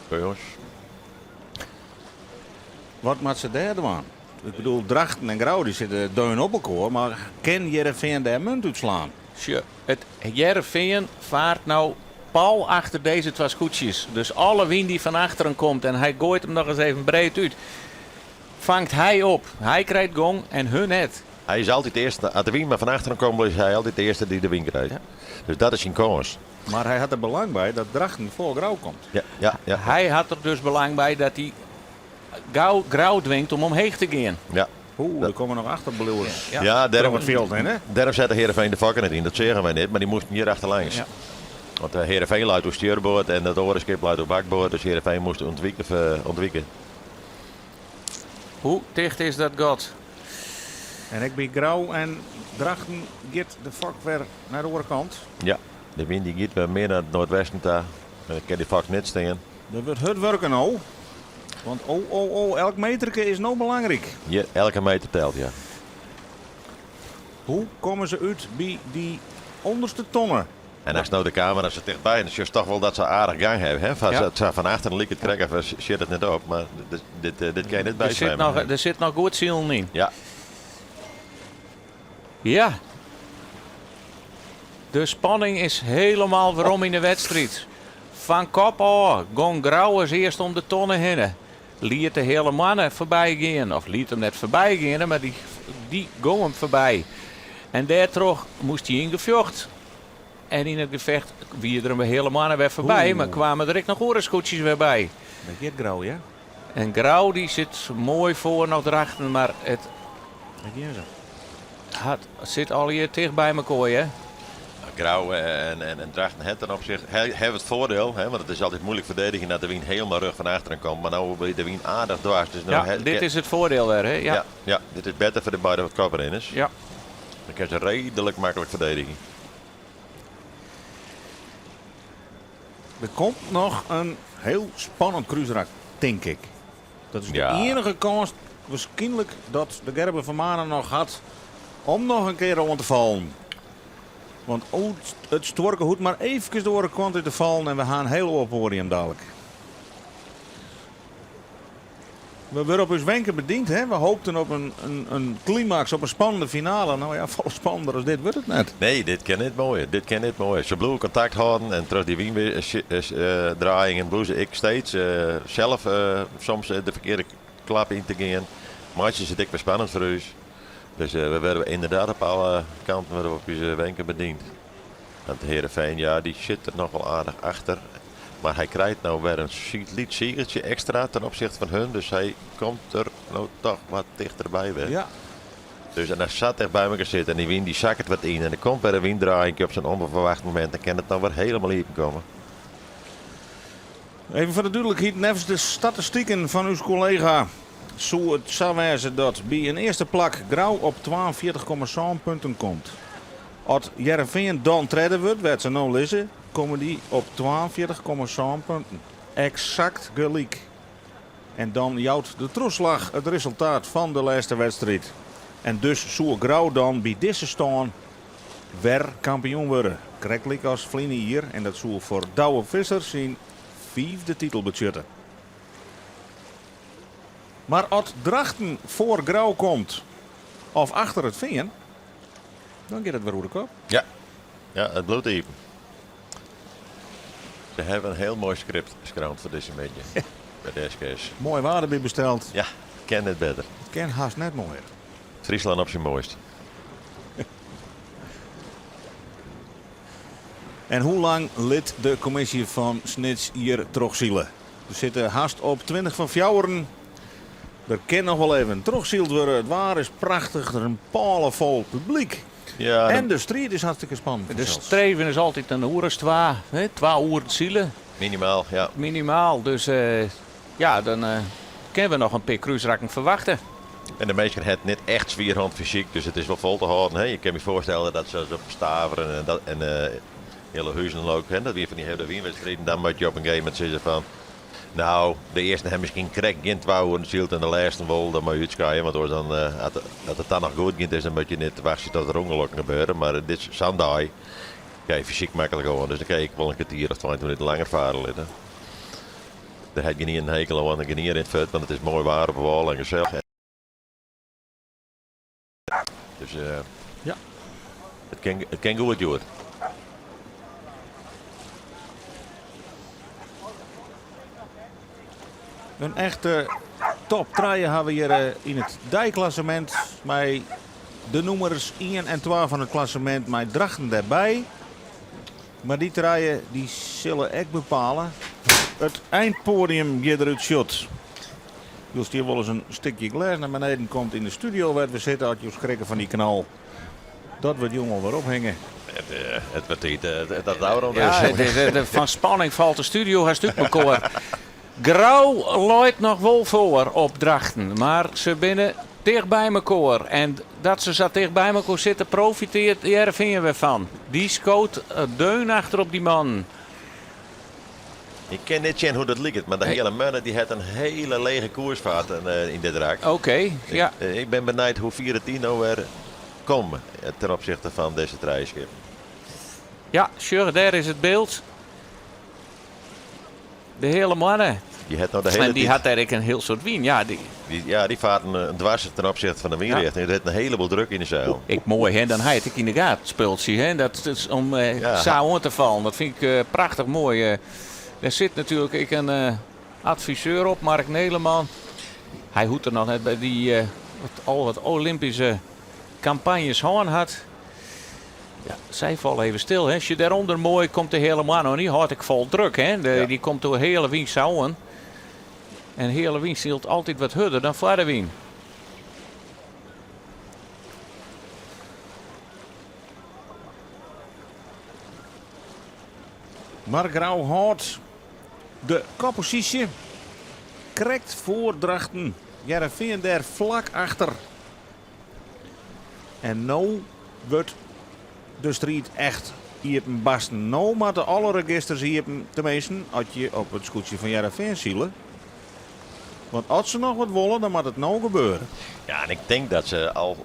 Oké, jonges. Wat moat se dêr dwaan? Ik bedoel, Drachten en Grou dy sitte deun op elkoar, mar kin Hearrenfean dêr munt útslaan? Sjoch, it Hearrenfean faart no pal achter dizze twa skûtsjes. Dus alle wyn dy't fan achteren komt en hy goait him noch ris even breed út, fangt hy op. Hy krijt gong en hun net. Hy is altyd de earste, as de wyn mar fan achteren komt, is hy altyd de earste dy't de wyn krijt. Dus dat is syn kâns. Mar hy hat der belang by dat Drachten foar Grou komt. Ja, ja, ja. Hy hat der dus belang by dat hy gau Grou dwingt om omheech te gean. Ja. Oeh, der komme noch achterbliuwers. Ja. Ja, Troch it fjild hinne. Dêrom sette Heerenveen de fokken net yn. Dat seagen wy net, mar dy moasten hjir achterlangs. Ja. Want Heerenveen leit oer stjurboard en dat oare skip leit oer bakboard. Dus Heerenveen moast ûntwike. Hoe ticht is dat gat? En ek by Grou en Drachten giet de fok wer nei de oare kant. Ja, de wyn dy giet wer mear nei it noardwesten ta. En dan kin dy fok net stean. Der wurdt hurd wurke no. Want oh, oh, oh, elk meterke is no belangryk. Hjir, elke meter telt, ja. Hoe komme se út by dy ûnderste tonne? En ast no de kamera sa tichtby, dan sjochst toch wol dat se aardich gang hawwe. Hè? Fan, Ja. sa fan achteren liket it krekt of sjit it net op, mar dit kin je net Der sit byswimmen. noch, der sit noch goed silen yn. Ja. Ja. De spanning is helemaal werom yn de wedstriid. Fan kop ôf gong Grou as earst om de tonne hinne. Liet de Heale Moanne foarby gean. Of liet him net foarby gean, mar dy gong him foarby. En dêrtroch moast hy yn gefjocht. En yn it gefecht wie der in Heale Moanne wer foarby, mar kwamen der ek noch oare skûtsjes wer by. Dat giet Grou, ja. En Grou dy sit moai foar noch Drachten, mar it Dêr gean se. hat, sit allegear ticht by mekoar, hè. Grou en Drachten het ten opzichte, hebben het voordeel, hè, want het is altijd moeilijk verdedigen dat de wyn helemaal rug van achteren komt. Maar nou wordt de wyn aardich dwars. Dus nou Ja, dit is it foardiel wer, hè? Ja. Ja, ja, dit is better foar de beide koprinners. Ja. Dan kinne se redelijk maklik ferdedigje. Der komt noch in hiel spannend krúsrak, tink ik. Dat is de Ja. iennige kâns wierskynlik dat de Gerben van Manen noch hat om noch in kear oan te fallen. Want oh, it stuorke hoecht mar eefkes de oare kant út te fallen en we ha in hiel oar poadium dalik. We wurde op ús wenken bediend, hè? We hoopten op in klimaks, op in spannende finale. No ja, folle spannender as dit wurdt it net. Nee, dit kin net moaier. Dit kin net moaier. Se bliuwe kontakt hâlden en troch dy wyndraaiingen bliuwe se ek steeds sels soms de ferkearde klap yn te gean. Meitsje se it ek wer spannend foar ús. Dus we wurde ynderdaad op alle kanten wurde we op ús wenken bediend. Want Heerenveen, ja, dy sit der noch wol aardich achter. Mar hy krijt no wer in lyts sigertsje ekstra ten opzichte fan hun. Dus hy komt der no toch wat tichterby wer. Ja. Dus en as sa ticht by mekoar sit en dy wyn dy sakket wat yn en der komt wer in wyndraaiinkje op sa'n ûnferwacht momint, dan kin it no wer helemaal iepen komme. Even foar de dúdlikheid, neffens de statistiken fan ús kollega soe it sa wêze dat by in earste plak Grou op 42,7 punten komt. As Hearrenfean dan tredde wurdt, wêr't se no lizze, komme dy op 42,7 punten. Eksakt gelyk. En dan jout de trochslach it resultaat fan de lêste wedstriid. En dus soe Grou dan by dizze stân wer kampioen wurde. Krekt lykas ferline jier en dat soe foar Douwe Visser syn fiifde titel betsjutte. Mar as Drachten foar Grou komt of achter it Fean, dan giet it wer oer de kop. Ja, ja, it bliuwt iepen. Se hawwe in hiel moai skript skreaun foar dizze middei by de SKS. Moai waar derby besteld. Ja, kin net better. It kin hast net moaier. Fryslân op syn moaist. En hoe lang lit de kommisje fan Snits hjir trochsile? We sitte hast op 20 foar fjouweren. Der kin noch wol even trochsyld wurde. It waar is prachtich, der is in pôle fol publyk. Ja, En de striid is hartstikke spannend De fansels. streven is altyd in oer as twa, hè, 2 oeren sile. Minimaal, ja. Minimaal. Dus ja, dan kinne we noch in pear krúsrakken ferwachtsje. En de minsken ha it net echt swier hân fysyk, dus it is wol fol te hâlden. Hè. Je kinne je foarstelle dat se op Staveren en, dat, en hele huzen ook, hè, dat wie fan dy hiele wynwedstriden, dan moatte je op in gegeven momint sizze fan, nou, de earste ha miskien krekt gjin 2 oeren syld en de lêste wol, dan moatte je útskeie, want oars dan, as it dan noch goed giet, is, dan moatte je net wachtsje tot der ûngelokken gebeure. Mar dit is sa'n dei, kinne je fysyk maklik oan, dus dan kin ik wol in kertier of 20 minuten langer farre litte. Dêr hat gjin ien in hekel oan en gjin ien rint fuort, want it is moai waar op de wâl en gesellich. Dus it kin goed hjoed. In echte top 3 ha we hjir yn it deiklassemint. Mei de nûmers 1 en 2 fan it klassemint mei Drachten derby. Mar dy trije dy sille ek bepale it einpoadium hjir derút sjocht. Wylst hjir wolris in stikje glês nei beneden komt yn de studio wêr't we sitte, as jo skrikke fan dy knal. Dat wurdt jong alwer ophinge. It wurdt tiid dat it ôfrûn is. Ja, fan spanning falt de studio hast út mekoar. Grou leit noch wol foar op Drachten, mar se binne ticht by mekoar. En dat se sa ticht by mekoar sitte, profitearret Hearrenfean wer fan. Dy skoot deun achter op dy mannen. Ik kin net sjen hoe't dat liket, mar de Heale Moanne dy hat in hiele lege koersfaart yn dit rak. Oké, ja. Ik bin benijd hoe fier it dy no wer komt ten opsichte fan dizze trije skippen. Ja, sjoch, dêr is it byld. De Heale Moanne. Dy hat no de hiele En dy tiid- hat dêr ek in hiel soad wyn. Ja, dy, Ja, dy fart in dwers ten opsichte fan de wynrjochting. Der sit in heleboel druk yn de seil. Ek moai, hè? Dan ha je it ek yn de gaten, spultsje. Hè? Dat is om sa oan te fallen. Dat fyn ik prachtich moai. Dêr sit natuerlik ek in adviseur op, Mark Neleman. Hy hoecht der noch net by dy al wat Olympyske kampanjes hân hat. Ja, sy falle even stil. Hè. As je dêrûnder moai komt de Heale Moanne, dy hâldt ek fol druk. Hè. Dy komt troch heale wyn sa oan. En heale wyn sylt altyd wat hurder dan foar de wyn. Mar Grou hâldt de kopposysje krekt foar Drachten. Hearrenfean dêr flak achter. En no wurdt de striid echt iepenbarsten. No moatte alle registers iepen, teminsten as je op it skûtsje fan Hearrenfean sile. Want as se noch wat wolle, dan moat it no gebeure. Ja, en ik tink dat se al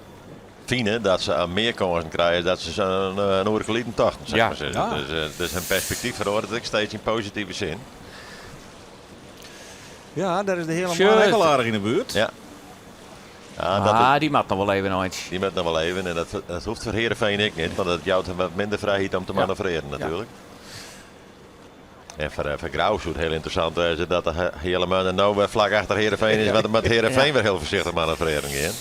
fine dat se al mear kânsen krije dat se sa'n in oere geleden tochten, sil ik mar sizze. Dus hun perspektyf feroaret ek steeds yn positive sin. Ja, dêr is de Heale Moanne ek al aardich yn de buert. Ja. Ja, dat Ah, dy moat noch wol even eintsje. Dy moat noch wol even en dat hoecht foar Hearrenfean ek net, want dat jout him wat minder frijheid om te manoeuvrearjen natuerlik. En foar Grou soe it hiel ynteressant wêze dat de Heale Moanne no wer flak achter Hearrenfean is, want dan moat Hearrenfean wer hiel foarsichtich manoeuvrearjen gean.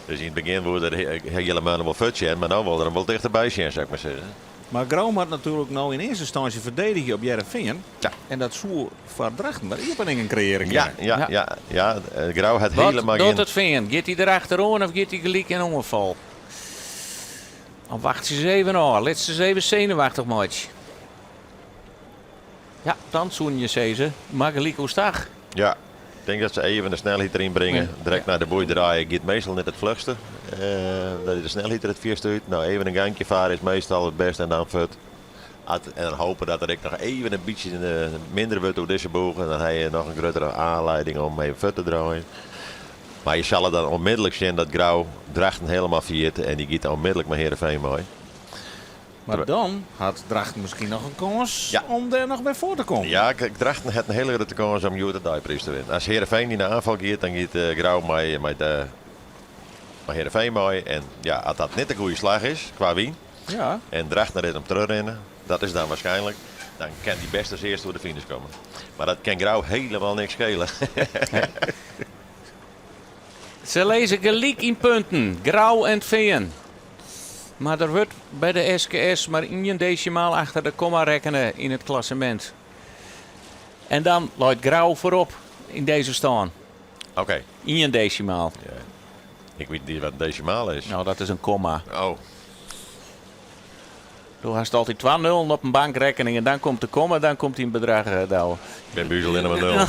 Dus yn it begjin woe de Heale Moanne wol fuort sjen, mar no wol er him wol tichterby sjen, sil ik mar sizze. Mar Grou moat natuerlik no yn earste ynstânsje ferdedigje op Hearrenfean. Ja. En dat soe foar Drachten wer iepeningen kreëarje kinne. Ja. Grou hat Wat hielendal docht gjin... it Fean? Giet hy der achteroan of giet hy gelyk yn oanfal? Dan wachtsje se even ôf. Lit se even senuwachtich meitsje. Ja, dan soene je sizze, mar gelyk oerstach. Ja, ik tink dat se even de snelheid deryn bringe. Direkt nei de boei draaie giet meastal net it fluchste. Dat is de snelheid der it fierste út. No, even in gangje farre is meastal it bêste en dan fuort. En dan hope dat der ek noch even in bytsje minder wurdt oer dizze boech. En dan ha je noch in gruttere oanlieding om even fuort te draaien. Mar je sille dan ûnmidlik sjen dat Grou Drachten hielendal ferjit. En dy giet ûnmidlik mei Hearrenfean mei. Mar dan hat Drachten miskien noch in kâns om dêr noch by foar te kommen. Ja, Drachten hat in hiele grutte kâns om hjoed de deipriis te winnen. As Hearrenfean yn de oanfal giet, dan giet Grou mei Hearrenfean mei. En ja, as dat net de goede slach is, kwa wyn, en Drachten rint him terugrennen, dat is dan waarskynlik, dan kin dy bêst as earste oer de finish komme. Mar dat kin Grou hielendal niks skele. Se lizze gelyk yn punten. Grou en Fean. Mar der wurdt by de SKS mar ien desimaal achter de komma rekkene yn it klassemint. En dan leit Grou foarop yn dizze stân. Oké. Ien desimaal. Ja. Ik wit net wat in desimaal is. No, dat is in komma. Oh. Do hast altyd twa nullen op in bankrekkening en dan komt de komma, dan komt dyn bedrach, eh, Douwe. Ik bin by ús allinne mar nul.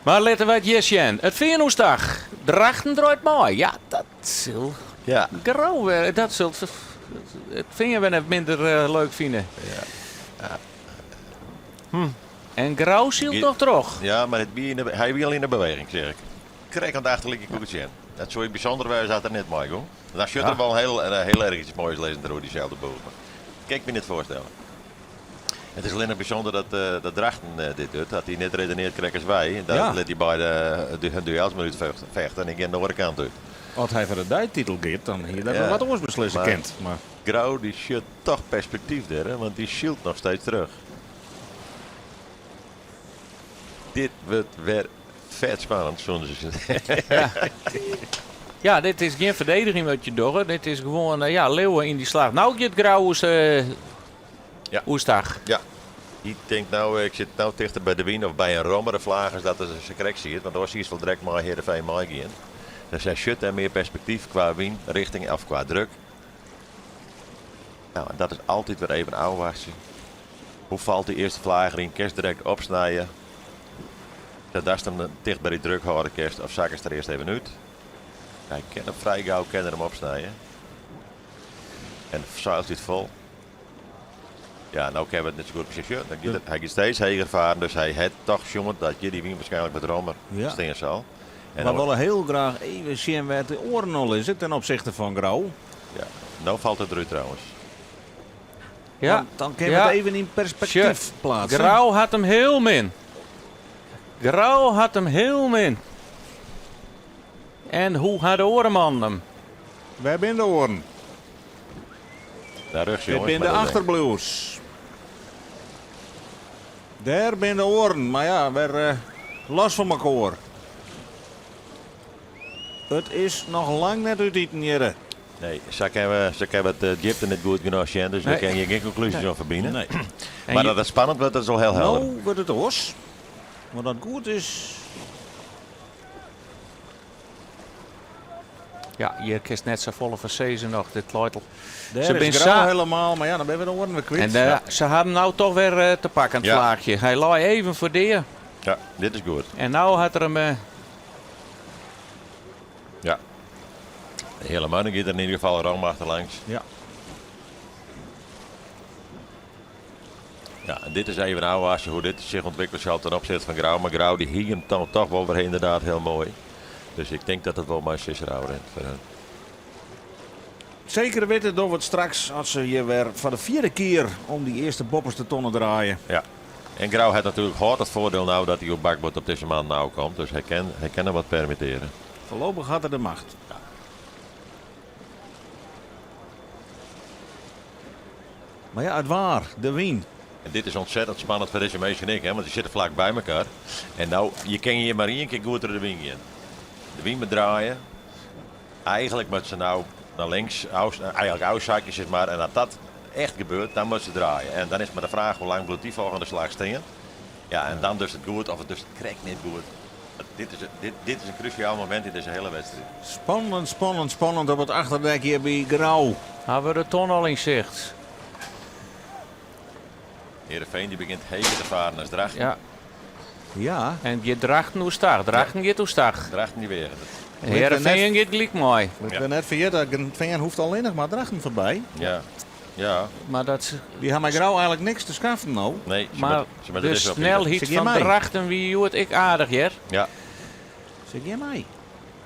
Mar litte we it hjir sjen. It Fean oerstach. Drachten draait mei. Ja, dat sil Ja. Grou wer, dat sil it Fean wer net minder eh, leuk fine. Ja. En Grou sylt Gie- noch troch. Ja, mar it wie yn de, hy wie al yn de beweging, seach ik. Krekt oan it achterlike koetsje. Dat soe bysûnder wêze as er net meigong. Dan sjocht er wol hiel, hiel erch iets moais lizzen der oer dyselde boech. Mar kin ik my net foarstelle. It is allinnich bysûnder dat, dat Drachten dit docht. Dat hy net redenearret krekt as wy. Dat lit dy beide hun duels mar útfechte en ik gean de oare kant út. As hy foar de deititel giet, dan hie dat Ja. wol wat oars beslisse Mar- kind. Mar Grou dy sjocht toch perspektyf dêr, want dy sylt noch steeds terug. Dit wurdt wer fet spannend, soene se sizze. Ja, dit is gjin ferdediging wat je dogge. Dit is gewoan eh, ja, leauwe yn dy slach. No giet Grou oers, eh, Ja. oerstach. Ja. Hy tinkt no, ik sit no tichter by de wyn of by in rommere flaach as dat er se krekt siet. Want oars siest wol direkt mei Heerenveen meigean. Dus hy sjocht dêr mear perspektyf kwa wynrichting of kwa druk. Nou, en dat is altyd wer even ôfwachtsjen. Hoe falt dy earste flaach deryn? Kinst direkt opsnije? Sadatst him ticht by dy druk hâlde kinst of sakkest der earst even út? Hy kin him frij gau kin er him opsnije. En seil stiet fol. Ja, no kinne we it net sa goed presys sjen. Dan giet er, hy giet steeds heger faren, dus hy hat toch sjoen dat hjir dy wyn waarskynlik wat rommer Ja. stean sil. En we dan- wolle hiel graach even sjen wêr't de oaren al lizze ten opsichte fan Grou. Ja, no falt it derút trouwens. Ja. Want dan kinne we Ja. it even yn perspektyf Sjoch, pleatse. Grou hat him hiel min. Grou hat him hiel min. En hoe hat de oare man him? Wêr binne de oaren? Daar rjochts, Dit jongens, binne de maar dat- achterbliuwers. Dêr binne de oaren, mar ja, wer eh, los fan mekoar. It is noch lang net útiten hjirre. Nee, sa kinne we, sa kinne we it eh, djipte net goed genôch sjen, dus we Nee. kinne hjir gjin konklúzjes oan ferbine. Nee. En Maar je- dat it spannend wurdt, dat is al hiel helder. No wurdt it oars. Mar dat goed is. Ja, hjir kinst net safolle fan sizze noch, dit leit al. Dêr Se is bin Grou sa- hielendal, mar ja, dan binne we de oaren wer kwyt. En eh, se ha him no toch wer eh, te pakken, it Ja. flaachje. Hy lei even foar dea. Ja, dit is goed. En no hat er him... eh, Ja. De hiele man giet der yn ieder gefal rom achterlangs. Ja. Ja, en dit is even ôfwachtsjen hoe't dit sich ûntwikkele sil ten opsichte fan Grou. Mar Grou dy hie him dan toch wol wer ynderdaad hiel moai. Dus ik tink dat it wol mei sisser ôfrint foar hun. Seker witte dogge we it straks as se hjir wer foar de fjirde kear om dy earste boppeste tonne draaie. Ja. En Grou hat natuerlik hâldt it foardiel no dat hy op bakboard op dizze man no komt. Dus hy kin him wat permittearje. Foarlopich hat er de macht. Mar ja, it waar, de wyn. En dit is ontzettend spannend foar dizze minsken ek, hè, want dy sitte flak by mekoar. En no, je kinne hjir mar ien kear goed troch de wyn gean. De wyn moat draaie. Eigenlik moatte se no nei links, eigenlik ôfsakje sis mar. En as dat echt gebeurt, dan moatte se draaie. En dan is mar de fraach hoe lang bliuwt dy folgjende slach stean. Ja, en dan dochst it goed of it dochst it krekt net goed. Dit is, dit, dit is in krúsjaal momint yn dizze hiele wedstriid. Spannend, spannend, spannend op it achterdek hjir by Grou. Ha we de ton al yn sicht? Heerenveen dy begjint heger te faren as Drachten. Ja. Ja. En giet Drachten oerstach. Drachten giet oerstach. Drachten dy weaget it. Heerenveen giet gelyk mei. Litte we net ferjitte, Hearrenfean hoecht allinnich mar Drachten foarby. Ja. Ja. Mar dat, Dy ha mei Grou eigenlik niks te skaffen no. Nee, se mar moat- se moatte de dizze opbiede. snelheid Se gean fan mei. Drachten wie hjoed ek aardich hear. Ja. Se gean mei.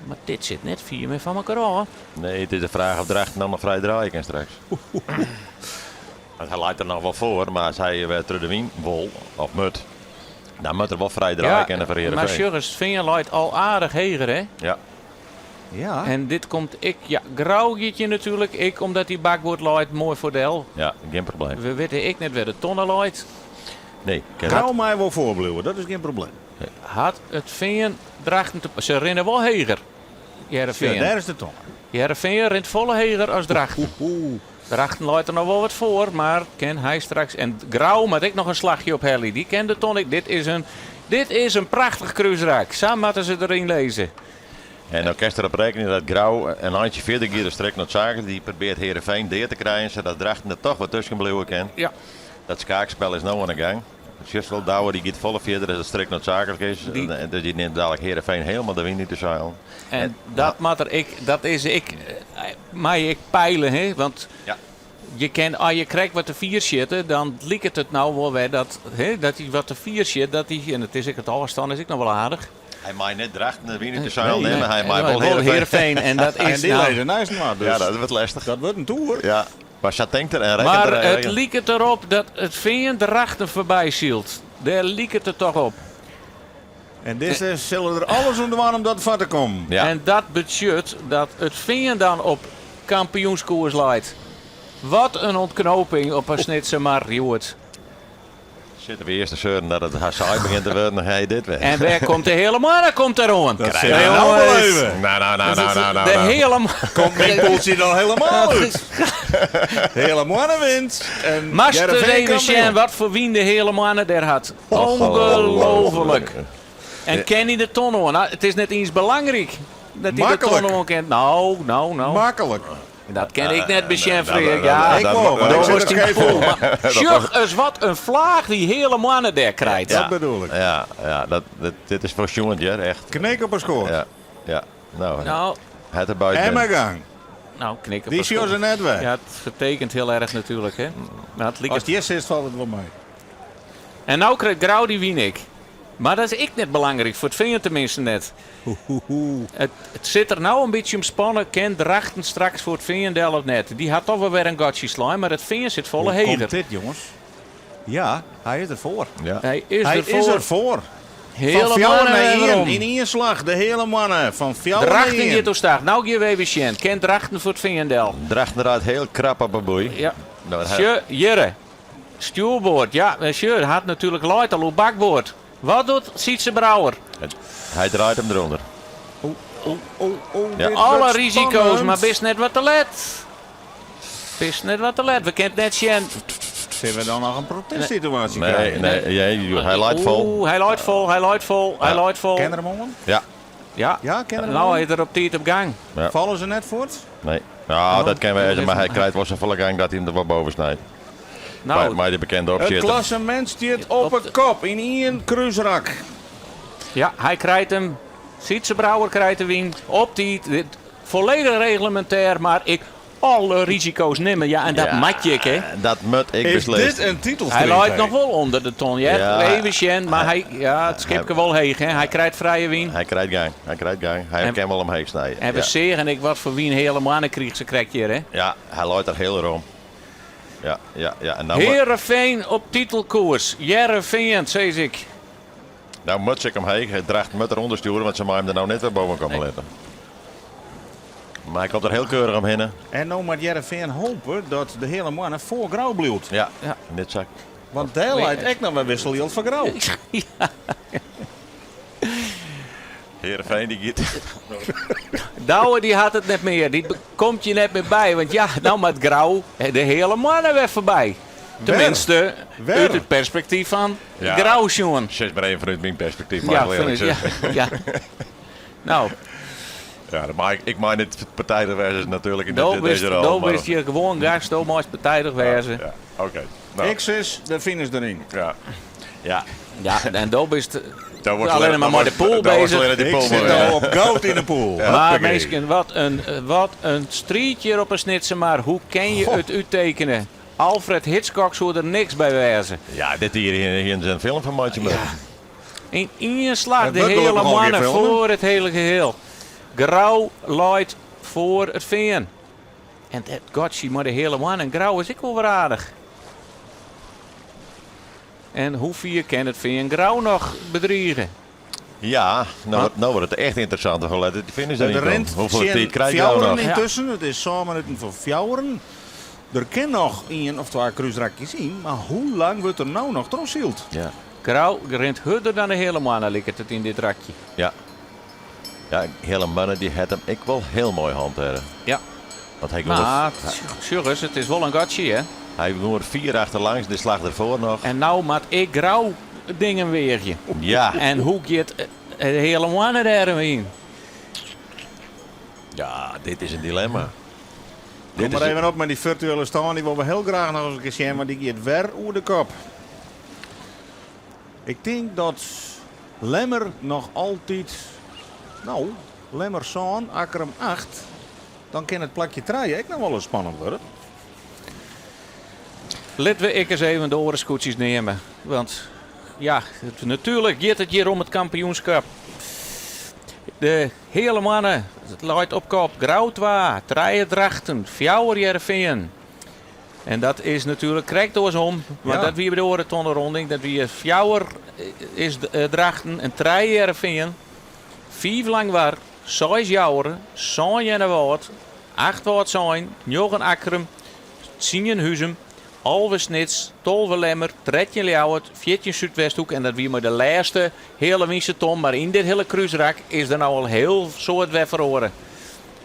Mar dit sit net fier mear fan mekoar ôf. Nee, it is de fraach oft Drachten dan noch frij draaie kin straks. Want hy leit der noch wol foar, mar as hy wer troch de wyn wol of moat, dan moat er wol frij draaie kinne foar maar Heerenveen. sjoch ris, Fean leit al aardich heger hè. Ja. Ja. En dit komt ek, ja, Grou giet je natuerlik ek omdat dy bakboard leit moai foar del. Ja, gjin probleem. We witte ek net wêr't de tonne leit. Nee, kin Grou mei wol foarbliuwe, dat is gjin probleem. Hat it Fean Drachten te, se rinne wol heger. Hearrenfean. Ja, dêr is de tonne. Hearrenfean rint folle heger as Drachten. Drachten leit der noch wol wat foar, mar kin hy straks. En Grou moat ek noch in slachje ophelje. Dy ken de ton ek. Dit is in, dit is in prachtich krúsrak. Sa moatte se deryn lizze. En dan kinst derop rekkenje dat Grou in eintsje fierder giet as strikt noodzaaklik. Dy probeart Heerenveen dea te krijen, sadat Drachten der toch wat tusken bliuwe kin. Ja. Dat skaakspel is no oan 'e gang. Sjochst wol, Douwe dy giet folle fierder as it strikt noodzaaklik is. Dus dy nimt dadelijk Heerenveen helemaal de wyn út de seilen. En dat moat er ek, dat is ek, mei ek peilen, hè? Want Ja. je kin, as je krekt wat te fier sjitte, dan liket it no wol wer dat, hè, dat hy wat te fier sjit, dat hy, en it is ek it ôfstân is ek noch wol aardich. Hy mei net Drachten de wyn út de seil Nee, nimme, hy mei nee, wol Heerenveen. Heerenveen. En dat En is dy nou, lizze neist inoar, dus Ja, dat wurdt lestich. dat wurdt in toer. Ja, mar sa tinkt er en rekket mar er. it liket derop dat it Fean Drachten foarby sylt. Dêr liket it toch op. En dizze sille der alles oan dwaan om dat foar te kommen. Ja. En dat betsjut dat it Fean dan op kampioenskoers leit. Wat in ûntknoping op 'e Snitsermar hjoed. Sitte we earst te seuren dat it hast saai begjint te wurden, dan ha je dit wer. En wêr komt de heale moanne komt deroan. Dat sille we no wol even. Nou, nou, nou, nou, nou, nou. De nou. heale Komt myn pûltsje dan helemaal út. Heale moanne wint. En Moatst Hearrenfean even kampioen. sjen wat foar wyn de heale moanne dêr hat. Ongelooflik. En kin hy de ton oan? Nou, it is net iens belangryk dat hy de Maklik. ton oan kin. No, no, no. Maklik. Dat kin ik net besjen, dat- Freark. dat- Ja, Ik wol, want do ik sit wurdst er yn skeef poel. op. Maar sjoch ris wat in flaach dy heale moanne dêr krijt. Dat bedoel ik. Ja, ja dat, dat, dit is foar sjoend, hear, echt. Knik op 'e skoat. Ja, ja. Nou, Nou, het er buiten. En maar gang. nou knik op Die de sjogge ze schoot. net weg. Ja, het vertekent heel erg natuurlijk, hè. Maar het liket As it hjir sitst, falt it wol mei. En no krijt Grou dy wyn ek. Mar dat is ek net belangryk, foar it Fean teminsten net. It, it sit der no in bytsje omspannen, kin Drachten straks foar it Fean del of net? Dy hat toch wol wer in gatsje slein, mar it Fean sit folle Hoe heger. komt dit, jonges? Ja, hy is derfoar. Ja. Hy is Hy derfoar. is derfoar. Fan Heale fjouwer moanne nei wer ien. werom. Yn ien slach, de heale moanne. Fan fjouwer nei Drachten ien. giet oerstaach. No gean we even sjen. Kin Drachten foar it Fean del? Drachten draait hiel krap op 'e boei. Ja. Nou, hy- Sjoch, hjirre. Stjoerboard, ja, en sjoch, hat natuerlik leit al oer bakboard. Wat docht Sytze Brouwer? Hy draait him derûnder. Oh, oh, oh, Ja. dit Alle wurdt risiko's, spannend. mar bist net wat te let. Bist net wat te let, we kinne it net sjen. Sille we dan noch in protestsituaasje Nee, krije? nee, nee, hy leit fol. Oeh, hy leit fol, hy leit fol, hy Ja. leit fol. Kin er him oan? Ja, Ja, Ja, kin er him nou oan? is er op tiid op gang. Ja. Falle se net fuort? nee. Nou, dat kin wêze, mar hy Even- krijt wol safolle gang dat hy him der wol boven snijt. Nou, Mei de bekende It opsjitter. klassemint stiet op Op 'e kop yn ien krúsrak. ja, hy krijt him. Sytze Brouwer krijt de wyn op tiid. Dit, folledich reglemintêr, mar ek alle risiko's nimme. Ja, en dat Ja, moat je ek, hè. Dat moat ek Is beslist. dit in Hy titelstriid? leit hè? noch wol ûnder de ton, ja. Ja. Even sjen, mar hy, ja, it skipke wol heech, hè. Hy krijt frije wyn. Hy krijt gang, hy krijt gang. Hy En- kin wol omheech snije. En we Ja. seagen ek wat foar wyn heale moanne krige se krekt hjir, hè. Ja, hy leit der hiel rom. Ja, ja, ja. En nou, moet- Heerenveen op titelkoers. Hearrenfean, sis ik. nou moat se ek omheech. It Drachten moat derûnder stjoere, want se meie him der no net wer boven komme litte. Mar hy komt der hiel keurich omhinne. En no moat Hearrenfean hope dat de heale moanne foar Grou bliuwt. Ja, Ja. net sa. Want dêr leit ek noch wer wisseljild foar Grou. Heerenveen dy giet. Douwe dy hat it net mear. Dy komt je net mear by. Want ja, no moat Grou de heale moanne wer foarby. Teminsten, Wer? út it perspektyf fan Ja. Grou sjoen. Sis mar even fanút myn perspektyf, mar Ja, ik wil eerlik fan, ja, zeggen. ja. Nou, Ja, dat mei ik, ik mei net partijdig wêze natuerlik yn do dit, bist, dizze rol. do maar- bist hjir gewoan gast, do meist partijdig wêze. Ja, oké. Nou, Ik sis, de finish deryn. ja. Ja. Ja, en do bist Dan wordt allinne mar mei de pool dan wordt bezich. alleen die Ik pool sit maar, ja. no op goud yn de pool. Maar Hoppakee. minsken, wat in striid hjir op 'e Snitsermar. Hoe kin je Goh. it úttekenje? Alfred Hitchcock soe der niks by wêze. Ja, dit hjir hiene se in film fan meitsje moatten. Yn ien slach Het de wurdt hiele gelokkich al moanne gjin film, hè? foar it hiele geheel. Grou leit foar it Fean. En dat gatsje mei de heale moanne en Grou is ek wol wer aardich. En hoe fier kin it Fean Grou noch bedrige? Ja, no, Wat? no wurdt it echt ynteressant. Hoe let de finish It deryn komt. rint Hoefolle tsjin tiid krijt Grou fjouweren noch? yntusken. It is sân minuten foar fjouweren. Der kin noch ien of twa krúsrakjes yn, mar hoe lang wurdt der no noch trochsyld? Ja. Grou rint hurder dan de heale moanne, liket it yn dit rakje. Ja. Ja, Hele Manne dy hat him ek wol hiel moai hantearre. Ja. Want hy gong Mar, sjoch ris, it is wol in gatsje, hè. Hy gong der fier achterlangs, de slach derfoar noch. En no moat ek Grou dingen weagje. Ja. En hoe giet de Heale Moanne dêr yn? Ja, dit is in dilemma. Kom mar even op mei dy firtuele stân, dy wolle we hiel graach noch ris in kear sjen, want dy giet wer oer de kop. Ik tink dat Lemmer noch altyd, no, Lemmer sân, Akkrum acht, dan kin it plakje trije ek noch wol ris spannend wurde. Litte we ek ris even de oare skûtsjes neame, want ja, natuerlik giet it hjir om it kampioenskap. De Heale Moanne leit op kop, Grou twa, trije Drachten, fjouwer Hearrenfean. En dat is natuerlik krekt oarsom, want dat wie by de oare tonnerronding. Dat wie fjouwer is Drachten en trije Hearrenfean, fiif Langwar, seis Joure, sân Earnewâld, acht Wâldsein, njoggen Akkrum, tsien Huzum, 11 Snits, 12 Lemmer, 13 Ljouwert, 14 Súdwesthoek en dat wie mei de lêste heale ton, mar yn dit hiele krúsrak is der no al hiel soad wer feroare.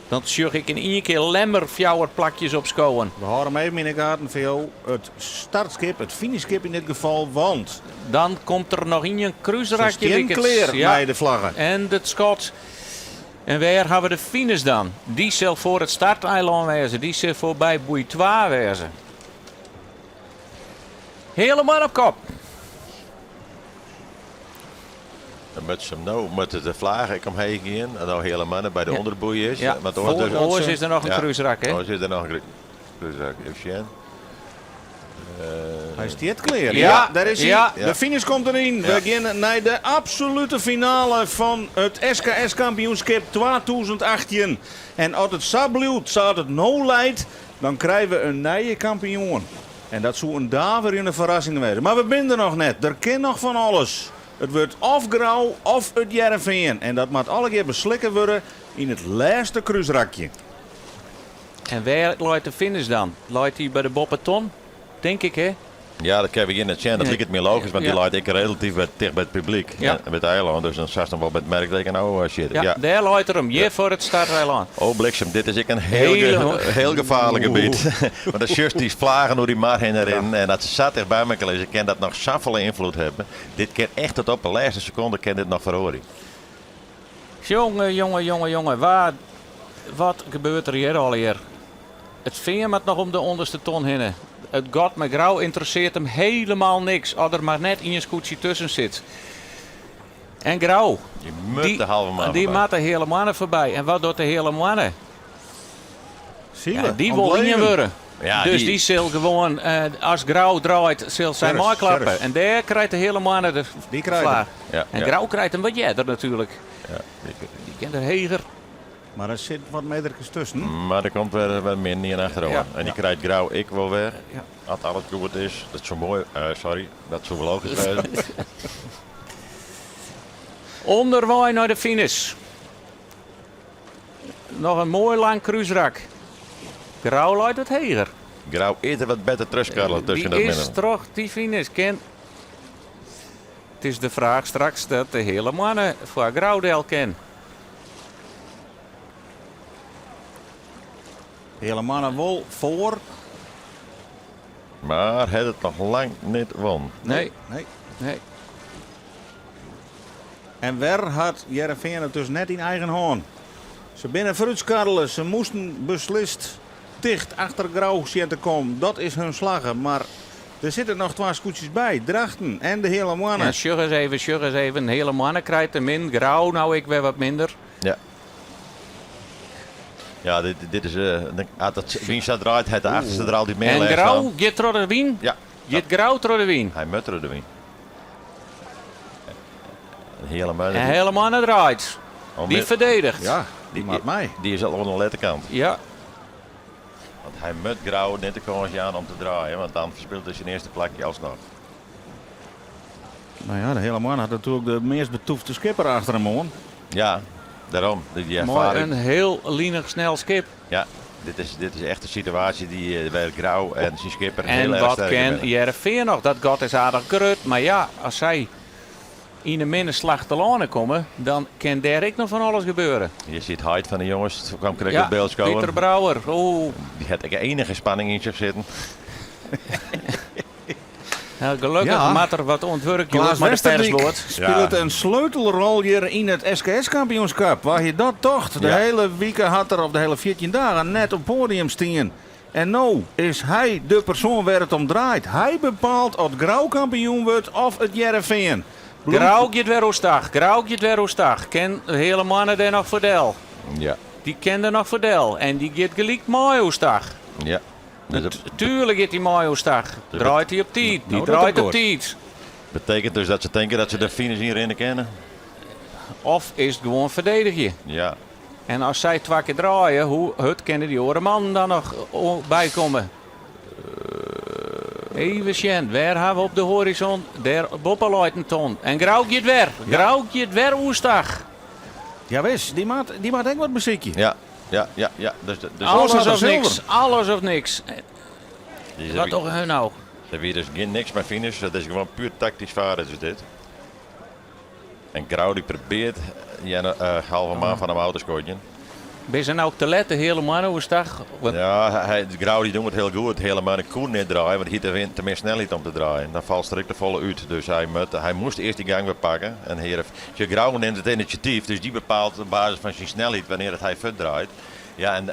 Dan sjoch ik yn ien kear Lemmer fjouwer plakjes opskowen. We hâlde him even yn 'e gaten foar jo. It startskip, it finishskip yn dit gefal, want. Dan komt der noch ien krúsrakje. Se stean klear mei de flagge. En it skot. En wêr hawwe we de finish dan? Dy sil foar it starteilân wêze. Dy sil foarby boei twa wêze. Heale Moanne op kop. Dan moat se no moat de flage ek omheech gean. En no Heale Moanne by de ûnderboei is. Ja, Want oars foar, oars is der noch in krúsrak, hè? Oars is der noch in krúsrak. Even sjen. Hy stiet klear. Ja, Ja, dêr is hy. ja. De finish komt deryn. We gean nei de absolute finale fan it SKS-kampioenskip 2018. En as it sa bliuwt sa't it no leit, dan krije we in nije kampioen. En dat soe in daverjende ferrassing wêze. Mar we binne der noch net. Der kin noch fan alles. It wurdt of Grou of it Hearrenfean. En dat moat allegear beslikke wurde yn it lêste krúsrakje. En wêr leit de finish dan? Leit dy by de boppeton, tink ik, hè? Ja, dat kinne we hjir net sjen. Dat liket my logysk, want dy leit ek relatyf ticht by it publyk en by it eilân. Dus dan sast him wol by it merkteken ôf sjitte. Ja, dêr leit er him, hjir foar it starteilân. Oh bliksem, dit is ek in hiel, hiel gefaarlik gebiet. Want dan sjochst dy flagen oer dy mar hinne rinnen en as se sa ticht by mekoar lizze, kin dat noch safolle ynfloed hawwe. Dit kin echt tot op de lêste sekonde kin dit noch feroarje. Jonge, jonge, jonge, jonge, wa, wat gebeurt der hjir allegear? It fean moat noch om de ûnderste ton hinne. It gat mei Grou ynteressearret him helemaal niks, as der mar net ien skûtsje tusken sit. En Grou, Dy moat de halve moanne dy foarby. moat de heale moanne foarby. En wat docht de heale moanne? Sile, Ja, dy wol ien wurde. Ja, dus dy- dy sil gewoan, as Grou draait, sil sy Serres, meiklappe. Serres. En dêr krijt de heale moanne de Dy krijt flaach. Ja, En ja. Grou krijt him wat earder natuerlik. Ja, dy- Dy kin der heger. Mar der sit wat meterkes tusken. Mar der komt wer wer min ien achteroan. Ja. En dy krijt Grou ek wol wer. Ja. As alles goed is. Dat soe moai, sorry, dat soe wol logysk wêze. Underwei nei de finish. Noch in moai lang krúsrak. Grou leit wat heger. Grou is der wat better terugkarrelen tusken Dy dat is midden. troch dy finish. Kin. It is de fraach straks dat de Heale Moanne foar Grou del kin. Heale Moanne wol foar. Mar hat it noch lang net wûn. Nee. Nee. Nee. En wer hat Hearrenfean it dus net yn eigen hân. Se binne foarútskarrele, se moasten beslist ticht achter Grou sjen te kommen. Dat is hun slagge, mar der sitte noch twa skûtsjes by, Drachten en de Heale Moanne. Ja, sjoch ris even, sjoch ris even. Heale Moanne krijt de min, Grou no ek wer wat minder. Ja. Ja, dit, dit is, as dat wyn sa draait, hat de achterste der altyd mear En lêst Grou fan. giet troch de wyn? Ja. Giet Grou troch de wyn? Hy moat troch de wyn. En Heale Moanne. En Heale Moanne draait. Om Dy met- ferdedigt. Ja, dy moat mei. Dy is al oan de lette kant. Ja. Want hy moat Grou net de kâns jaan om te draaien, want dan ferspilet er syn earste plakje alsnoch. No ja, de Heale Moanne hat natuerlik de meast betûfte skipper achter him oan. Ja, dêrom. Dy Mei erfaring. in hiel linich snel skip. Ja, dit is echt in situaasje dy't wêr Grou en syn skipper En hiel erch wat sterk yn kin binne. Hearrenfean noch? Dat gat is aardich grut, mar ja, as sy. Yn in minne slach telâne komme, dan kin dêr ek noch fan alles gebeure. Hjir siet heit fan de jonges, kwam krekt it byld skowen. Pieter Brouwer, oeh. Dy hat ek enige spanning yn sich sitten. Ja, gelokkich Ja. moat der wat oan it wurk Klaas hjoed mei de Westerdyk persboat. spilet in sleutelrol hjir yn it SKS-kampioenskap. Wa hie dat tocht? De Ja. hele wike hat er, of de hele 14 dagen, net op poadium stien. En no is hy de persoan wêr it om draait. Hy bepaalt oft Grou kampioen wurdt of it Hearrenfean. Bloem- Grou giet wer oerstach, Grou giet wer oerstach. Kin de Hele Moanne dêr noch foar del? Ja, Dy kin der noch foar del en dy giet gelyk mei oerstach. ja. Dus dat Tuerlik giet hy mei oerstach. Draait hy op tiid? Dy Nou, dat draait is op goed. tiid. betekent dus dat se tinke dat se de finish ynrinne kinne. Of is it gewoan ferdedigje? Ja. En as sy twa kear draaie, hoe hurd kinne dy oare mannen dan noch bykomme? Even sjen, wêr ha we op de hoarizon? Dêr boppe leit in ton. En Grou giet wer. Grou giet wer oerstach. Jawis, dy moat, dy moat ek wat besykje. Ja, ja, ja, ja. Dus, dus Alles had er of niks. zilver. Alles of niks. Dus Wat dogge hun nou? Der wie dus gjin niks mei finish. Dat is gewoan puer taktysk faren is dit. En Grou dy probearret Jenne, halve man fan him ôf te skodzjen. Binne se nou te let de Heale Moanne oerstach? Want Ja, hy, Grou dy docht it hiel goed. Heale Moanne koe net draaie, want hy hie te, te min snelheid om te draaien. Dan falt er ek te folle út. Dus hy, moat, hy moast earst dy gang wer pakke. En Heare, sjoch, Grou nimt it inisjatyf, dus dy bepaalt op basis fan syn snelheid wannear it hy fuortdraait. Ja, en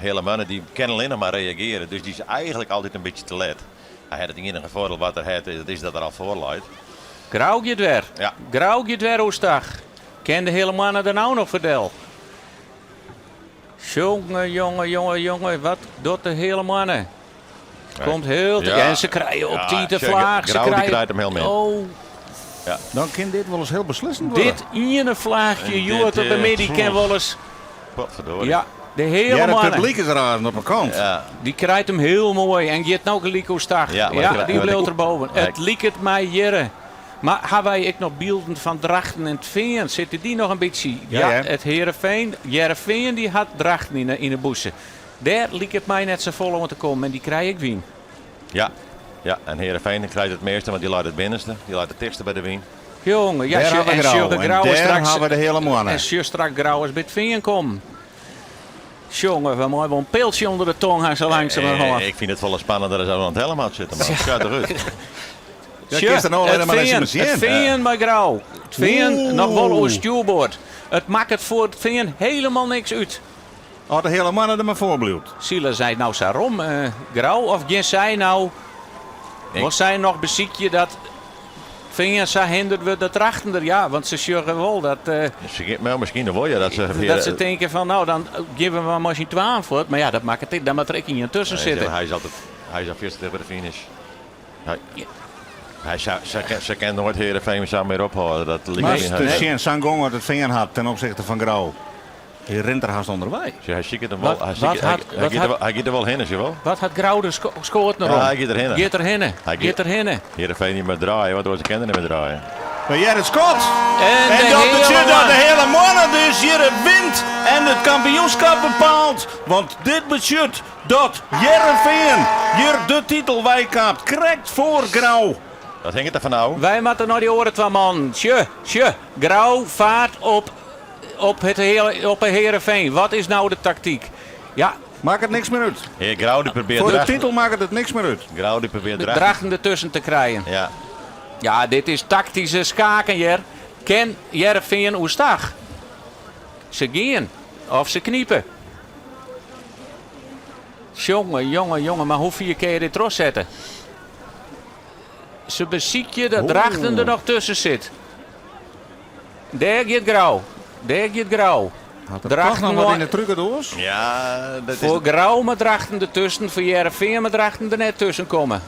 Heale Moanne dy kin allinnich mar reagearje, dus dy is eigentlik altyd in bytsje te let. Hy hat it iennige foardiel wat er hat, dat is dat er al foar leit. Grou giet wer. Ja. Grou giet wer oerstach. Kin de Heale Moanne der nou noch foar del? Jonge, jonge, jonge, jonge, wat docht de Heale Moanne? Komt hiel te- Ja. En se krije op Ja, tiid de sjoch, flaach. Se Grou die krije- krijt him hiel min. Oh, Dan kin dit wolris hiel beslissend wurde. dit iene flaachje En hjoed dit, op de middei kin wolris. Potverdorie. Ja, de Heale Ja, het Moanne. publyk is raar op de kant. Ja. Dy krijt him hiel moai en giet no gelyk oerstach. Ja, Ja, maar ik- dy bliuwt derboven. Ja, It ik- liket my hjirre. Mar ha wy ek noch bylden fan Drachten en it Fean? Sitte dy noch in bytsje? Ja, Ja, ja. it Hearrenfean, Hearrenfean dy hat Drachten yn 'e bûse. Dêr liket my net safolle oan te kommen en dy krije ek wyn. Ja, ja, en Heerenveen krijt it measte, want dy leit it binnenste. Dy leit it tichtste by de wyn. Jonge, ja, Dêr sjoch, ha we en Grou. sjoch de En Grou dêr straks, ha we de Heale Moanne. En sjoch straks Grou ris by it Fean kommen. Jonge, we meie wol in piltsje ûnder de tong ha sa langsumerhân. Ik fyn it folle spannender as oan it helmhout sitte, man. Sjoch der út. Ja, kinst der no allinne mar It ris Fean, sjen. it Fean mei Grou. It Fean Oeh. noch wol oer stjoerboard. It makket foar it Fean hielendal niks út. As de Heale Moanne der mar foar bliuwt. Sile sy no sa rom, Grou? Of gean sy no... Ik- Wol sy noch besykje dat Fean sa hinderd wurdt dat Drachten der... Ja, want se sjogge wol dat... Ze ge- maar miskien wol ja, dat se dat se tinke fan, no, dan gean we mar mei syn twaen fuort. Mar ja, dat makket ek, dan moat der ek ien tusken Nee, sitte. Hy is altyd, hy is al fierste ticht by de finish. Hy, hy, se, se, se kin noait Heerenveen sa mear ophâlde. Dat liket Maar my te hy, sjen, sa'n gong wat it Fean hat ten opsichte fan Grou. Hy rint der hast ûnderwei. Hy siket him wol. Wat- Hy, wat siket, hy, hat- hy, wat giet hat- der, wel- hy giet der wol hinne, wol. Wat hat Grou de skoat noch Ja, om? hy giet der hinne. Giet der hinne. Hy giet- Giet der hinne. Heerenveen niet meer draaien, want oars kin er net mear draaien. Mar hjir it skot! En En de dat Heale betsjut dat de Moanne. Heale Moanne dus hjir wint en it kampioenskip bepaalt. Want dit betsjut dat Hearrenfean hjir de titel weikaapt. Krekt foar Grou. Dat hinget der fan ôf. Wy moatte nei dy oare twa mannen. Sjoch, sjoch. Grou faart op, op, it hele, op de Heerenveen. Wat is no de taktyk? Ja, Makket niks mear út. Hear Grou dy probearret Foar de Drachten. titel makket it niks mear út. Grou dy probearret de Drachten. Drachten dertusken te krijen. Ja. Ja, dit is taktyske skaken hjir. Kin Hearrenfean oerstach? Se gean of se knipe. Jonge, jonge, jonge, mar hoe fier kinne je dit trochsette? Se besykje dat Drachten der noch tusken sit. Dêr giet Grou. Dêr giet Grou. Hat er toch noch wat yn de trukendoas? Ja, dat is Foar Grou mei Drachten dertusken, foar Hearrenfean mei Drachten der net tusken komme.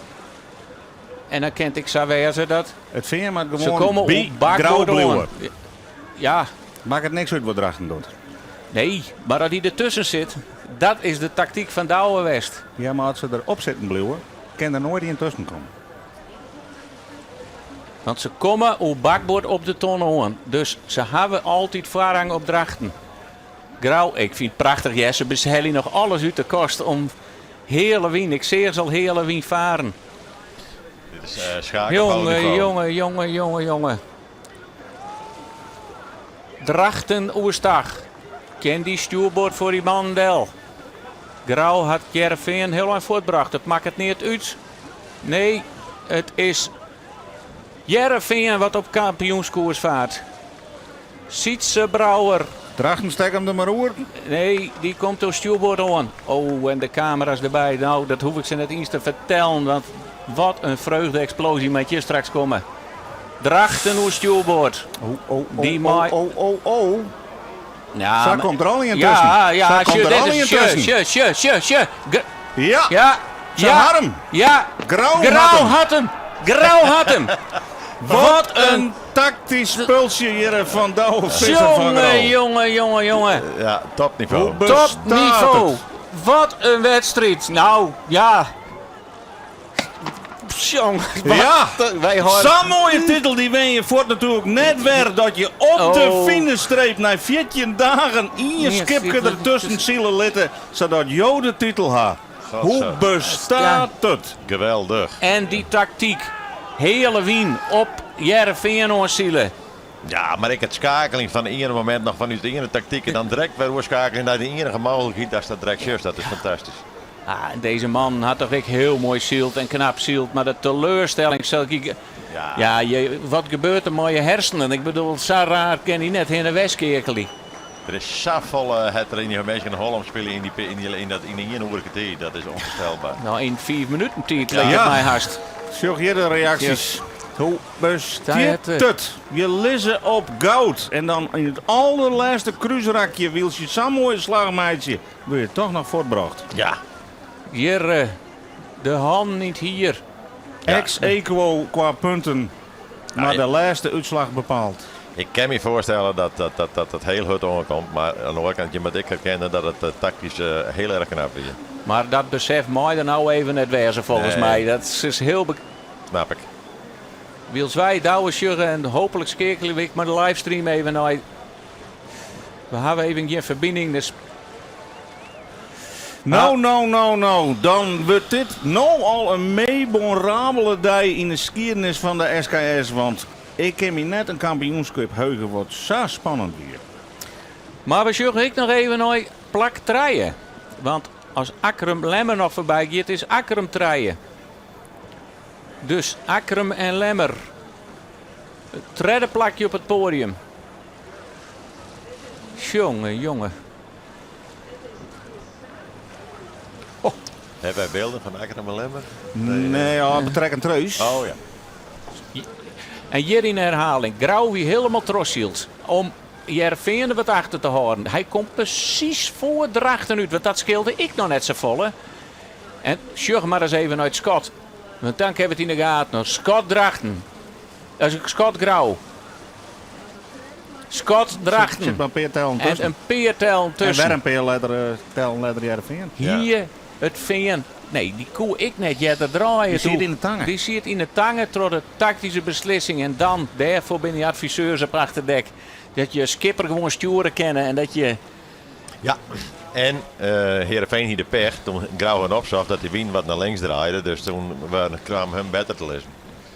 En dan kin it ek sa wêze dat It Fean moat se gewoan komme by op Grou bakboard bliuwe. oan. Ja, Makket niks út wat Drachten docht. nee, mar as dy dertusken sit, dat is de taktyk fan Douwe west. Ja, mar as se der op sitten bliuwe, kin der noait ien tusken komme. Want se komme oer bakboard op de ton oan. Dus se hawwe altyd foarrang op Drachten. Grou, ik fyn it prachtich, Jesse. Se helje noch alles út de kast om heale wyn. Ik seach se al heale wyn faren. Dit is schaken op hoog Jonge, niveau. jonge, jonge, jonge, jonge. Drachten oerstach. Kin dy stjoerboard foar dy mannen del? Grou hat Hearrenfean hiel ein fuortbrocht. It makket neat út. Nee, it is Hearrenfean wat op kampioenskoers faart. Sytze Brouwer. Drachten stek him der mar oer. Nee, dy komt oer stjoerboard oan. Oh, en de kamera's derby. Nou, dat hoef ik se net iens te fertellen, want wat in freugde-eksplosie moat hjir straks komme. Drachten oer stjoerboard. Oh, oh, oh, Die mei- oh, oh, oh, oh. Ja, Sa maar- komt der al ien tusken. Ja, ja, Sa komt sjoch, der dit al is- ien sjoch, tusken. sjoch, sjoch, sjoch, sjoch. Ja, Ja, se ja, ha him. Ja, Grou Grou hat him. hat him. Grou hat him. Wat in taktysk spultsje hjir fan Douwe Visser fan jonge, Grou. jonge, jonge, jonge. Ja, topniveau. Hoe bestaat Topniveau. het? Wat een wedstrijd. Nou, ja. Jong, wat Ja. wij horen. Zo'n mooie titel die win je voort natuurlijk net weer dat je op de Oh. finishstreep na 14 dagen in je Nee, skipje zit- ertussen zielen litten, zodat jo de titel ha. God, Hoe zo. bestaat het? Geweldig. En die tactiek. Hele wien op Hearrenfean oansilen. Ja, maar ik het schakeling van het ene moment nog vanuit de ene tactiek en dan direct weer oorschakelen naar de enige mogelijkheid, dat is dat direct juist. Dat is fantastisch. Ah, en deze man had toch echt heel mooi zield en knap zield. Maar de teleurstelling zal ik... Ja. Ja, je, wat gebeurt er met je hersenen? Ik bedoel, zo raar ken hij net heen en west kerkeli. Er is zoveel het er in die mensen in Holland spelen in die, in die, in dat, in die ene oerlijke tijd. Dat is onvoorstelbaar. Nou, in 4 minuten tijd lijkt Ja. het mij haast. Zoek hier de reacties. Hoe bestaat Daar het, het? Je lissen op goud. En dan in het allerlaatste kruisrakje wil je zo'n mooie slagmeidje. Wil je toch nog voortbracht. Ja. Hier, de hand niet hier. Ja. Ex-equo qua punten. Maar Ja, de laatste uitslag bepaalt. Ik kan me voorstellen dat dat, dat, dat, dat heel hard aankomt. Maar aan de andere kant, je moet ik herkennen dat het tactisch heel erg knap is. Maar dat besef mij er nou even net wezen volgens Nee. mij. Dat is heel... Snap ik. Wils wij douwen sjuggen en hopelijk skerkelen we maar de livestream even naar. We hebben even geen verbinding, dus Nou, nou, nou, nou. Dan wordt dit nou al een memorabele dag in de geschiedenis van de SKS. Want ik ken me net een kampioenschap heugen wat zo spannend weer. Maar we sjuggen ik nog even naar plak treien. Want als Akkrum Lemmer nog voorbij gaat, is Akkrum treien. Dus Akkrum en Lemmer. Het derde plakje op het podium. Jongen, jongen. Hebben wij beelden van Akkrum en Lemmer? Nee, ja, betrekkend treus. Oh ja. En hier in herhaling. Grauw wie helemaal trossielt. Om Hearrenfean er wat achter te houden. Hij komt precies voor Drachten uit. Want dat scheelde ik nog net zo volle. En sjug maar eens even uit Scott. Want dan hebben we het in de gaten. nog. Scott Drachten. Dat is Scott Grauw. Scott Zit Drachten. maar een peer tellen En tussen. een peertel En tussen. weer een peer letter, tellen letter Hearrenfean. Ja. Hier het veen. Nee, die koe ik net jetter draaien. Die zit toe. in de tangen. Die zit in de tangen door de tactische beslissing. En dan, daarvoor ben die adviseurs op achterdek. Dat je skipper gewoon sturen kennen en dat je... Ja. En Heerenveen hier de pech, toen Grauw en opzocht dat die wien wat naar links draaide. Dus toen kwam hun beter te lezen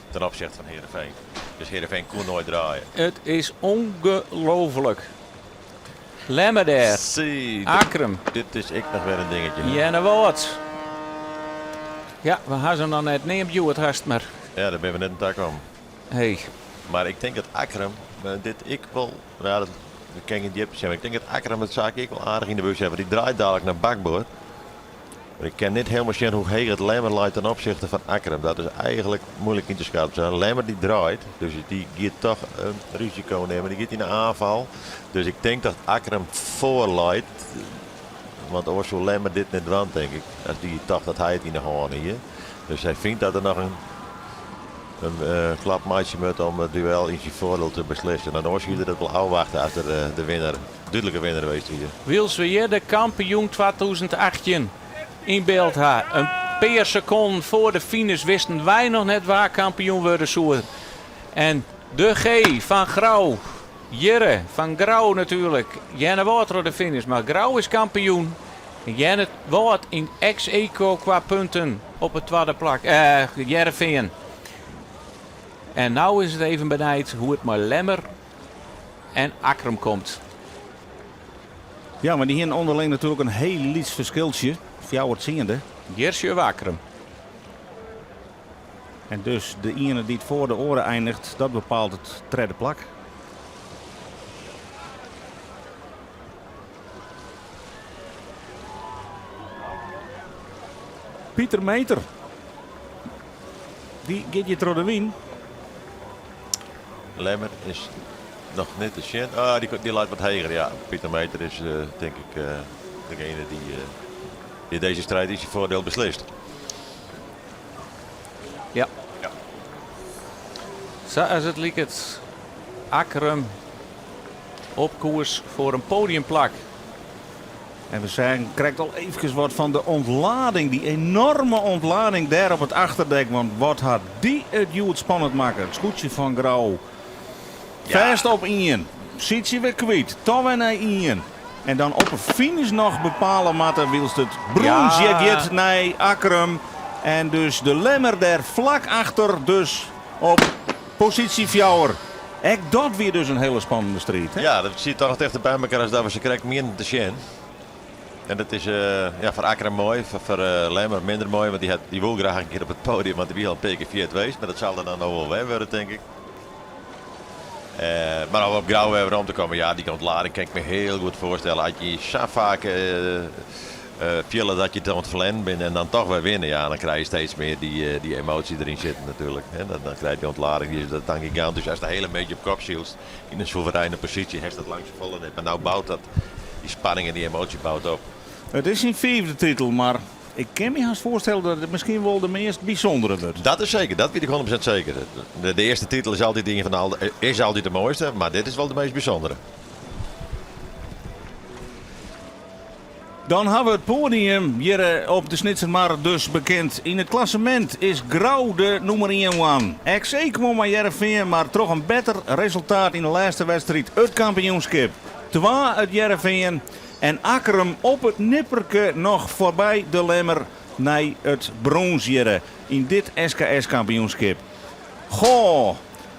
ten opzichte van Heerenveen. Dus Heerenveen kon nooit draaien. Het is ongelooflijk. Lemmer daar. Zie, Akkrum. dit is ik nog weer een dingetje. Jenne Woord. Ja, we gaan ze nog net neemt het haast maar. Ja, daar ben we net een tak om. Hey. Maar ik denk dat Akkrum, dit ik wel, ja, dat, dat ken ik niet precies, maar ik denk dat Akkrum het zaak ik wel aardig in de bus heeft. Want die draait dadelijk naar bakboord. Maar ik ken niet helemaal zien hoe heeg het Lemmer lijkt ten opzichte van Akkrum. Dat is eigenlijk moeilijk in te schatten. Lemmer die draait, dus die gaat toch een risico nemen. Die gaat in de aanval. Dus ik denk dat Akkrum voorlijdt. Want anders zou Lemmer dit net want, denk ik. Als die toch dat hij het in de hand hier. Dus hij vindt dat er nog een klapmaatje moet om het duel in zijn voordeel te beslissen. En dan zie je dat wel afwachten als er de winnaar, duidelijke winnaar geweest hier. Wils weer de kampioen 2018 in beeld ha. Een paar seconden voor de finish wisten wij nog net waar kampioen worden zouden. En de G van Grauw. Jurre van Grauw natuurlijk. Jenne Water de finish, maar Grauw is kampioen. Jenne wordt in ex-equo qua punten op het tweede plak. Hearrenfean. En nou is het even benijd hoe het maar Lemmer en Akkrum komt. Ja, mar dy hienen ûnderling natuerlik in hiel lyts ferskiltsje, fjouwer tsiende. Hjir sjogge we Akkrum. En dus de iene dy't foar de oare einiget, dat bepaalt it tredde plak. Pieter Meeter. Dy giet hjir troch de wyn. Lemmer is noch net te sjen. Ah, dy, dy leit wat heger, ja. Pieter Meeter is eh, tink ik eh, degene die, eh, die deze strijd in zijn voordeel beslist. Ja. Sa as it liket Akkrum op koers foar in podiumplak. En we seagen krekt al eefkes wat fan de ûntlading, dy enoarme ûntlading dêr op it achterdek. Want wat hat dy it hjoed spannend makke, it skûtsje fan Grou. Fêst op ien, Sytsje wer kwyt, toch wer nei ien. En dan op 'e finish noch bepale moatte wylst it brûns hjir giet nei Akkrum. En dus de Lemmer dêr flak achter, dus op posysje fjouwer. Ek dat wie dus in hiele spannende striid. Hè? Ja, dat siet toch tichter by mekoar as dat we se krekt mienden te sjen. En dat is ja, foar Akkrum moai, foar Lemmer minder moai, want dy, hat, dy wol graach in kear op it podium, want dy wie al in pear kear fjirde west. Mar dat sil der dan no wol wer wurde, tink ik. Mar om op Grou wer werom te kommen, ja, dy ûntlading kin ik my hiel goed foarstelle. As je sa faak fiele dat je oan it ferlern binne en dan toch wer winne, ja, dan krije je steeds mear dy emoasje deryn sitten natuerlik. Dan krije je dy ûntlading, dy is dan gigantysk. Ast de hiele middei op kop sylst yn in soevereine posysje, hast dat lang safolle net. Mar no bout dat, dy spanning en dy emoasje bout op. It is syn fiifde titel, mar ik kin my hast foarstelle dat it miskien wol de meast bysûndere wurdt. Dat is seker, dat wit ik 100% seker. De earste titel is altyd ien fan de al, is altyd de moaiste, mar dit is wol de meast bysûndere. Dan hawwe we it poadium hjir op de Snitsermar dus bekend. Yn it klassemint is Grou de nûmer ien one. Ex aequo mei Hearrenfean, mar troch in better resultaat yn de lêste wedstriid it kampioenskip. Twa it Hearrenfean en Akkrum op it nipperke noch foarby de Lemmer nei it brûns hjir yn dit SKS-kampioenskip. Goh!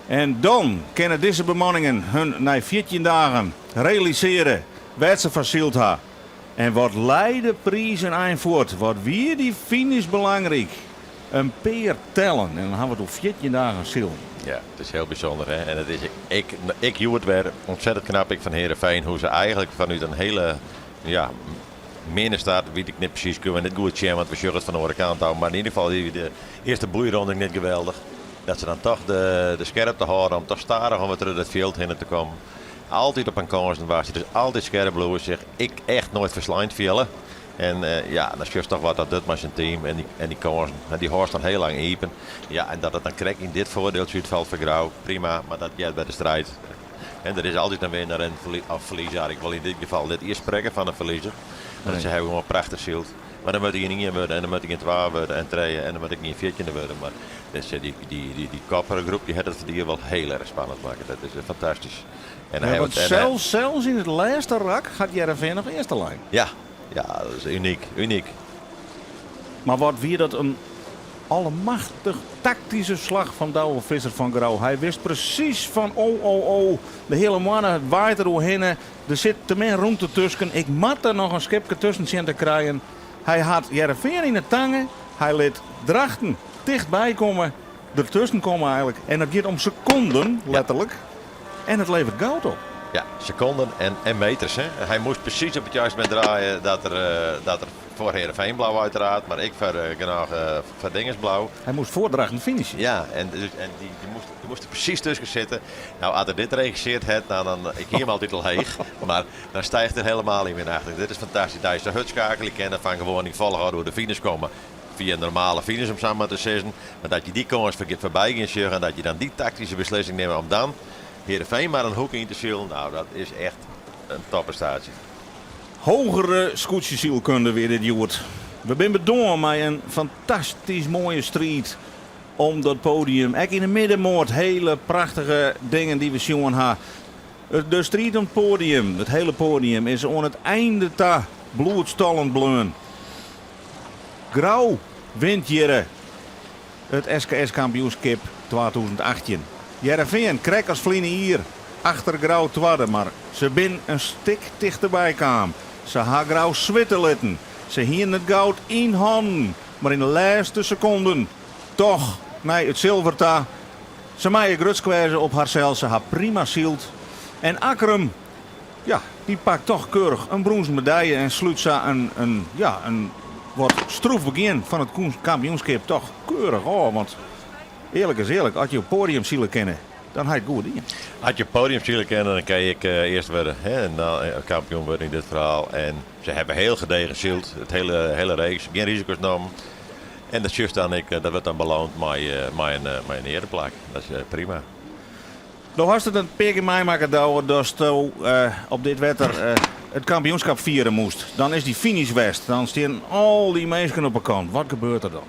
En dan kinne dizze bemanningen hun nei 14 dagen realisearje wêr't se foar syld ha. En wat lei de priis in ein fuort, wat wie dy finish belangryk. In pear tellen en dan ha we it oer 14 dagen silen. Ja, it is hiel bysûnder hè. En it is ek, ek hjoed wer ontzettend knap ek fan Heerenveen hoe se eigenlik fanút in hiele ja, minne start, wit ik net presys, kinne we net goed sjen, want we sjogge it fan de oare kant ôf. Mar yn ieder gefal wie de earste boeironde net geweldich. Dat se dan toch de skerpte hâlde om toch stadichoan wer troch dat fjild hinne te kommen. Altyd op in kânsen was, dus altyd skerp bliuwe, sich ek echt noait ferslein fiele. En ja, dan sjochst toch wat dat docht mei syn team en dy, en dy kânsen. Dy hâldst dan hiel lang iepen. Ja, en dat it dan krekt yn dit foardieltsje útfalt foar Grou, prima, mar dat heart by de striid. En der is altyd in winner en of ferliezer. Ik wol yn dit gefal net iens sprekke fan in ferliezer. Want se hawwe gewoan prachtich syld. Mar dan moat ien ien wurde en dan moat ien twa wurde en trije en dan moat ek ien fjirtjinde wurde. Mar dus, dy, dy, dy, dy kopgroep dy hat it foar dy wol hiel erch spannend makke. Dat is fantastysk. En ja, want sels, sels yn it lêste rak hat Hearrenfean noch earste lein. Ja, ja, dat is unyk, unyk. Mar wat wie dat in allemachtich taktyske slach fan Douwe Visser fan Grou. Hy wist presys fan oh, oh, oh, de hiele moanne waait der oerhinne. Der sit te min rûmte tusken. Ik moat der noch in skipke tusken sjen te krijen. Hy hat Hearrenfean yn 'e tange. Hy lit Drachten tichtby komme, dertusken komme eigenlik. En dat giet om sekonden, letterlik. En it leveret goud op. Ja, sekonden en, en meters. Hè. Hy moast presys op it juiste momint draaie dat er, dat er foar Heerenveen bleau uiteraard, mar ek foar genôch foar Dinges bleau. Hy moast foar Drachten finishen. Ja, en, dus, en dy, dy, moast, dy moast der presys tusken sitte. Nou, as er dit regissearre hat, nou, dan, ik hie him altyd al heech, mar dan stiicht er helemaal yn myn achting. Dit is fantastysk. Dat je sa hurd skeakelje kinne fan gewoan yn folchoarder oer de finish komme. Fia in normale finish om sa mar te sizzen. Mar dat je dy kâns foarby gean sjogge en dat je dan dy taktyske beslissing nimme om dan Heerenveen mar in hoek yn te silen, nou dat is echt in topprestaasje. Hogere skûtsjesylkunde wie dit hjoed. We binne bedoarn mei in fantastysk moaie striid om dat podium. Ek yn de middenmoat hiele prachtige dingen dy't we sjoen ha. De striid om it poadium, it hiele poadium, is oan it einde ta bloedstollend bleaun. Grou wint hjirre it SKS-kampioenskip 2018. Hearrenfean, krekt as ferline jier. achter Grou twadde, mar se bin in stik tichterby kaam. Se ha Grou switte litten. Se hienen it goud yn hannen, mar yn de lêste sekonden toch nei it silver ta. Se meie grutsk wêze op harsels, se ha prima syld. En Akkrum, ja, dy pakt toch keurich in brûnzen medalje en slút sa in, in, ja, in wat stroef begjin fan it kampioenskip toch keurich ôf. Want earlik is earlik, as je op poadium sile kinne, dan ha je it goed dien. As je op poadium sile kinne, dan kin je ek earst wurde, hè, en dan kampioen wurde yn dit ferhaal. En se hawwe hiel gedegen syld, it hiele, hiele reeks, gjin risiko's nommen. En dat sjochst dan ek, dat wurdt dan beloond mei, mei in, mei in eareplak. Dat is prima. Do hast it in pear kear meimakke, Douwe, datsto op dit wetter it kampioenskap fiere moast. Dan is dy finish west, dan stean al dy minsken op 'e kant. Wat gebeurt der dan?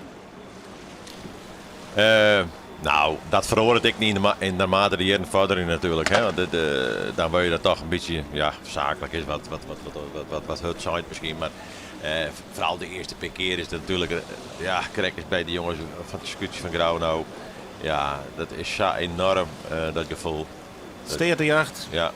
Nou, dat feroaret ek yn de, yn naarmate de jierren foarderje natuerlik. Hè? Want dan wurd je dat toch in bytsje, ja, saaklik is wat, wat, wat, wat, wat, wat, wat hurd sein miskien, mar foaral de earste pear kear is it natuerlik, ja, krekt as by de jonges fan it skûtsje fan Grou no. Ja, dat is sa enoarm, dat gefoel. Steatejacht. Ja.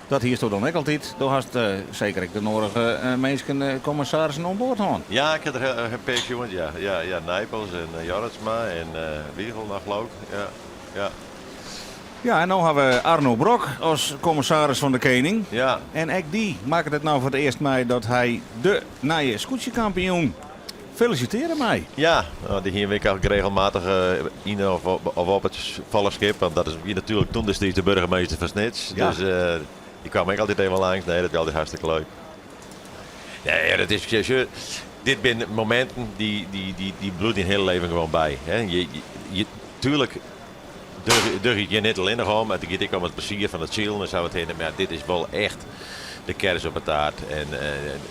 Dat hiesto dan ek altyd. Do hast seker ek de nodige minsken, kommissarissen oan board hân. Ja, ik ha der in pear sjoen, ja. Ja, ja, Nijpels en Jorritsma en Wiegel noch leau ik. Ja, ja. Ja, en no ha we Arno Brok as kommissaris fan de Kening. Ja. En ek dy makket it no foar it earst mei dat hy de nije skûtsjekampioen felisitearje mei. Ja, dy hiene we ek al regelmatich yn of op it folle skip. Want dat is wie natuerlik toen destiids de burgemeester fan Snits. Ja. Dus dy kaam ek altyd even langs. Nee, dat wie altyd hartstikke leuk. Nee, dat is, sjoch, dit binne mominten dy, dy, dy, dy bliuwt dyn hiele leven gewoan by. Hè. Je, je, tuerlik dogge je it net allinnich om, it giet ek om it plezier fan it silen en sa wat hinne. Mar dit is wol echt de kers op 'e taart. En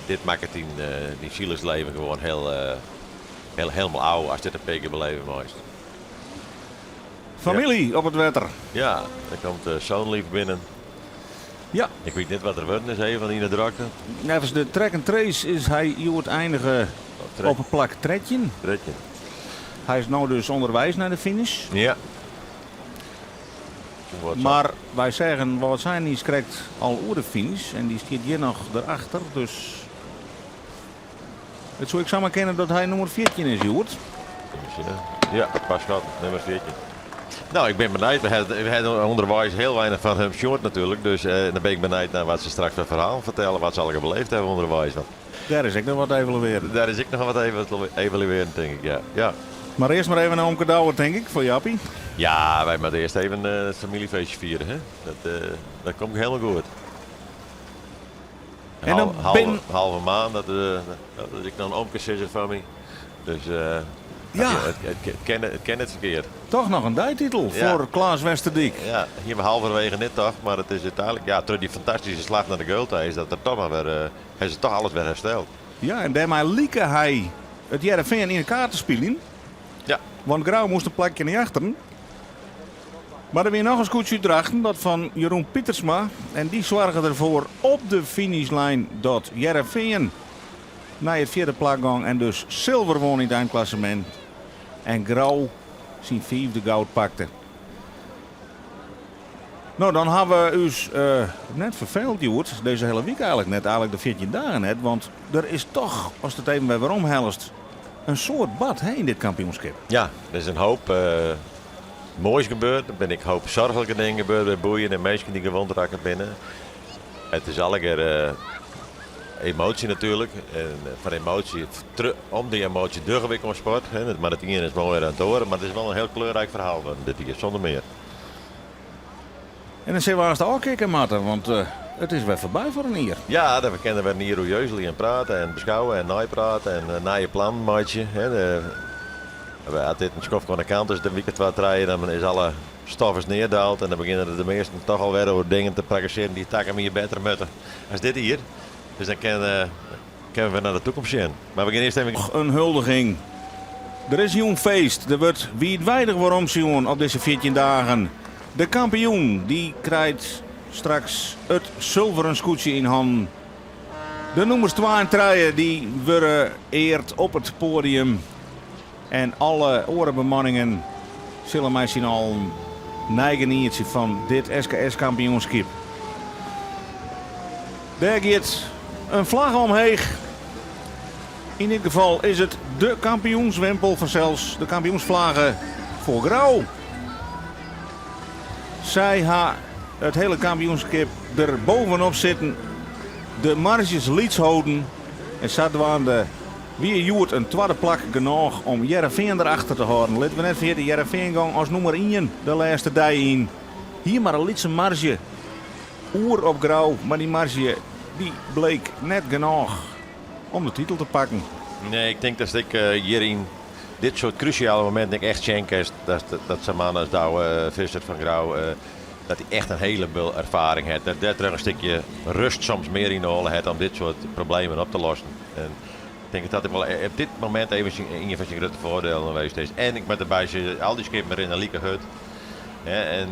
dit makket dyn, dyn silersleven gewoan hiel, hiel, hielendal ôf ast dit in pear kear beleve meist. Famylje op it wetter. Ja, der komt zoonlief binnen. Ja. Ik wit net wat der wurden is even yn 'e drokte. Neffens de track and trace is hy hjoed einige op plak 13. 13. Hy is no dus ûnderweis nei de finish. Ja. Mar wy seagen Wâldsein is krekt al oer de finish en dy stiet hjir noch derachter. Dus it soe ek samar kinne dat hy nûmer 14 is hjoed. Ja, Pascal, nûmer 14. No, ik bin benijd. We hawwe ûnderweis hiel weinich fan him sjoen natuerlik. Dus dan bin ik benijd nei wat se straks foar ferhalen fertelle, wat se allegear beleefd hawwe ûnderweis. Want Dêr is ek noch wat evaluearjen. Dêr is ek noch wat evaluearjen, tink ik, ja. ja. Mar earst mar even nei omke Douwe, tink ik, foar Jappie. Ja, wy moatte earst even it famyljefeestje fiere. Hè? Dat, dat komt hielendal goed. En dan bin... Halve maand, dat, dat is ek noch in omkesizzer fan my. Dus ja. It kin, it kin net ferkeard. Toch noch in deititel Ja. foar Klaas Westerdyk. Ja, hiene we halverwege net tocht, mar it is úteinlik, ja, troch dy fantastyske slach nei de geul ta is dat der toch mar wer, ha se toch alles wer hersteld. Ja, en dêrmei like hy it Hearrenfean yn 'e kaart te spyljen. Ja. Want Grou moast in plakje nei achteren. Mar der wie noch in skûtsje út Drachten, dat fan Jeroen Pietersma. En dy soarge derfoar op de finishlijn dat Hearrenfean nei it fjirde plak gong en dus silver wûn yn it einklassemint. En Grou syn fiifde goud pakte. No, dan ha we ús net ferfeeld hjoed, dizze hiele wike eigenlik net, eigenlik de 14 dagen net, want der is toch, ast it even wer weromhellest, in soad bard hè, yn dit kampioenskip. Ja, der is in hoop moais gebeurd. Der binne ek in hoop soarchlike dingen gebeurd by boeien en minsken dy't gewond rakke binne. It is allegear emoasje natuerlik. En foar emoasje, om dy emoasje dogge we ek oan sport. Hè. Mar it ien is moaier dan it oare. Mar it is wol in hiel kleurryk ferhaal wurden dit jier, sûnder mear. En dan sille we aanst ôfkikke moatte, want it is wer foarby foar in jier. Ja, dan kinne we wer in jier oer jeuzelje en prate en beskouwe en neiprate en nije plannen meitsje. As dit in skoftke oan de kant is, in wike twa, trije, dan is alle stof is neardaald en dan begjinne de measten toch alwer oer dingen te prakkesearjen dy't takom jier better moatte as dit jier. Dus dan kinne we wer nei de toekomst sjen. Mar we gean earst even. In huldiging. Der is jûn feest. Der wurdt wiidweidich weromsjoen op dizze 14 dagen. De kampioen dy krijt straks it sulveren skûtsje yn hannen. De nûmers twa en trije dy wurde eard op it poadium. En alle oare bemanningen sille mei syn allen Neigenietsje fan dit SKS-kampioenskip. Dêr giet in flagge omheech. Yn dit gefal is it de kampioenswimpel fansels, de kampioensflagge foar Grou. Sy ha it hiele kampioenskip der bovenop sitten, de marzjes lyts holden en sadwaande wie hjoed in twadde plak genôch om Hearrenfean der achter te hâlden. Litte we net ferjitte, Hearrenfean gong as nûmer ien de lêste dei yn. Hie mar in lytse marzje oer op Grou, mar dy marzje dy bleek net genôch om de titel te pakken. Nee, ik tink datst ek hjir yn dit soart krúsjale mominten ek echt sjen kinst dat sa'n man as Douwe Visser fan Grou dat hy echt in hiele bul erfaring hat. Dat dêr terug in stikje rust soms mear yn de holle hat om dit soart problemen op te lossen. En ik tink dat dat wol op dit momint even ien fan syn grutte foardielen west is. En ik moat derby sizze, al dy skippen rinne like hurd. En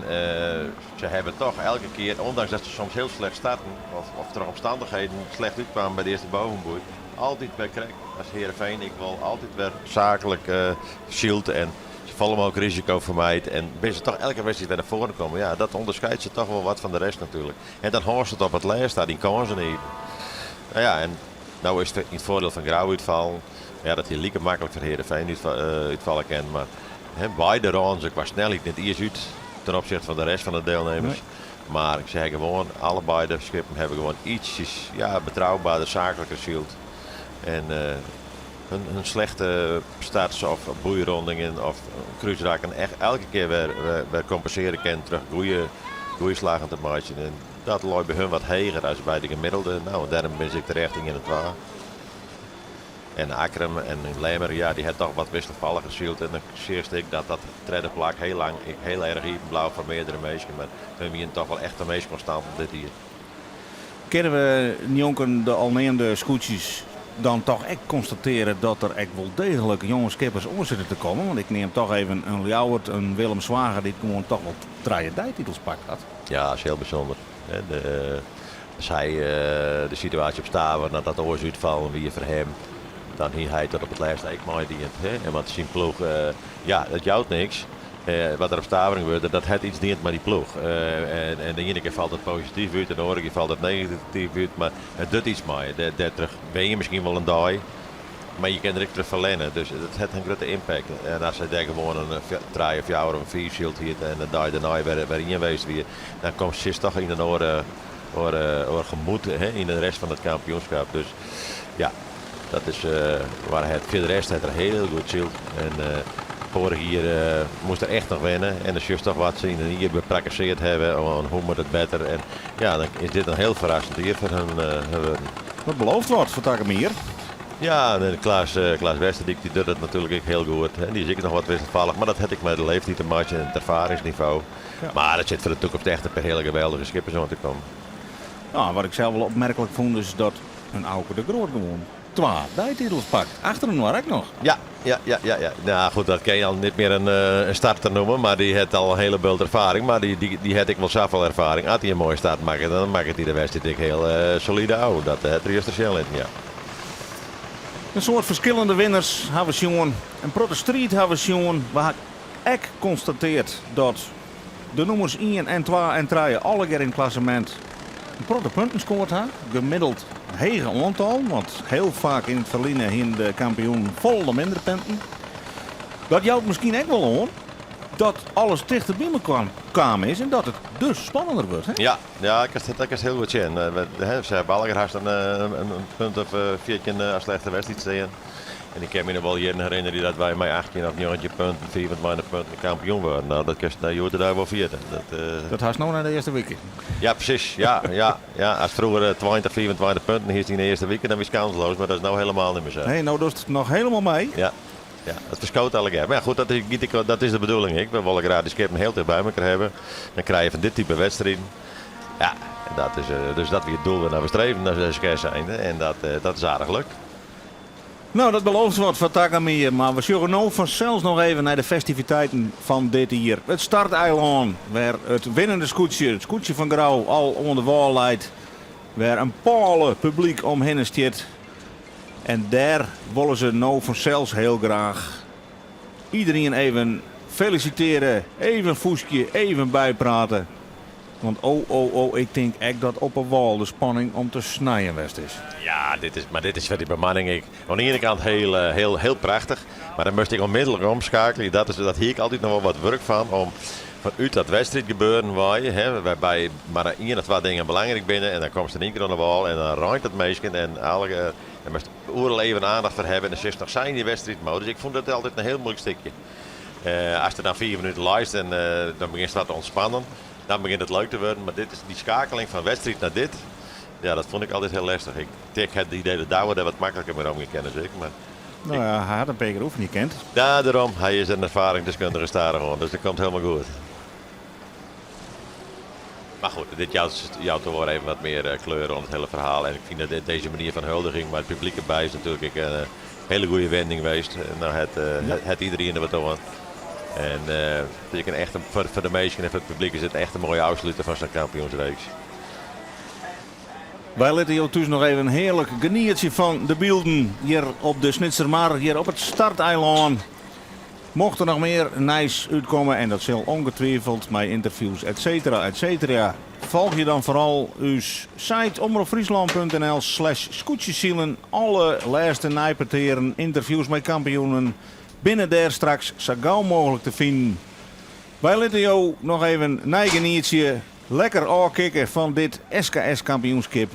se hawwe toch elke kear, ondanks dat se soms hiel slecht starten of troch omstannichheden slecht útkwamen by de earste bovenboei, altyd wer krekt as Heerenveen ek wol altyd wer saaklik syld en safolle mooglik risiko fermijt en binne se toch elke wedstriid wer nei foaren kommen. Ja, dat ûnderskeidt se toch wol wat fan de rest natuerlik. En dan hâldst it op it lêst ta dyn kânsen iepen. No ja, en no is it yn it foardiel fan Grou útfallen. Ja, dat hie like maklik foar Heerenveen útfalle kinnen, mar beide rânen se kwa snelheid net iens út ten opzichte fan de rest fan de deelnemers. Mar ik zeg gewoan, allebeide de skippen hawwe gewoan ietsjes ja, betrouwbaarder, saakliker syld. En hun slechte starts of boeirondingen of krúsrakken echt elke kear wer kompensearje kinnen troch goede slaggen te meitsjen. En dat leit by hun wat heger as by de gemiddelde. No, en dêrom binne se ek terecht ien en twa. En Akkrum en Lemmer, ja, dy hat toch wat wisselfalliger syld. En dan seachst ek dat dat tredde plak hiel lang ek hiel erch iepen bleau foar meardere minsken. Mar hun wienen toch wol echt de meast konstanten dit jier. Kinne we njonken de al neamde skûtsjes dan toch ek konstatearje dat der ek wol deeglik jonge skippers oan sitte te kommen? Want ik neam toch even in Ljouwert, in Willem Zwager dy't gewoan toch wol trije deititels pakt hat. Ja, dat is hiel bysûnder. De, as hy de situaasje op Staveren, dat dat oars útfallen wie foar him, dan hie hy tot op it lêste ek meidien. En want syn ploech, ja, dat jout niks. Wat der op Stavering wurde, dat hat iets dien mei dy ploech. En de iene kear falt it posityf út en de oare kear falt it negatyf út, mar it docht iets mei je. Dêrtroch winne je miskien wol in dei, mar je kinne der ek troch ferlerne. Dus it hat in grutte impact. En as hy dêr gewoan in trije, fjouwer of fiif syld hie en de dei dêrnei wer ien west wie, dan komst sitst toch yn in oare, oare, oar gemoed hè, yn de rest fan it kampioenskip. Dus ja, dat is waar hy foar de rest hat er hiel goed syld. En foarich jier moast er echt noch wenne. En dan sjochst toch wat se yn in jier beprakkeseard hawwe oan hoe moat it better. En ja, dan is dit in hiel ferrassend jier foar hun wurden. Dat belooft wat foar takom jier. Ja, en Klaas, Klaas Westerdyk dy docht it natuerlik ek hiel goed. Dy is ek noch wat wisselfallich, mar dat hat ek mei de leeftiid te meitsjen en it erfaringsnivo. Mar it sit foar de toekomst echt in pear hiele geweldige skippers oan te kommen. Nou, wat ik sels wol opmerklik fûn is dat in Auke de Groot gewoan twa deititels pakt. Achter inoar ek noch. Ja, ja, ja, ja, ja. Nou goed, dat kin je al net mear in starter noeme, mar dy hat al in hiele bult erfaring. Mar dy hat ek wol safolle erfaring. As hy in moaie start makket, dan makket hy de wedstriid ek hiel solide ôf. Dat hat er juster sjen litten, ja. In soad ferskillende winners hawwe we sjoen. In protte striid hawwe we sjoen. We ha ek konstateard dat de nûmers ien en twa en trije allegear yn it klassemint in protte punten skoard ha. Gemiddeld hege oantallen, want hiel faak yn it ferline hiene de kampioenen folle minder punten. Dat jout miskien ek wol oan dat alles tichter by mekoar kaam is en dat it dus spannender wurdt. Hè? Ja, ja, dat kinst hiel goed sjen. Se hawwe allegear hast in punt of 14 as slechte wedstriid stean. En ik kin my noch wol jierren herinnerje dat wy mei 18 of 19 punten, 25 punten kampioen waarden. No, dat kinst hjoed-de-dei wol ferjitte. Dat, dat hast no nei de earste wike. Ja, presys. Ja, ja, ja. As froeger 20, 25 punten hiest yn de earste wike, dan wiest kansloos. Mar dat is no hielendal net mear sa. Nee, no dochst noch hielendal mei. Ja. Ja, dat ferskoot allegear. Mar ja, goed, dat is, dat is de bedoeling ek. We wolle graach dy skippen hiel ticht by mekoar hawwe. Dan krije je fan dit type wedstriden. Ja, dat is, dus dat wie it doel wêrnei we streven as SKS zijnde. En dat, dat is aardich lukt. No, dat belooft wat foar takom jier, mar we sjogge no fansels noch even nei de festiviteiten fan dit jier. It starteilân, wêr it winnende skûtsje, it skûtsje fan Grou, al oan de wâl leit, wêr in pôle publyk omhinne stiet. En dêr wolle se no fansels hiel graach iderien even. Felisitearje, even fûstkje, even byprate. Want o, o, o, ik tink ek dat op 'e wâl de spanning om te snijen west is. Ja, dit is, mar dit is foar dy bemanning ek oan de iene kant hiel, hiel, hiel prachtich. Mar dan moast ik onmiddellik omskeakelje. Dat, is, dat hie ik altyd noch wol wat wurk fan. Om fanút dat wedstriidgebeuren wei, hè, wêrby mar ien of twa dingen belangryk binne. En dan komst yn ien kear oan de wâl en dan reint it minsken. En alle, dan moast oeral even aandacht foar hawwe. En dan sitst noch sa yn dy wedstriidmodus. Ik fûn dat altyd in hiel muoilik stikje. Ast der dan fiif minuten leist en dan begjinst wat te ûntspannen, dan begjint it leuk te wurden. Mar dit is dy skeakeling fan wedstriid nei dit, ja, dat fûn ik altyd hiel lestich. Ik, ik ha it idee dat Douwe dêr wat makliker mei omgean kin as ik. Mar Nou ja, hy hat in pear kear oefenje kind. Ja, dêrom. Hy is in erfaringsdeskundige stadichoan, dus dat komt hielendal goed. Mar goed, dit jout, jout toch wol even wat mear kleur oan it hiele ferhaal. En ik fyn dat dizze manier fan huldiging mei it publyk derby is natuerlik ek in hiele goede wending west. No hat, hat iderien der wat oan. En it is ek in echte, foar, foar de minsken en foar it publyk is it echt in moaie ôfsluter fan sa'n kampioensreeks. Wy litte jo thús noch even hearlik genietsje fan de bylden hjir op de Snitsermar, hjir op it starteilân. Mocht der noch mear nijs útkomme, en dat sil ongetwijfeld mei ynterviews et cetera, et cetera, folgje dan foaral ús site omropfryslân.nl/skûtsjesilen. Alle lêste nijpetearen, ynterviews mei kampioenen binne dêr straks sa gau mooglik te finen. Wy litte jo noch even neigenietsje, lekker ôfkikke fan dit SKS-kampioenskip.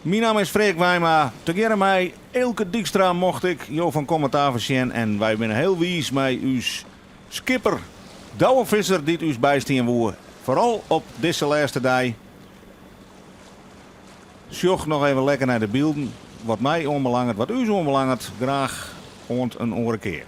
Myn namme is Freark Wijma. Tegearre mei Eelke Dykstra mocht ik jo fan kommentaar foarsjen en wy binne hiel wiis mei ús skipper Douwe Visser dy't ús bystean woe, foaral op dizze lêste dei. Sjoch noch even lekker nei de bylden. Wat my oanbelanget, wat ús oanbelanget, graach oant in oare kear.